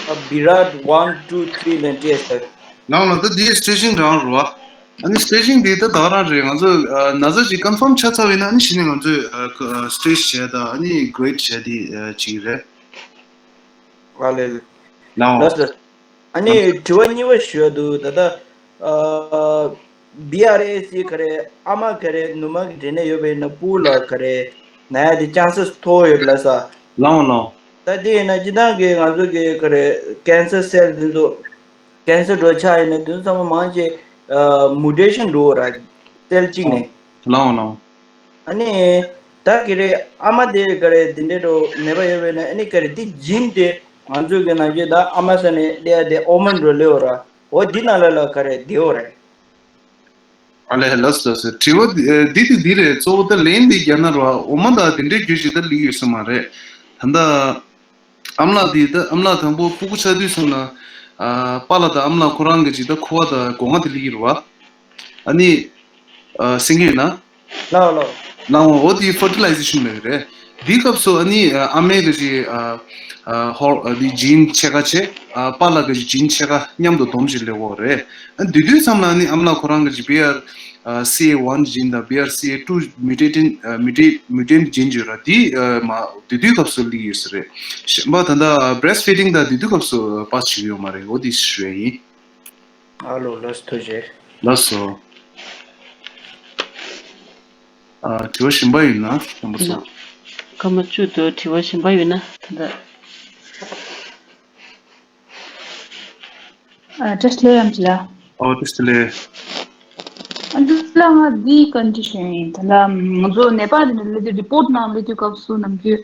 ཨ། བི་རཱཊ་ཝན་ཊུ་ཐི་རི་ལ་ཊེ་སི་ཊི་ད། ནང་ལ་ད་འདི་སི་ཊེ་ཇིང་རང་རེད་བ། ཨ་ནི་སི་ཊེ་ཇིང་འདི་ད་ད་རང་རེད། ང་ཚོ་ཨ། ན་ཚ་ཅིག་ཀོན་ཕོམ་ཆགས་ཚར་བ་ཡིན་ན་ཨ་ནི་གཞི་ནས་ང་ཚོས་ཨ། ཀ་ཨ། སི་ཊེ་ཇི་བྱས་དང་ཨ་ནི་གི་རེ་ཌི་བྱས་དེ་ཨ། ཅིག་རེད། ཨ་ལས་ལས། ལགས། ལགས་སོ། ཨ་ནི་དྲི་བ་གཉིས་པ་ཞུ་ཡ་འདུག་ད་ལྟ་ཨ། བི་ཨར་ཨེ་སི་ག་རེ་ཨ་མ་ག་རེ་ནུ་མ་གི་འབྲས་ནད་ཡོད་པ་ཡིན་ན་སྤུ་གུ་ལ་ག་རེ་ན་ཡ་དེ་ཅན་སེས་མཐོ་བོ་ཡོད་པ་ལབ་ས། ལགས་འོང་ལགས་འོང་། ད་དེ་ཡིན་ན་སྤྱིར་བཏང་གི་ང་ཚོ་གི་ག་རེ་ཀེན་སར་སེལ་དེ་ཚོ་ཀེན་སར་འགྲོ་ཆགས་ཡིན་ན་དེ་ཚོ་ཚང་མ་མང་ཆེ་ཨ། མུ་ཊེ་ཤན་འགྲོ་བ་ར། སེལ་གཅིག་ནས། ལགས་འོང་ལགས་འོང་། ཨ་ནི་ད་ག་རེ་ཨ་མ་དེ་ག་རེ་དེ་འདྲའི་འགྲོ་ནད་པ་ཡོད་པ་ཡིན་ན་ཨ་ནི་ག་རེ་དེ་ཇིན་དེ་ང་ཚོ་གི་ནང་བཞིན་ད་ཨ་མ་ས་ནས་སླེབས་ཡ་དེ་ཨོ་མན་འགྲོ་སླེབས་བ་ར། འོ་འདི་ནང་ལ་ལ་ག་རེ་བསྡད་ཡོད་རེད། ཨ་ལས། ལགས་སོ་ལགས་སོ། དྲི་བ་འདི་ཨེ། འདི་དེ་འདི་རེད། གཙོ་བོ་ད་ལན་འདི་རྒྱག་ན་ར་འོ་མ་དང་དེ་འདྲའི་རྒྱུ་ཞིག་ད་སླེབས་ཡོད་ས་མ་རེད། ད་ལྟ་ཨ་མ་ལགས་འདི་ད་ཨ་མ་ལགས་དང་པོ་སྤུ་གུ་ཆགས་དུས་ཙམ་ལ་ཨ། པཱ་ལགས་དང་ཨ་མ་ལགས་ཁོ་རང་གི་ཅིག་ད་ཁུ་བ་དང་སྒོ་ང་དེ་སླེབས་ཡོད་རེད་བ། ཨ་ནི་ཨ། གསན་གྱི་ཡོད་ན། ལགས་ལགས། ལགས་འོང་། འོ་དེ་ཕར་ཊི་ལའི་ཟེ་ཤན་ལབ་ཀྱི་རེད། འདིའི་སྐབས་སུ་ཨ་ནི་ཨ་མའི་གི་ཅིག་ཨ། ཨ། ཧོར་ཨ། འདི་ཇིན་ཕྱེད་ཀ་བྱས། ཨ། པཱ་ལགས་ཀྱི་ཇིན་ཕྱེད་ཀ་མཉམ་དུ་སྡོམ་བྱས་སླེབས་ཡོད་རེད། ཨ། དེ་དུས་ཙམ་ལ་ཨ་ནི་ཨ་མ་ལགས་ཁོ་རང་གི་ཅིག་བི་ཨར་ཨ། སི་ཨེ་ཝན་ཇིན་དང་བི་ཨར་སི་ཨེ་ཊུ་མུ་ཊེ་ཊེན་ཨ། མུ་ཊེ་མུ་ཊེན་ཇིན་ཡོད་ར། དེ་ཨ། མ་དེ་དུས་སྐབས་སུ་སླེབས་ཡོད་ས་རེད། གཞན་པ་ད་ལྟ་བྷི་རེ་སི་ཊི་ཕི་ཌིང་དང་དེ་དུས་སྐབས་སུ་པཱ་སི་བྱེད་ཀྱི་ཡོད་མ་རེད། འོ་དེ་ཞུ་ཡ་ཡིན། ཨ་ལོ། ལགས་སོ། ཐུགས་རྗེ་ཆེ། ལགས་སོ། ཨ། དྲི་བ་གཞན་པ་ཡོད་ན་རྣམ་པ་ཚོ། ལགས། སྐར་མ་བཅུ་འདུག་དྲི་བ་གཞན་པ་ཡོད་ན་ད་ལྟ། ཨ། བཀྲ་ཤིས་བདེ་ལེགས་ཨམ་ཆི་ལགས། ཨོ། བཀྲ་ཤིས་བདེ་ལེགས། ཨ། འདི་ལ་ང་འདི་བཀའ་འདྲི་ཞུ་ཡིན། ད་ལྟ་ང་ཚོ་ནད་པ་འདི་འདྲ་སླེབས་དུས་རི་པོར་ཊི་ནང་སླེབས་དུས་སྐབས་སུ་ནམ་རྒྱུན་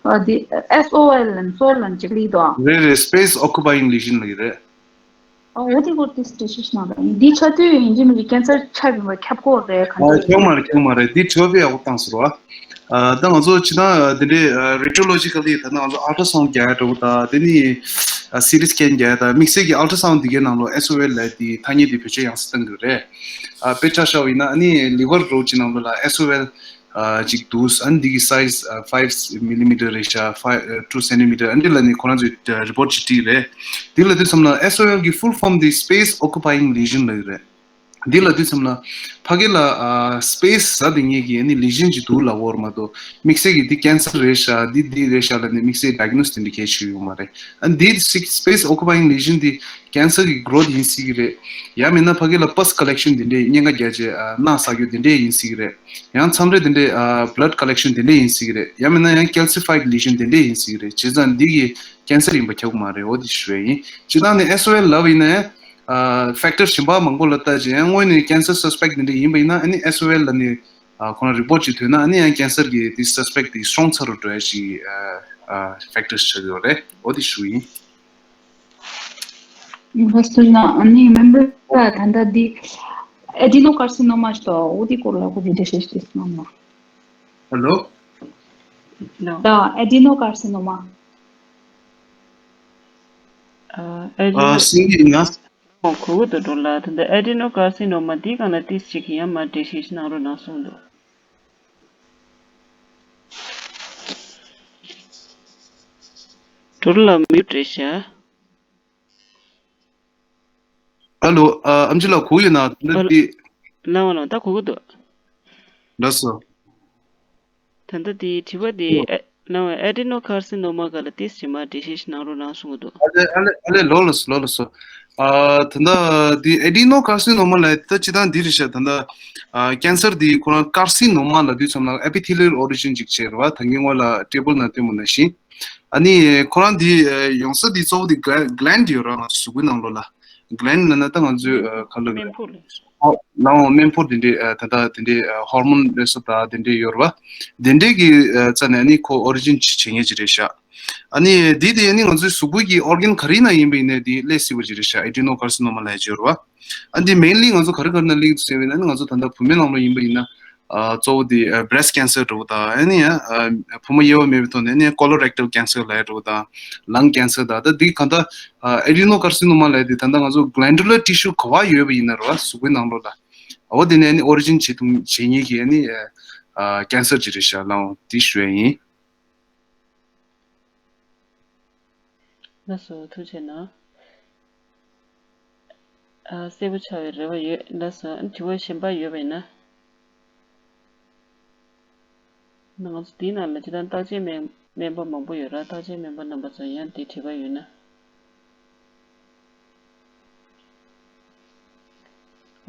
ཨ། འདི་ཨེས་ཨོ་ཨེལ་ལབ་སོལ་ལབ་ཅིག་སླེབས་འདུག་རེད་རེད། Space Occupying Lesion ལབ་ཀྱི་རེད། ཨ། འོ་དེ་སྐོར་དེ་འགྲེལ་བཤད་ཞིག་གནང་དང་། འདི་ཆགས་དུས་ཡིན་གཅིག་མིན་གཅིག་ཀེན་སར་ཆགས་ཡོང་བ་ཁྱབ་ཀྱི་ཡོད་རེད་ག། ཨ། འདི་ཁྱོད་མ་རེད། ཁྱོད་མ་རེད། འདི་དྲི་བ་དཔེ་ཡག་པོ་བཏང་ཟེར་བ། ཨ་ད་ང་ཚོ་ཇི་ལྟར་དེ་འདྲའི་རེ་ཌི་ཡོ་ལོ་ཇི་ཀལ་ལི་ད་ནང་ང་ཚོ་ཨལ་ཊ་སའུན་རྒྱག་ཡ་འདྲ་བོ་དང་དེ་ནི་སི་ཊི་སི་ཀེན་རྒྱག་ཡ་དང་དམིགས་བསལ་གྱི་ཨལ་ཊ་སའུན་འདི་གའི་ནང་ལོ་ཨེས་ཨོ་ཨེལ་ལབ་དེ་ཐ་སྙད་དེ་བེད་སྤྱོད་ཡང་སེ་བཏང་གི་རེད། ཨ་དཔེ་ཆ་བཞག་པ་ཡིན་ན་ཨ་ནི་ལི་ཝར་རོ་ཇི་ནང་ལོ་ལ་ཨེས་ཨོ་ཨེལ་ཨ་ཅིག་འདུག་ཨ་ནི་འདི་གི་སའི་ཛི་ཨ་ཕའིབ་མི་ལི་མི་ཊར་རེད་ཤག་ཕའིབ་ཨ་ཊུ་སེན་ཊི་མི་ཊར། ཨ་ནི་འདི་ལ་ནི་ཁོ་རང་ཚོས་རི་པོར་ཊི་ཅིག་བྲིས་རེད། འདི་ལ་དུས་ཙམ་ལ་ཨེས་ཨོ་ཨེལ་གི་ཕུལ་ཕོམ་འདི་སི་པེ་སི་ཨོ་ཀུ་པ་ཡིང་ལི་ཞན་ལབ་ཀྱི་རེད། འདི་ལ་དུས་ཙམ་ལ་ཕ་གི་ལ་ཨ་སི་པེ་སི་ཟ་དེ་ངེད་ཀྱི་ཨ་ནི་ལི་ཞན་ཅིག་འདུག་ལབ་ཀྱི་ཡོད་རེད་མ་གཏོགས་དམིགས་བསལ་གྱི་འདི་ཀེན་སར་རེད་ཤག་འདི་འདི་རེད་ཤག་ལབ་ནས་དམིགས་བསལ་ཌའི་གྷ་ནོ་སི་དེ་འདྲ་གལ་ཆེ་ཡོད་མ་རེད། ཨ་འདི་སི་པེ་སི་ཨོ་ཀུ་པ་ཡིང་ལི་ཞན་འདི་ཀེན་སར་གྱི་གྷི་རོ་ཐི་ཡིན་སྲིད་ཀྱི་རེད། ཡང་མིན་ན་ཕ་གི་ལ་པ་སི་ཀ་ལེག་ཤན་དེ་འདྲས་གཉན་ཁ་རྒྱག་བྱས་ཨ་རྣག་བསགས་རྒྱུ་དེ་འདྲས་ཡིན་སྲིད་ཀྱི་རེད། ཡང་མཚམས་རེ་དེ་འདྲས་ཨ་བྷ་ལཌ་ཀ་ལེག་ཤན་དེ་འདྲས་ཡིན་སྲིད་ཀྱི་རེད། ཡང་མིན་ན་ཡང་ཀལ་སི་ཕའིཌ་ལི་ཞན་དེ་འདྲས་ཡིན་སྲིད་ཀྱི་རེད། བྱས་ཙང་འདི་གིས་ཀེན་སར་ཡིན་པ་ཁྱབ་ཀྱི་མ་རེད། འོ་དེ་ཞུ་ཡ་ཡིན། སྤྱིར་བཏང་ནས་ཨེས་ཨོ་ཨེལ་ལབ་ཡིན་ན་ཡང་ཨ་ཕེག་ཊར་གཞན་པ་མང་པོ་ལ་བལྟས་བྱས་ཡང་དངོས་ནས་ཀེན་སར་སས་པེག་དེ་འདྲས་ཡིན་པ་ཡིན་ན་ཨ་ནི་ཨེས་ཨོ་ཨེལ་ལབ་ནས་ཨ་ཁོ་རང་རི་པོར་ཊི་ཅིག་ཐོན་ན་ཨ་ནི་ཡང་ཀེན་སར་གྱི་དེ་སས་པེག་དེ་སྲོང་ཚར་རུ་འགྲོ་ཡ་ཞིག་ཨ་ཕེག་ཊར་ཆགས་ཡོད་རེད། འོ་དེ་ཞུ་ཡིན། ལགས་སོ། ན་ཨ་ནི་མེམ་བར་ད་ལྟ་འདི་ཨེ་ཌི་ནོ་ཀར་སི་ནོ་མ་ཞིག་འདུག་འོ་དེ་སྐོར་ལ་ཁོ་ཚོས་འགྲེལ་བཤད་ཞིག་གནང་ན། ཧེ་ལོ། ད་ཨེ་ཌི་ནོ་ཀར་སི་ནོ་མ། ཨ་ཨེ་ཌི་ཨ་ནོ་སིང་གི་ཡིན་ན། ཨོ་གོ་གི་འདུག་འགྲོ་ལ། ད་ལྟ་ཨེ་ཌི་ནོ་ཀར་སི་ནོ་མ་འདིའི་སྒང་ལ་ཏིས་ཅིག་ཡང་མ་འགྲེལ་བཤད་ཞིག་གནང་རོགས་གནང་གསུངས་འདུག་འགྲོ་ལ་མིའུ་འགྲེལ་བཤད། ཨ་ལོ། ཨ་ཨེམ་ཆི་ལགས་གོ་ཡོད་ན། ད་ཨ་ལོ། འདི། ལགས་འོང་ལགས་འོང་། ད་གོ་གི་འདུག་ལགས་སོ། ད་ལྟ་དེའི་དྲི་བ་དེ་ཨེ་ལགས་འོང་། ཨེ་ཌི་ནོ་ཀར་སི་ནོ་མ་སྒང་ལ་ཏིས་ཅིག་མ་འགྲེལ་བཤད་ཞིག་གནང་རོགས་གནང་གསུང་གི་འདུག་ཨ་ལེ་ཨ་ལེ་ཨ་ལེ། ལོ་ལགས་སོ། ལོ་ལགས་སོ། ཨ་ད་ལྟ་དེ་ཨེ་ཌི་ནོ་ཀར་སི་ནོ་མ་ལབ་ད་སྤྱིར་བཏང་འདི་རེད་ཤག་ད་ལྟ་ཨ་ཀེན་སར་དེ་ཁོ་རང་ཀར་སི་ནོ་མ་ལབ་དུས་ཙམ་ལ་ཨེ་པི་ཐེ་ལི་ཡལ་ཨོ་རི་ཇིན་ཅིག་བྱས་རེད་བ། ད་གིན་སྔོན་ལ་ཊེ་བལ་ནང་བསྟན་པ་ནང་བཞིན། ཨ་ནི་ཁོ་རང་འདི་ཨ་ཡོང་ས་འདི་གཙོ་བོ་འདི་གྷ་ལན་ཌི་ཡོད་ར། ང་ཚོ་གཟུགས་པོའི་ནང་ལོགས་ལ་གྷ་ལན་ཌི་ལབ་ན་ད་ང་ཚོའི་ཨ་ག་ལབ་སྨན་ཕུག་ལ། ཨོ་ལགས་འོང་། སྨན་ཕུག་དེ་འདྲའི་ཨ་ད་ལྟ་དེ་འདྲའི་ཨ་ཧོར་མོན་ལབ་ས་ད་དེ་འདྲའི་ཡོད་ར་བ། དེ་འདྲའི་གི་ཨ་རྩ་ནས་ཨ་ནི་ཁོ་ཨོ་རི་ཇིན་བྱེད་མཁན་ཅིག་རེད་ཤག་ཨ་ནི་འདི་དེ་ཨ་ནི་ང་ཚོའི་གཟུགས་པོའི་གི་ཨོར་གན་ག་རེ་ན་ཡིན་པ་ཡིན་ནའི་འདི་སླེབས་སྲིད་པ་ཅིག་རེད་ཤག་ཨེ་ཌི་ནོ་ཀར་སི་ནོ་མ་ལབ་ཡ་ཅིག་ཡོད་ར་བ། ཨ་འདི་མེན་ལི་ང་ཚོ་ག་རེ་ག་རེ་ན་སླེབས་འདུག་ཟེར་བ་ཡིན་ན་ཨ་ནི་ང་ཚོ་ད་ལྟ་བུད་མེད་ནང་ལོགས་ཡིན་པ་ཡིན་ན། ཨ་གཙོ་བོ་དེ་ཨ་བྷི་རེ་སི་ཊི་ཀེན་སར་འདྲ་བོ་དང་། ཨ་ནི་ཡང་ཨ་བུ་མོ་དབྱེ་བ་མེད་པའི་ཐོག་ནས་ཨ་ནི་ཀོ་ལོ་རེག་ཊལ་ཀེན་སར་ལབ་ཡ་འདྲ་བོ་དང་། ལང་ཀེན་སར་དང་། ད་འདི་གང་ལྟར་ཨ་ཨེ་ཌི་ནོ་ཀར་སི་ནོ་མ་ལབ་ཡ་དེ་ད་ལྟ་ང་ཚོ་གྷ་ལན་ཌུ་ལར་ཊི་ཤུ་ག་པར་ཡོད་པ་ཡིན་ན་རེད་བ། གཟུགས་པོའི་ནང་ལོགས་ལ། འོ་དེ་ནས་ཨ་ནི་ཨོ་རི་ཇིན་བྱེད་ཐུབ་བྱེད་མཁན་གྱི་ཨ་ནི་ཨ་ཀེན་སར་ཅིག་རེད་ཤག་ལགས་འོང་། དེ་ཞུ་ཡ་ཡིན། ལགས་སོ། ཐུགས་རྗེ་གནང་། ཨ་གསལ་པོ་ཆགས་པའི་རེ་བ་ཡོད། ལགས་སོ། ཨ་དྲི་བ་གཞན་པ་ཡོད་པ་ཡིན་ན། ང་ཚོ་འདིའི་ནང་ལ་སྤྱིར་བཏང་བརྟག་དཔྱད་སྨན་སྨན་པ་མང་པོ་ཡོད་ར། བརྟག་དཔྱད་སྨན་པ་རྣམ་པ་ཚོ་ཡང་འདི་དྲི་བ་ཡོད་ན།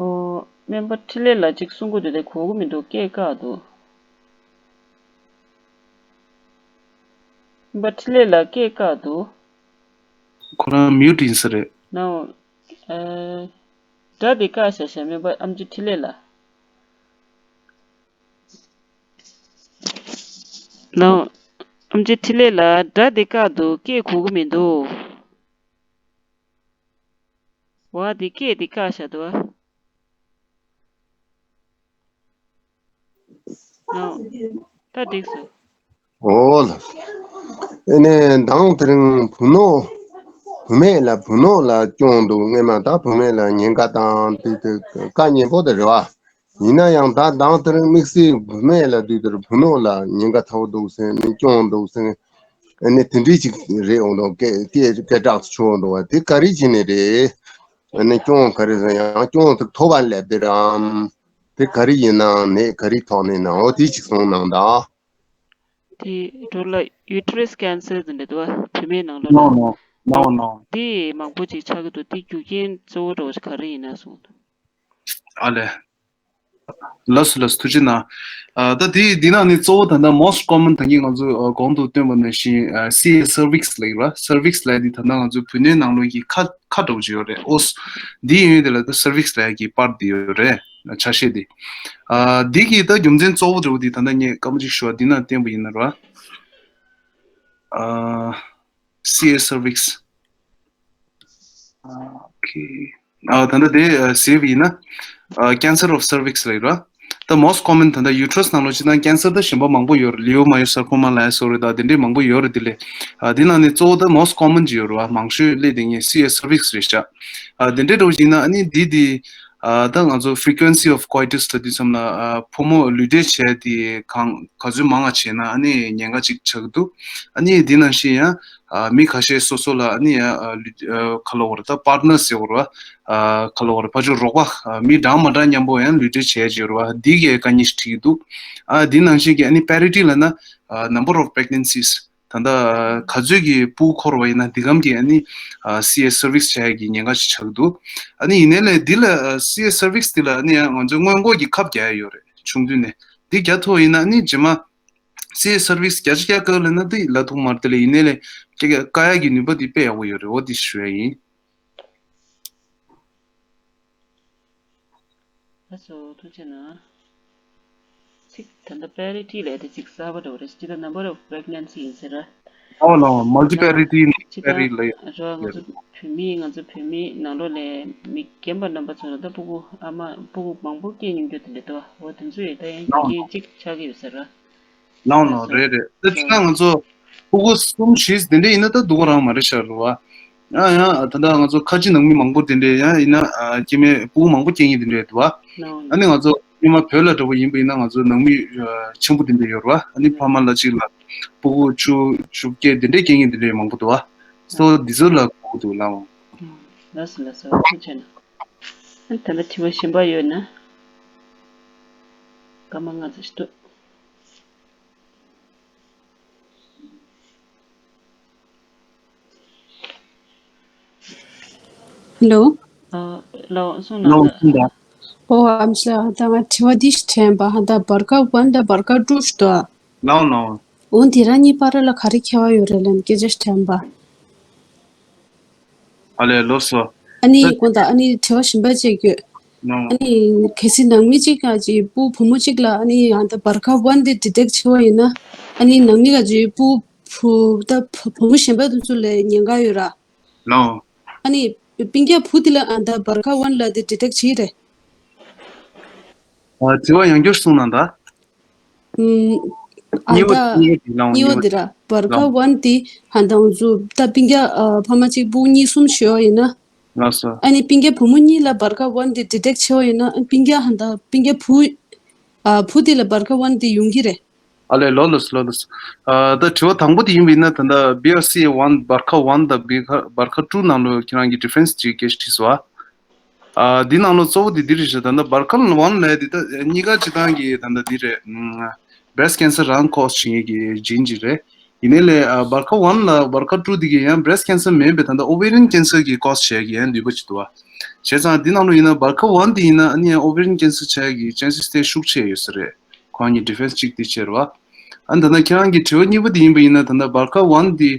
ཨོ། སྨན་པ་འཕྲིན་ལས་ལགས་གཅིག་གསུང་གི་འདུག་དེ་གོ་གི་མི་འདུག་སྐད་བཀག་འདུག་སྨན་པ་འཕྲིན་ལས་ལགས་སྐད་བཀག་འདུག་ཁོ་རང་མིའུ་ཊི་ཡིན་ས་རེད། ནའོ། ཨ། སྒྲ་དེ་བཀག་བཞག་ཤག་སྨན་པ་ཨེམ་ཆི་འཕྲིན་ལས་ལགས། ནའོ། ཨེམ་ཆི་འཕྲིན་ལས་ལགས། སྒྲ་དེ་བཀག་འདུག་སྐད་གོ་གི་མི་འདུག་ཝ་དེ་སྐད་དེ་བཀག་བཞག་འདུག་ཨ། ནའོ། ད་འགྲིག་སོང་། ཨོ་ལགས། ཨེ་ནས་མདང་དེ་རིང་བུ་ནོ། བུད་མེད་ལ་བུ་ནོ་ལ་སྐྱོན་འདུག་སྔོན་མ་ད་བུད་མེད་ལ་ཉེན་ཁ་དང་དེ་དེ་དཀའ་ཉེན་པོ་དེ་རེད་བ། ཡིན་ན་ཡང་ད་མདང་དེ་རིང་དམིགས་བསལ་བུད་མེད་ལ་དུས་དེར་བུ་ནོ་ལ་ཉེན་ཁ་ཚ་པོ་འདུག་ཟེར་ནས་སྐྱོན་འདུག་ཟེར། ཨ་ནི་དེ་འདྲའི་ཅིག་རེད་འོང་དང་། སྐད་སྐད་སྐད་གྲགས་སུ་ཆུད་འོང་དང་བ། དེ་ག་རེ་བྱས་ནས་རེད། ཨ་ནི་སྐྱོན་ག་རེ་ཟེར་ཡང་སྐྱོན་དེ་ཐོབ་པ་ལས་དེ་རམ། དེ་ག་རེ་ཡིན་ནའང་ནད་ག་རེ་ཐོག་ནས་ནའང་འོ་དེ་ཅིག་གསུངས་གནང་དང་། དེ་འགྲོ་ལ་ཡུ་ཊེ་རེ་སི་ཀེན་སར་དེ་འདྲ་འདུག་བ། བུད་མེད་ནང་ལོགས་ལ། No, no. No, no. དེ་མང་པོ་ཅིག་ཆགས་ཀྱི་འདུག་དེ་རྒྱུ་རྐྱེན་གཙོ་བོ་འདྲ་བོ་ཞིག་ག་རེ་ཡིན་ན་གསུངས་འདུག་ཨ་ལས། ལགས་སོ་ལགས་སོ། ཐུགས་རྗེ་གནང་། ཨ་ད་དེ་འདི་ནང་ནས་གཙོ་བོ་ད་ལྟ་most common ད་གིན་ང་ཚོ་ཨ་གོང་དུ་སྟོན་པ་ནང་བཞིན་ཨ་སི་ཨེ་སར་ཝིག་སི་ལབ་ཡོད་ར། སར་ཝིག་སི་ལབ་དེ་ད་ལྟ་ང་ཚོའི་བུ་སྣོད་ནང་ལོགས་ཀྱི་ཁ་ཁ་འདྲ་བོ་ཅིག་ཡོད་རེད། ཨོ་སི་འདི་ཡོད་དེ་ལ་ད་སར་ཝིག་སི་ལབ་ཡ་གི་པར་འདི་ཡོད་རེད། ཆ་ཤས་འདི། ཨ་འདི་གི་ད་རྒྱུ་མཚན་གཙོ་བོ་འདྲ་བོ་འདི་ད་ལྟ་ངས་སྐར་མ་གཅིག་ཞུ་བ་འདི་ནང་བསྟན་པ་ཡིན་ན་ར། ཨ་སི་ཨེ་སར་ཝིག་སི། ཨ་ཨོ་ཁེ། ཨ་ད་ལྟ་དེ་ཨ་ཟེར་བ་ཡིན་ན། ཨ་cancer of cervix ལབ་ཡོད་ར། ད་most common ད་ལྟ་uterus ནང་ལོགས་སྤྱིར་བཏང་cancer ད་གཞན་པ་མང་པོ་ཡོད་རེད། ལིའུ་མ་ཡོ་སར་ཀོ་མ་ལ་སོགས་རེད། ད་དེ་འདྲས་མང་པོ་ཡོད་རེད། དེ་ལས་ཨ་དེ་ནང་ནས་གཙོ་བོ་ད་most common ཅིག་ཡོད་རེད་བ། མང་ཤོས་སླེབས་དེ་ངས་C S cervix རེད་ཤག་ཨ་དེ་འདྲས་འདྲ་བོ་ཡིན་ན་ཨ་ནི་འདི་དེ་ཨ་ད་ང་ཚོ་frequency of coitus ད་དུས་ཙམ་ལ་ཨ་ཕོ་མོ་ལུས་འབྲེལ་བྱས་དེ་གང་ག་ཚོད་མང་ང་བྱས་ན་ཨ་ནི་ཉེན་ཁ་ཅིག་ཆགས་ཀྱི་འདུག་ཨ་ནི་འདི་ནང་བཞིན་ཡང་ཨ་མི་ཁ་ཤས་སོ་སོ་ལ་ཨ་ནི་ཡང་ཨ་ལུས་ཨ་ག་ལབ་དགོས་རེད། ད་partner ཟེར་དགོས་རེད་བ། ཨ་ག་ལབ་དགོས་རེད། ཕར་ཕྱོགས་རོགས་པ་ཨ་མི་འདྲ་མ་འདྲ་མཉམ་པོ་ཡང་ལུས་འབྲེལ་བྱས་བྱས་རེད་བ། འདི་གའི་དཀའ་ངལ་ཞིག་འཕྲད་ཀྱི་འདུག་ཨ་འདི་ནང་བཞིན་གྱི་ཨ་ནི་parity ལབ་ན་ཨ་number of pregnancies ད་ལྟ་ག་ཚོད་ཀྱི་ཕྲུ་གུ་འཁོར་བ་ཡིན་ན་འདི་གམ་གྱི་ཨ་ནི་ཨ་C S cervix བྱ་ཡག་གི་ཉེན་ཁ་ཞིག་ཆགས་འདུག་ཨ་ནི་ཡིན་ནའི་ལས་འདི་ལ་ཨ་C S cervix འདི་ལ་ཨ་ནི་ཡང་ང་ཚོས་སྔོན་འགོག་གི་ཁབ་རྒྱག་ཡག་ཡོད་རེད། ཆུང་དུས་ནས་འདི་རྒྱག་ཐུབ་པ་ཡིན་ན་ཨ་ནི་རྗེས་མ་C S cervix བརྒྱ་ཆ་བརྒྱ་བཀག་ལབ་ན་འདི་ལབ་ཐུབ་མ་རེད། དེ་ལས་ཡིན་ནའི་ལས་བཀག་ཡག་གི་ནུས་པ་འདི་དཔེ་ཡག་པོ་ཡོད་རེད། འོ་འདི་ཞུ་ཡག་ཡིན། ལགས་སོ། ཐུགས་རྗེ་གནང་། ཚིག་ད་ལྟ་parity ལབ་དེ་ཚིག་གསར་པ་འདྲ་བོ་རེད། སྤྱིར་བཏང་number of pregnancy ཡིན་ཟེར་ར། ཨོ་ལགས་འོང་། multiparity ལ་སྤྱིར་བཏང་parity ལ་ར་ང་ཚོ་བོད་མི་ང་ཚོ་བོད་མི་ནང་ལོགས་ལ་མི་རྒན་པ་རྣམ་པ་ཚོ་ལ་ད་ཕྲུ་གུ་ཨ་མ་ཕྲུ་གུ་མང་པོ་སྐྱེ་མྱོང་རྒྱུ་དེ་འདྲ་འདུག་འོ་དེ་ཚོ་ཡི་ད་ཡང་རྒྱུ་རྐྱེན་གཅིག་ཆགས་ཀྱི་ཡོད་ཟེར་ར། ལགས་འོང་། རེད་རེད། ད་ཅི་ན་ང་ཚོ་ཕྲུ་གུ་གསུམ་བཞི་དེ་འདྲ་ཡིན་ན་ད་སྡུག་པོ་རང་མ་རེད་ཤག་རེད་བ། ཡང་ཡང་ད་ལྟ་ང་ཚོ་ཁ་ཆེ་ནང་མི་མང་པོ་དེ་འདྲས་ཡང་ཡིན་ན་ཨ་སྐྱེ་དམན་ཕྲུ་གུ་མང་པོ་སྐྱེ་མཁན་དེ་འདྲས་འདུག་བ། ཨ་ནི་ང་ཚོ་སྔོན་མ་བོད་ལ་འདྲ་པོ་ཡིན་པ་ཡིན་ན་ང་ཚོ་ནང་མི་ཨ་ཆེན་པོ་དེ་འདྲས་ཡོད་རེད་བ། ཨ་ནི་ཕ་མ་ལ་གཅིག་ལ་ཕྲུ་གུ་བཅུ་བཅོ་བརྒྱད་དེ་འདྲས་སྐྱེ་མཁན་དེ་འདྲས་མང་པོ་འདུག་བ། སོ་འདི་ཚོ་ལ་གོ་འདུག་ལགས་འོང་། ལགས་སོ་ལགས་སོ། ཐུགས་རྗེ་གནང་། ཨ་ནི་ད་ལྟ་དྲི་བ་གཞན་པ་ཡོད་ན། སྐར་མ་ལྔ་ཙམ་ཞིག་འདུག་ཧེ་ལོ། ཨ་ལགས་འོང་། གསུངས་ལགས་འོང་། གསུངས་དང་། ཨོ་ཨམ་ཆི་ལགས། ད་ང་དྲི་བ་འདི་ཞིག་དྲན་པ། ཧ་ད་བར་ཁ་ཝན་དང་བར་ཁ་ཊུ་ཞིག་འདུག་ཨ། ལགས་འོང་། ལགས་འོང་། འོ་དེ་རང་གཉིས་བར་ལ་ག་རེ་ཁྱད་པར་ཡོད་རེད་ལབ་ནས་སྐད་ཆ་ཞིག་དྲན་པ། ཨ་ལས། ལགས་སོ། ཨ་ནི་ད་དགོངས་དག་ཨ་ནི་དྲི་བ་གཞན་པ་གཅིག་ཡོད། ལགས་འོང་། ཨ་ནི་གལ་སྲིད་ནང་མི་གཅིག་ག་ཅིག་ཕྲུ་གུ་བུ་མོ་གཅིག་ལ་ཨ་ནི་ཨ་ད་བར་ཁ་ཝན་དེ་ཌི་ཊེག་བྱས་པ་ཡིན་ན། ཨ་ནི་ནང་མི་ག་ཅིག་ཕྲུ་གུ་ད་བུ་མོ་གཞན་པ་དེ་ཚོ་ལ་ཉེན་ཁ་ཡོད་ར། ལགས་འོང་། ཨ་ནི་སྤུན་ཀྱག་བུ་དེ་ལ་ཨ་ད་བར་ཁ་ཝན་ལ་དེ་ཌི་ཊེག་བྱེད་རེད། ཨ་དྲི་བ་ཡང་བསྐྱར་གསུངས་གནང་དང་། ཨམ། ཨ་གཉིས་པ་ད་གཉིས་པ་དེ་ལགས་འོང་། གཉིས་པ་དེ་ར་བར་ཁ་ཝན་དེ་ཧ་ད་ང་ཚོ་ད་སྤུན་ཀྱག་ཨ་ཕ་མ་གཅིག་ཕྲུ་གུ་གཉིས་གསུམ་ཡོད་ཡིན་ན། ལགས་སོ། ཨ་ནི་སྤུན་ཀྱག་བུ་མོ་གཉིས་ལ་བར་ཁ་ཝན་དེ་ཌི་ཊེག་བྱས་པ་ཡིན་ན་སྤུན་ཀྱག་ཧ་ད་སྤུན་ཀྱག་བུ་ཨ་བུ་དེ་ལ་བར་ཁ་ཝན་དེ་ཡོང་གི་རེད། ཨ་ལས། ལགས་ལགས་ལགས་ལགས། ཨ་ད་དྲི་བ་དང་པོ་དེ་ཡིན་པ་ཡིན་ན་ད་ལྟ་བི་ཨར་སི་ཨེ་ཝན་བར་ཁ་ཝན་དང་བར་ཁ་བར་ཁ་ཊུ་ནང་ལོགས་ཁྱེད་རང་གིས་ཌི་ཕ་རེན་སི་ཅིག་སྐད་ཆ་དྲིས་སོང་ཨ། ཨ་འདི་ནང་ལོགས་གཙོ་བོ་དེ་འདི་རེད་ཤག་ད་ལྟ་བར་ཁ་ཝན་ལབ་ཡག་དེ་ད་གཉིས་ཀ་སྤྱིར་བཏང་གི་ད་ལྟ་འདི་རེད། ཨམ། བྷི་རེ་སི་ཊི་ཀེན་སར་རང་ཀོ་སི་བྱེད་མཁན་གྱི་ཇིན་ཅིག་རེད། ཡིན་ནའི་ལས་ཨ་བར་ཁ་ཝན་ལ་བར་ཁ་ཊུ་དེ་གི་ཡང་བྷི་རེ་སི་ཊི་ཀེན་སར་མིན་པའི་ད་ལྟ་ཨོ་ཝེ་རི་ཡན་ཀེན་སར་གྱི་ཀོ་སི་བྱེད་ཡག་གི་ཡང་ནུས་པ་ཅིག་འདུག་བ། བྱས་ཙང་འདི་ནང་ལོགས་ཡིན་ན་བར་ཁ་ཝན་དེ་ཡིན་ན་ཨ་ནི་ཡང་ཨོ་ཝེ་རི་ཡན་ཀེན་སར་ཆགས་ཡག་གི་ཅན་སིས་དེ་ཤུགས་ཆེ་ཡོད་ས་རེད། ཁོ་རང་གི་ཌི་ཕ་རེན་སི་གཅིག་དེ་བྱས་རེད་བ། ཨ་ནི་ད་ལྟ་ཁྱེད་རང་གི་དྲི་བ་གཉིས་པ་དེ་ཡིན་པ་ཡིན་ན་ད་ལྟ་བར་ཁ་ཝན་དེ་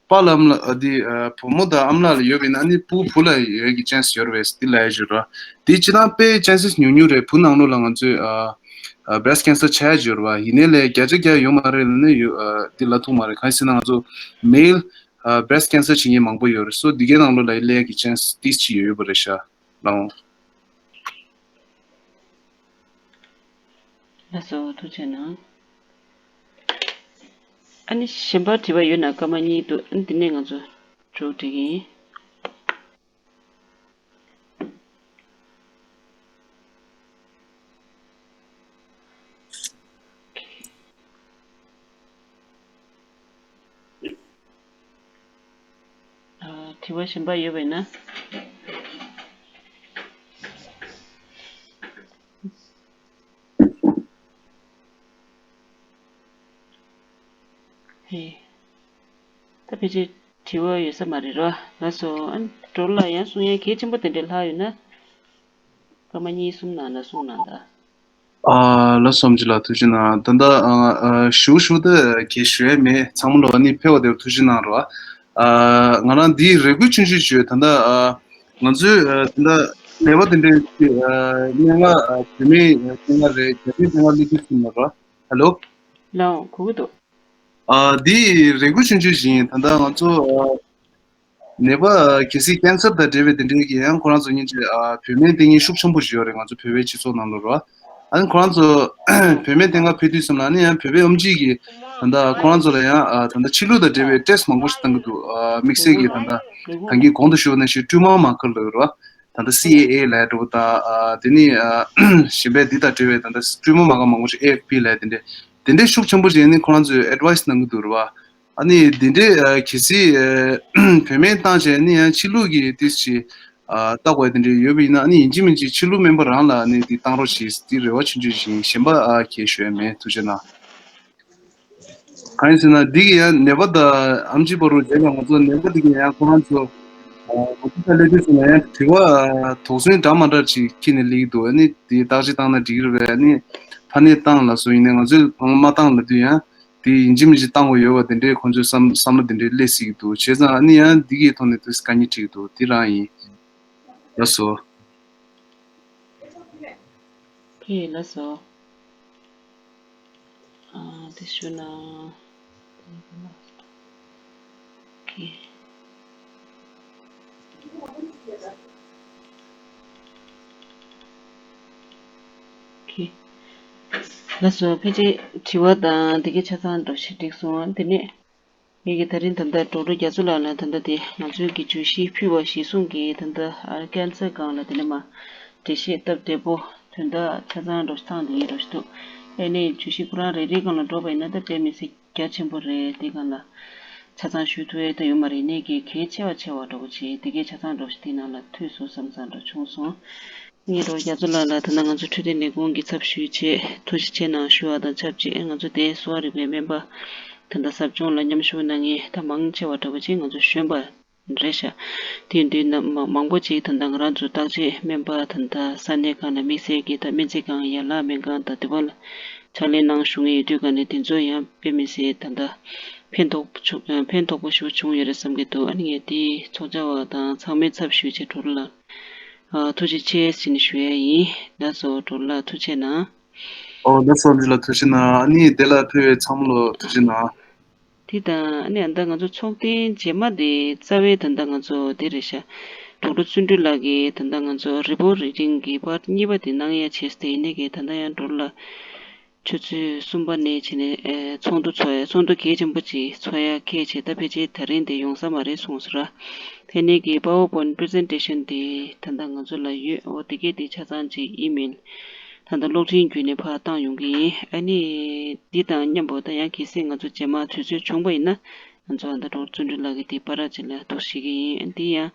པ་ལ་ཨམ་ལ་ཨ་དེ་ཨ་བུ་མོ་དང་ཨ་མ་ལགས་ལ་ཡོད་པ་ཡིན་ན་ཨ་ནི་ཕྲུ་གུ་བུ་ལ་ཡོད་ཀྱི་ཅན་སི་ཡོད་རེད་པས་དེ་ལབ་ཡག་ཞིག་རེད་བ། དེ་སྤྱིར་བཏང་དཔེ་ཅན་སིས་ཉུང་ཉུང་རེད། བུ་ནང་ལོགས་ལ་ང་ཚོས་ཨ་ཨ་བྷི་རེ་སི་ཊི་ཀེན་སར་ཆགས་ཡག་ཅིག་ཡོད་རེད་བ། ཡིན་ནའི་ལས་བརྒྱ་ཆ་བརྒྱ་ཡོད་མ་རེད་ལབ་ན་ཡོད་ཨ་དེ་ལབ་ཐུབ་མ་རེད། གང་ཡིན་ཟེར་ན་ང་ཚོ་མེལ་ཨ་བྷི་རེ་སི་ཊི་ཀེན་སར་བྱེད་མཁན་མང་པོ་ཡོད་རེད། སོ་དེ་གའི་ནང་ལོགས་ལ་སླེབས་ཡག་གི་ཅན་སི་དེ་ཅིག་ཡོད་ཡོད་པ་རེད་ཤག་ལགས་འོང་། ལགས་སོ། ཐུགས་རྗེ་གནང་། ཨ་ནི་གཞན་པ་དྲི་བ་ཡོད་ན་སྐར་མ་གཉིས་འདུག་ཨ་ནི་དེ་ནས་ང་ཚོ་མཇུག་སྒྲིལ་གྱི་ཡིན། ཨ། དྲི་བ་གཞན་པ་ཡོད་པ་ཡིན་ན། ཧེ། ད་ཕལ་ཆེར་དྲི་བ་ཡོད་ས་མ་རེད་རོ། ལགས་སོ། ཨ་ནི་ཌོ་ལར་ལ་ཡང་གསུང་ཡག་གལ་ཆེན་པོ་དེ་འདྲ་ལྷག་ཡོད་ན། སྐར་མ་གཉིས་གསུམ་ནང་ལ་གསུང་གནང་དང་། ཨ། ལགས་སོ། ཨམ་ཆི་ལགས་ཐུགས་རྗེ་གནང་། ད་ལྟ་ཨ་ཨ་ཞུ་ཞུ་ད་གལ་ཞུ་ཡག་མེད། ཚང་མ་ལོ་ཨ་ནི་ཕེབས་པ་དེར་ཐུགས་རྗེ་གནང་རོགས། ཨ། ང་རང་འདིའི་རེ་སྐུལ་ཆུང་ཆུང་ཞུ། ད་ལྟ་ཨ་ང་ཚོའི་ཨ་ད་ལྟ་ནད་པ་དེ་འདྲའི་ཨ་སྙན་ངག་ཨ་བོད་མིའི་སྙན་ངག་རེད། རྒྱ་མིའི་སྙན་ངག་སླེབས་དུས་ཙམ་ལ་རོགས། ཧེ་ལོ། ལགས་འོང་། གོ་གི་འདུག་ཨ། འདི་རེ་སྐུལ་ཆུང་ཆུང་ཞིག་ཡིན། ད་ལྟ་ང་ཚོ་ཨ་ནད་པ་ཨ་གལ་སྲིད་ཀེན་སར་དང་འབྲེལ་བའི་དེ་འདྲའི་གི་ཡང་ཁོ་རང་ཚོ་སྙིང་རྗེ་ཨ་བོད་སྨན་སྟེར་མཁན་ཤུགས་ཆེན་པོ་ཞིག་ཡོད་རེད། ང་ཚོ་བོད་པའི་སྤྱི་ཚོགས་ནང་ལོགས་ར། ཨ་ནི་ཁོ་རང་ཚོ་བོད་སྨན་ལྷན་ཁང་ཕེབས་དུས་ཙམ་ལ་ཨ་ནི་ཡང་བོད་པའི་ཨེམ་ཆི་གིས་ད་ལྟ་ཁོ་རང་ཚོ་ལ་ཡང་ཨ་ད་ལྟ་ཕྱི་ལུགས་དང་འབྲེལ་བའི་ཊེ་སི་ཊི་མང་པོ་ཞིག་བཏང་གི་འདུག་ཨ་དམིགས་བསལ་གྱིས་ད་ལྟ་ད་གིན་གོང་དུ་ཞུས་པ་ནང་བཞིན་ཊུ་མར་མར་ཀར་ལབ་ཡོད་རེད་བ། ད་ལྟ་སི་ཨེ་ཨེ་ལབ་ཡ་འདྲ་པོ་དང་། ཨ་དེ་ནི་ཨ་གཞན་པའི་འདི་དང་འབྲེལ་བའི་ད་ལྟ་ཊུ་མར་མར་ཀར་མང་པོ་ཞིག་ཨེ་ཨེཕ་པི་ལབ་ཡ་དེ་འདྲས། དེ་འདྲས་ཤུགས་ཆེན་པོ་ཞིག་ཨ་ནི་ཁོ་རང་ཚོས་ཨེཌ་ཝའི་སི་གནང་གི་འདུག་རེད་བ། ཨ་ནི་དེ་འདྲས་ཨ་གལ་སྲིད་ཨ་བོད་སྨན་བཏང་བྱས་ཨ་ནི་ཡང་ཕྱི་ལུགས་ཀྱི་ཏིས་ཅིག་ཨ་བལྟ་དགོས་ཡ་དེ་འདྲས་ཡོད་པ་ཡིན་ན། ཨ་ནི་ཡིན་གཅིག་མིན་གཅིག་ཕྱི་ལུགས་སྨན་པ་རང་ལ་ཨ་ནི་དེ་བཏང་རོགས་བྱེད་ཟེར་དེ་རེ་བ་ཆུང་ཆུང་ཞིག་ཡིན། གཞན་པ་ཨ་གས་ཞུ་ཡ་མེད། ཐུགས་རྗེ་གནང་། གང་ཡིན་ཟེར་ན་འདི་གི་ཡང་ནད་པ་དང་ཨེམ་ཆི་བར་དུ་རྗེས་ལ་ང་ཚོ་ནད་པ་འདི་གི་ཡང་ཁོ་རང་ཚོ་ཨ་ང་ཚོ་ས་སླེབས་དུས་ཙམ་ལ་ཡང་དྲི་བ་ཨ་དོགས་ཟོན་འདྲ་མ་འདྲ་ཅིག་འཁྱེར་ནས་སླེབས་ཀྱི་འདུག་ཨ་ནི་དེ་བརྟག་དཔྱད་བཏང་ན་འགྲིག་གི་རེད་པས། ཨ་ནི་ཕ་ནས་བཏང་ལབ་སོང་། ཡིན་ནའི་ང་ཚོས་མ་བཏང་ལབ་དུས་ཡང་དེ་ཡིན་གཅིག་མིན་གཅིག་བཏང་དགོས་ཡོད་པ་དེ་འདྲའི་ཁོང་ཚོའི་བསམ་བསམ་བློ་དེ་འདྲའི་སླེབས་སྲིད་ཀྱི་འདུག་བྱས་ཙང་ཨ་ནི་ཡང་འདི་གི་ཐོག་ནས་དུས་དཀའ་ངལ་འཕྲད་ཀྱི་འདུག་དེ་རང་ཡིན། ལགས་སོ། ཁྱེད་ལགས་སོ། ཨ་དེ་ཞུ་ན། ཁྱེད། ཁྱེད། ལགས་སོ། ཕལ་ཆེར་དྲི་བ་དང་དེ་གའི་ཆ་ཚང་འདྲ་ཞིག་འགྲིག་སོང་། དེ་ནས། ངེད་ཀྱིས་ད་རིང་ད་ལྟ་ཌོག་ཊར་རྒྱ་མཚོ་ལགས་ལ་ད་ལྟ་དེ་ང་ཚོའི་གི་བརྗོད་གཞི་ཕུལ་བ་གཞིར་བཟུང་གིས་ད་ལྟ་ཨ་ཀན་སར་སྒང་ལ་དེ་ནས་མ་འགྲེལ་བཤད་སྟབས་བདེ་པོ་དོན་དག་ཆ་ཚང་འདྲ་ཞིག་བཏང་བསྡད་ཡོད་འདྲ་ཞིག་འདུག་ཨེ་ནས་བརྗོད་གཞི་ཁོ་རང་རེ་རེའི་སྒང་ལ་འགྲོ་བ་ཡིན་ན་ད་དཔེ་མི་སྲིད་རྒྱ་ཆེན་པོ་རེད། དེ་སྒང་ལ་ཆ་ཚང་ཞུ་ཐུབ་ཡས་ད་ཡོད་མ་རེད། ནས་ཀྱི་གལ་ཆེ་བ་ཆེ་བ་འདྲ་པོ་བྱས་དེ་གའི་ཆ་ཚང་འདྲ་ཞིག་དེ་ནང་ལ་ཐུག་སོང་བསམ་བསམ་འདྲ་བྱུང་སོང་། ངེད་རོགས་རྒྱ་མཚོ་ལགས་ལ་ད་ལྟ་ང་ཚོ་འཕྲོད་བསྟེན་ལས་ཁུངས་ཀྱི་ཚབ་ཞུས་བྱས་ཐུགས་རྗེ་ཆེ་གནང་ཞུ་བ་དང་ཆབས་ཅིག་ང་ཚོ་དེ་གསོ་བ་རིག་པའི་སྨན་པ་ད་ལྟ་ཟབ་སྦྱོང་ལ་མཉམ་ཞུགས་གནང་མཁན་ད་མང་ཆེ་བ་འདྲ་པོ་ཅིག་ང་ཚོ་གཞོན་པ་རེད་ཤག་དེ་ཡིན་དུས་ན་མ་མང་པོ་ཅིག་ད་ལྟ་ང་རང་ཚོ་བརྟག་དཔྱད་སྨན་པ་ད་ལྟ་ས་གནས་ཁག་ལ་དམིགས་བསལ་གྱི་ད་སྨན་རྩིས་ཁང་ཡན་ལག་སྨན་ཁང་དང་དེ་པ་ལ་ཕྱག་ལས་གནང་བཞུགས་མཁན་ཡོད་དུས་ག་ནས་དེ་ཚོ་ཡང་དཔེ་མི་སྲིད་ད་ལྟ་ཕན་ཐོགས་ཕན་ཐོགས་པོ་ཞེ་པོ་བྱུང་ཡོད་རེད་བསམ་གྱི་འདུག་ཨ་ནི་ངས་དེའི་ཚོགས་བཅར་བ་དང་ཚང་མའི་ཚབ་ཞུས་བྱས་གྲོགས་ལ། ཨ་ཐུགས་རྗེ་ཆེ་ཟེར་ནས་ཞུ་ཡ་ཡིན། ལགས་སོ། གྲོགས་ལ་ཐུགས་རྗེ་གནང་། ཨོ་ལགས་སོ། འདི་ལ་ཐུགས་རྗེ་གནང་། ཨ་ནི་དེ་ལ་ཕེབས་པའི་ཚང་མ་ལ་ཐུགས་རྗེ་གནང་། དེ་དང་ཨ་ནི་ཨ་ད་ང་ཚོ་ཚོགས་ཐེངས་རྗེས་མ་དེ་རྩ་བའི་ད་ལྟ་ང་ཚོ་དེ་རེད་ཤག་ཌོག་ཊར་བརྩོན་འགྲུས་ལགས་ཀྱིས་ད་ལྟ་ང་ཚོ་རི་པོཊ་རི་ཌིང་གི་པར་གཉིས་པ་དེ་གནང་ཡ་བྱས་ཏེ་ཡིན་ནའི་གི་ད་ལྟ་ཡང་གྲོགས་ལ། ཆུ་ཚོད་གསུམ་པ་ནས་བྱས་ནས་ཨེ་ཚོགས་འདུ་ཚོགས་ཡ་ཚོགས་འདུ་གལ་ཆེན་པོ་ཅིག་ཚོགས་ཡ་ཁེལ་བྱས་ད་ཕལ་ཆེར་ད་རིང་དེ་ཡོང་ས་མ་རེད་གསུངས་སོང་ར། དེ་ནས་ཀྱི་པ་ཝར་པོའིན་པི་རི་ཛེན་ཊེ་ཤན་དེ་ད་ལྟ་ང་ཚོ་ལ་ཡོད། འོ་དེ་གས་དེ་ཆ་ཚང་ཅིག་ཨི་མེལ་ད་ལྟ་གློག་འཕྲིན་བརྒྱུད་ནས་ཕར་བཏང་ཡོང་གི་ཡིན། ཨ་ནི་འདི་དང་མཉམ་པོ་ད་ཡང་གལ་སྲིད་ང་ཚོ་རྗེས་མ་དུས་ཚོད་བྱུང་པ་ཡིན་ན་ང་ཚོ་ཨ་ད་ཌོག་ཊར་བརྩོན་འགྲུས་ལགས་ཀྱི་དེ་པར་ཅིག་ལ་འདུག་ཞུ་གི་ཡིན། ཨ་འདི་ཡང་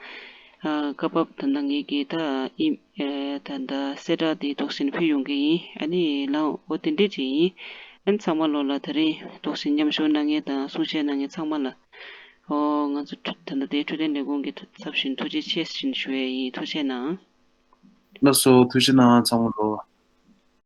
ཨ་སྐབས་བབ་ད་ལྟ་ངེད་ཀྱི་ད་ཨི་ཨེ་ད་ལྟ་གསལ་བསྒྲགས་དེ་འདུག་སེ་ཕུལ་ཡོང་གི་ཡིན། ཨ་ནི་ལགས་འོ་དེ་འདྲས་ཅིག་ཡིན། ཨ་ནི་ཚང་མ་ལོ་ལ་ད་རིང་འདུག་སེ་མཉམ་ཞུགས་གནང་མཁན་དང་གསུང་བཤད་གནང་མཁན་ཚང་མ་ལ་ཨོ་ང་ཚོ་ད་ལྟ་དེ་འཕྲོད་བསྟེན་ལས་ཁུངས་ཀྱི་ཚབ་བཞིན་ཐུགས་རྗེ་ཆེ་ཞུ་ཡས་ཡིན། ཐུགས་རྗེ་གནང་། ལགས་སོ། ཐུགས་རྗེ་གནང་ཚང་མ་ལོ།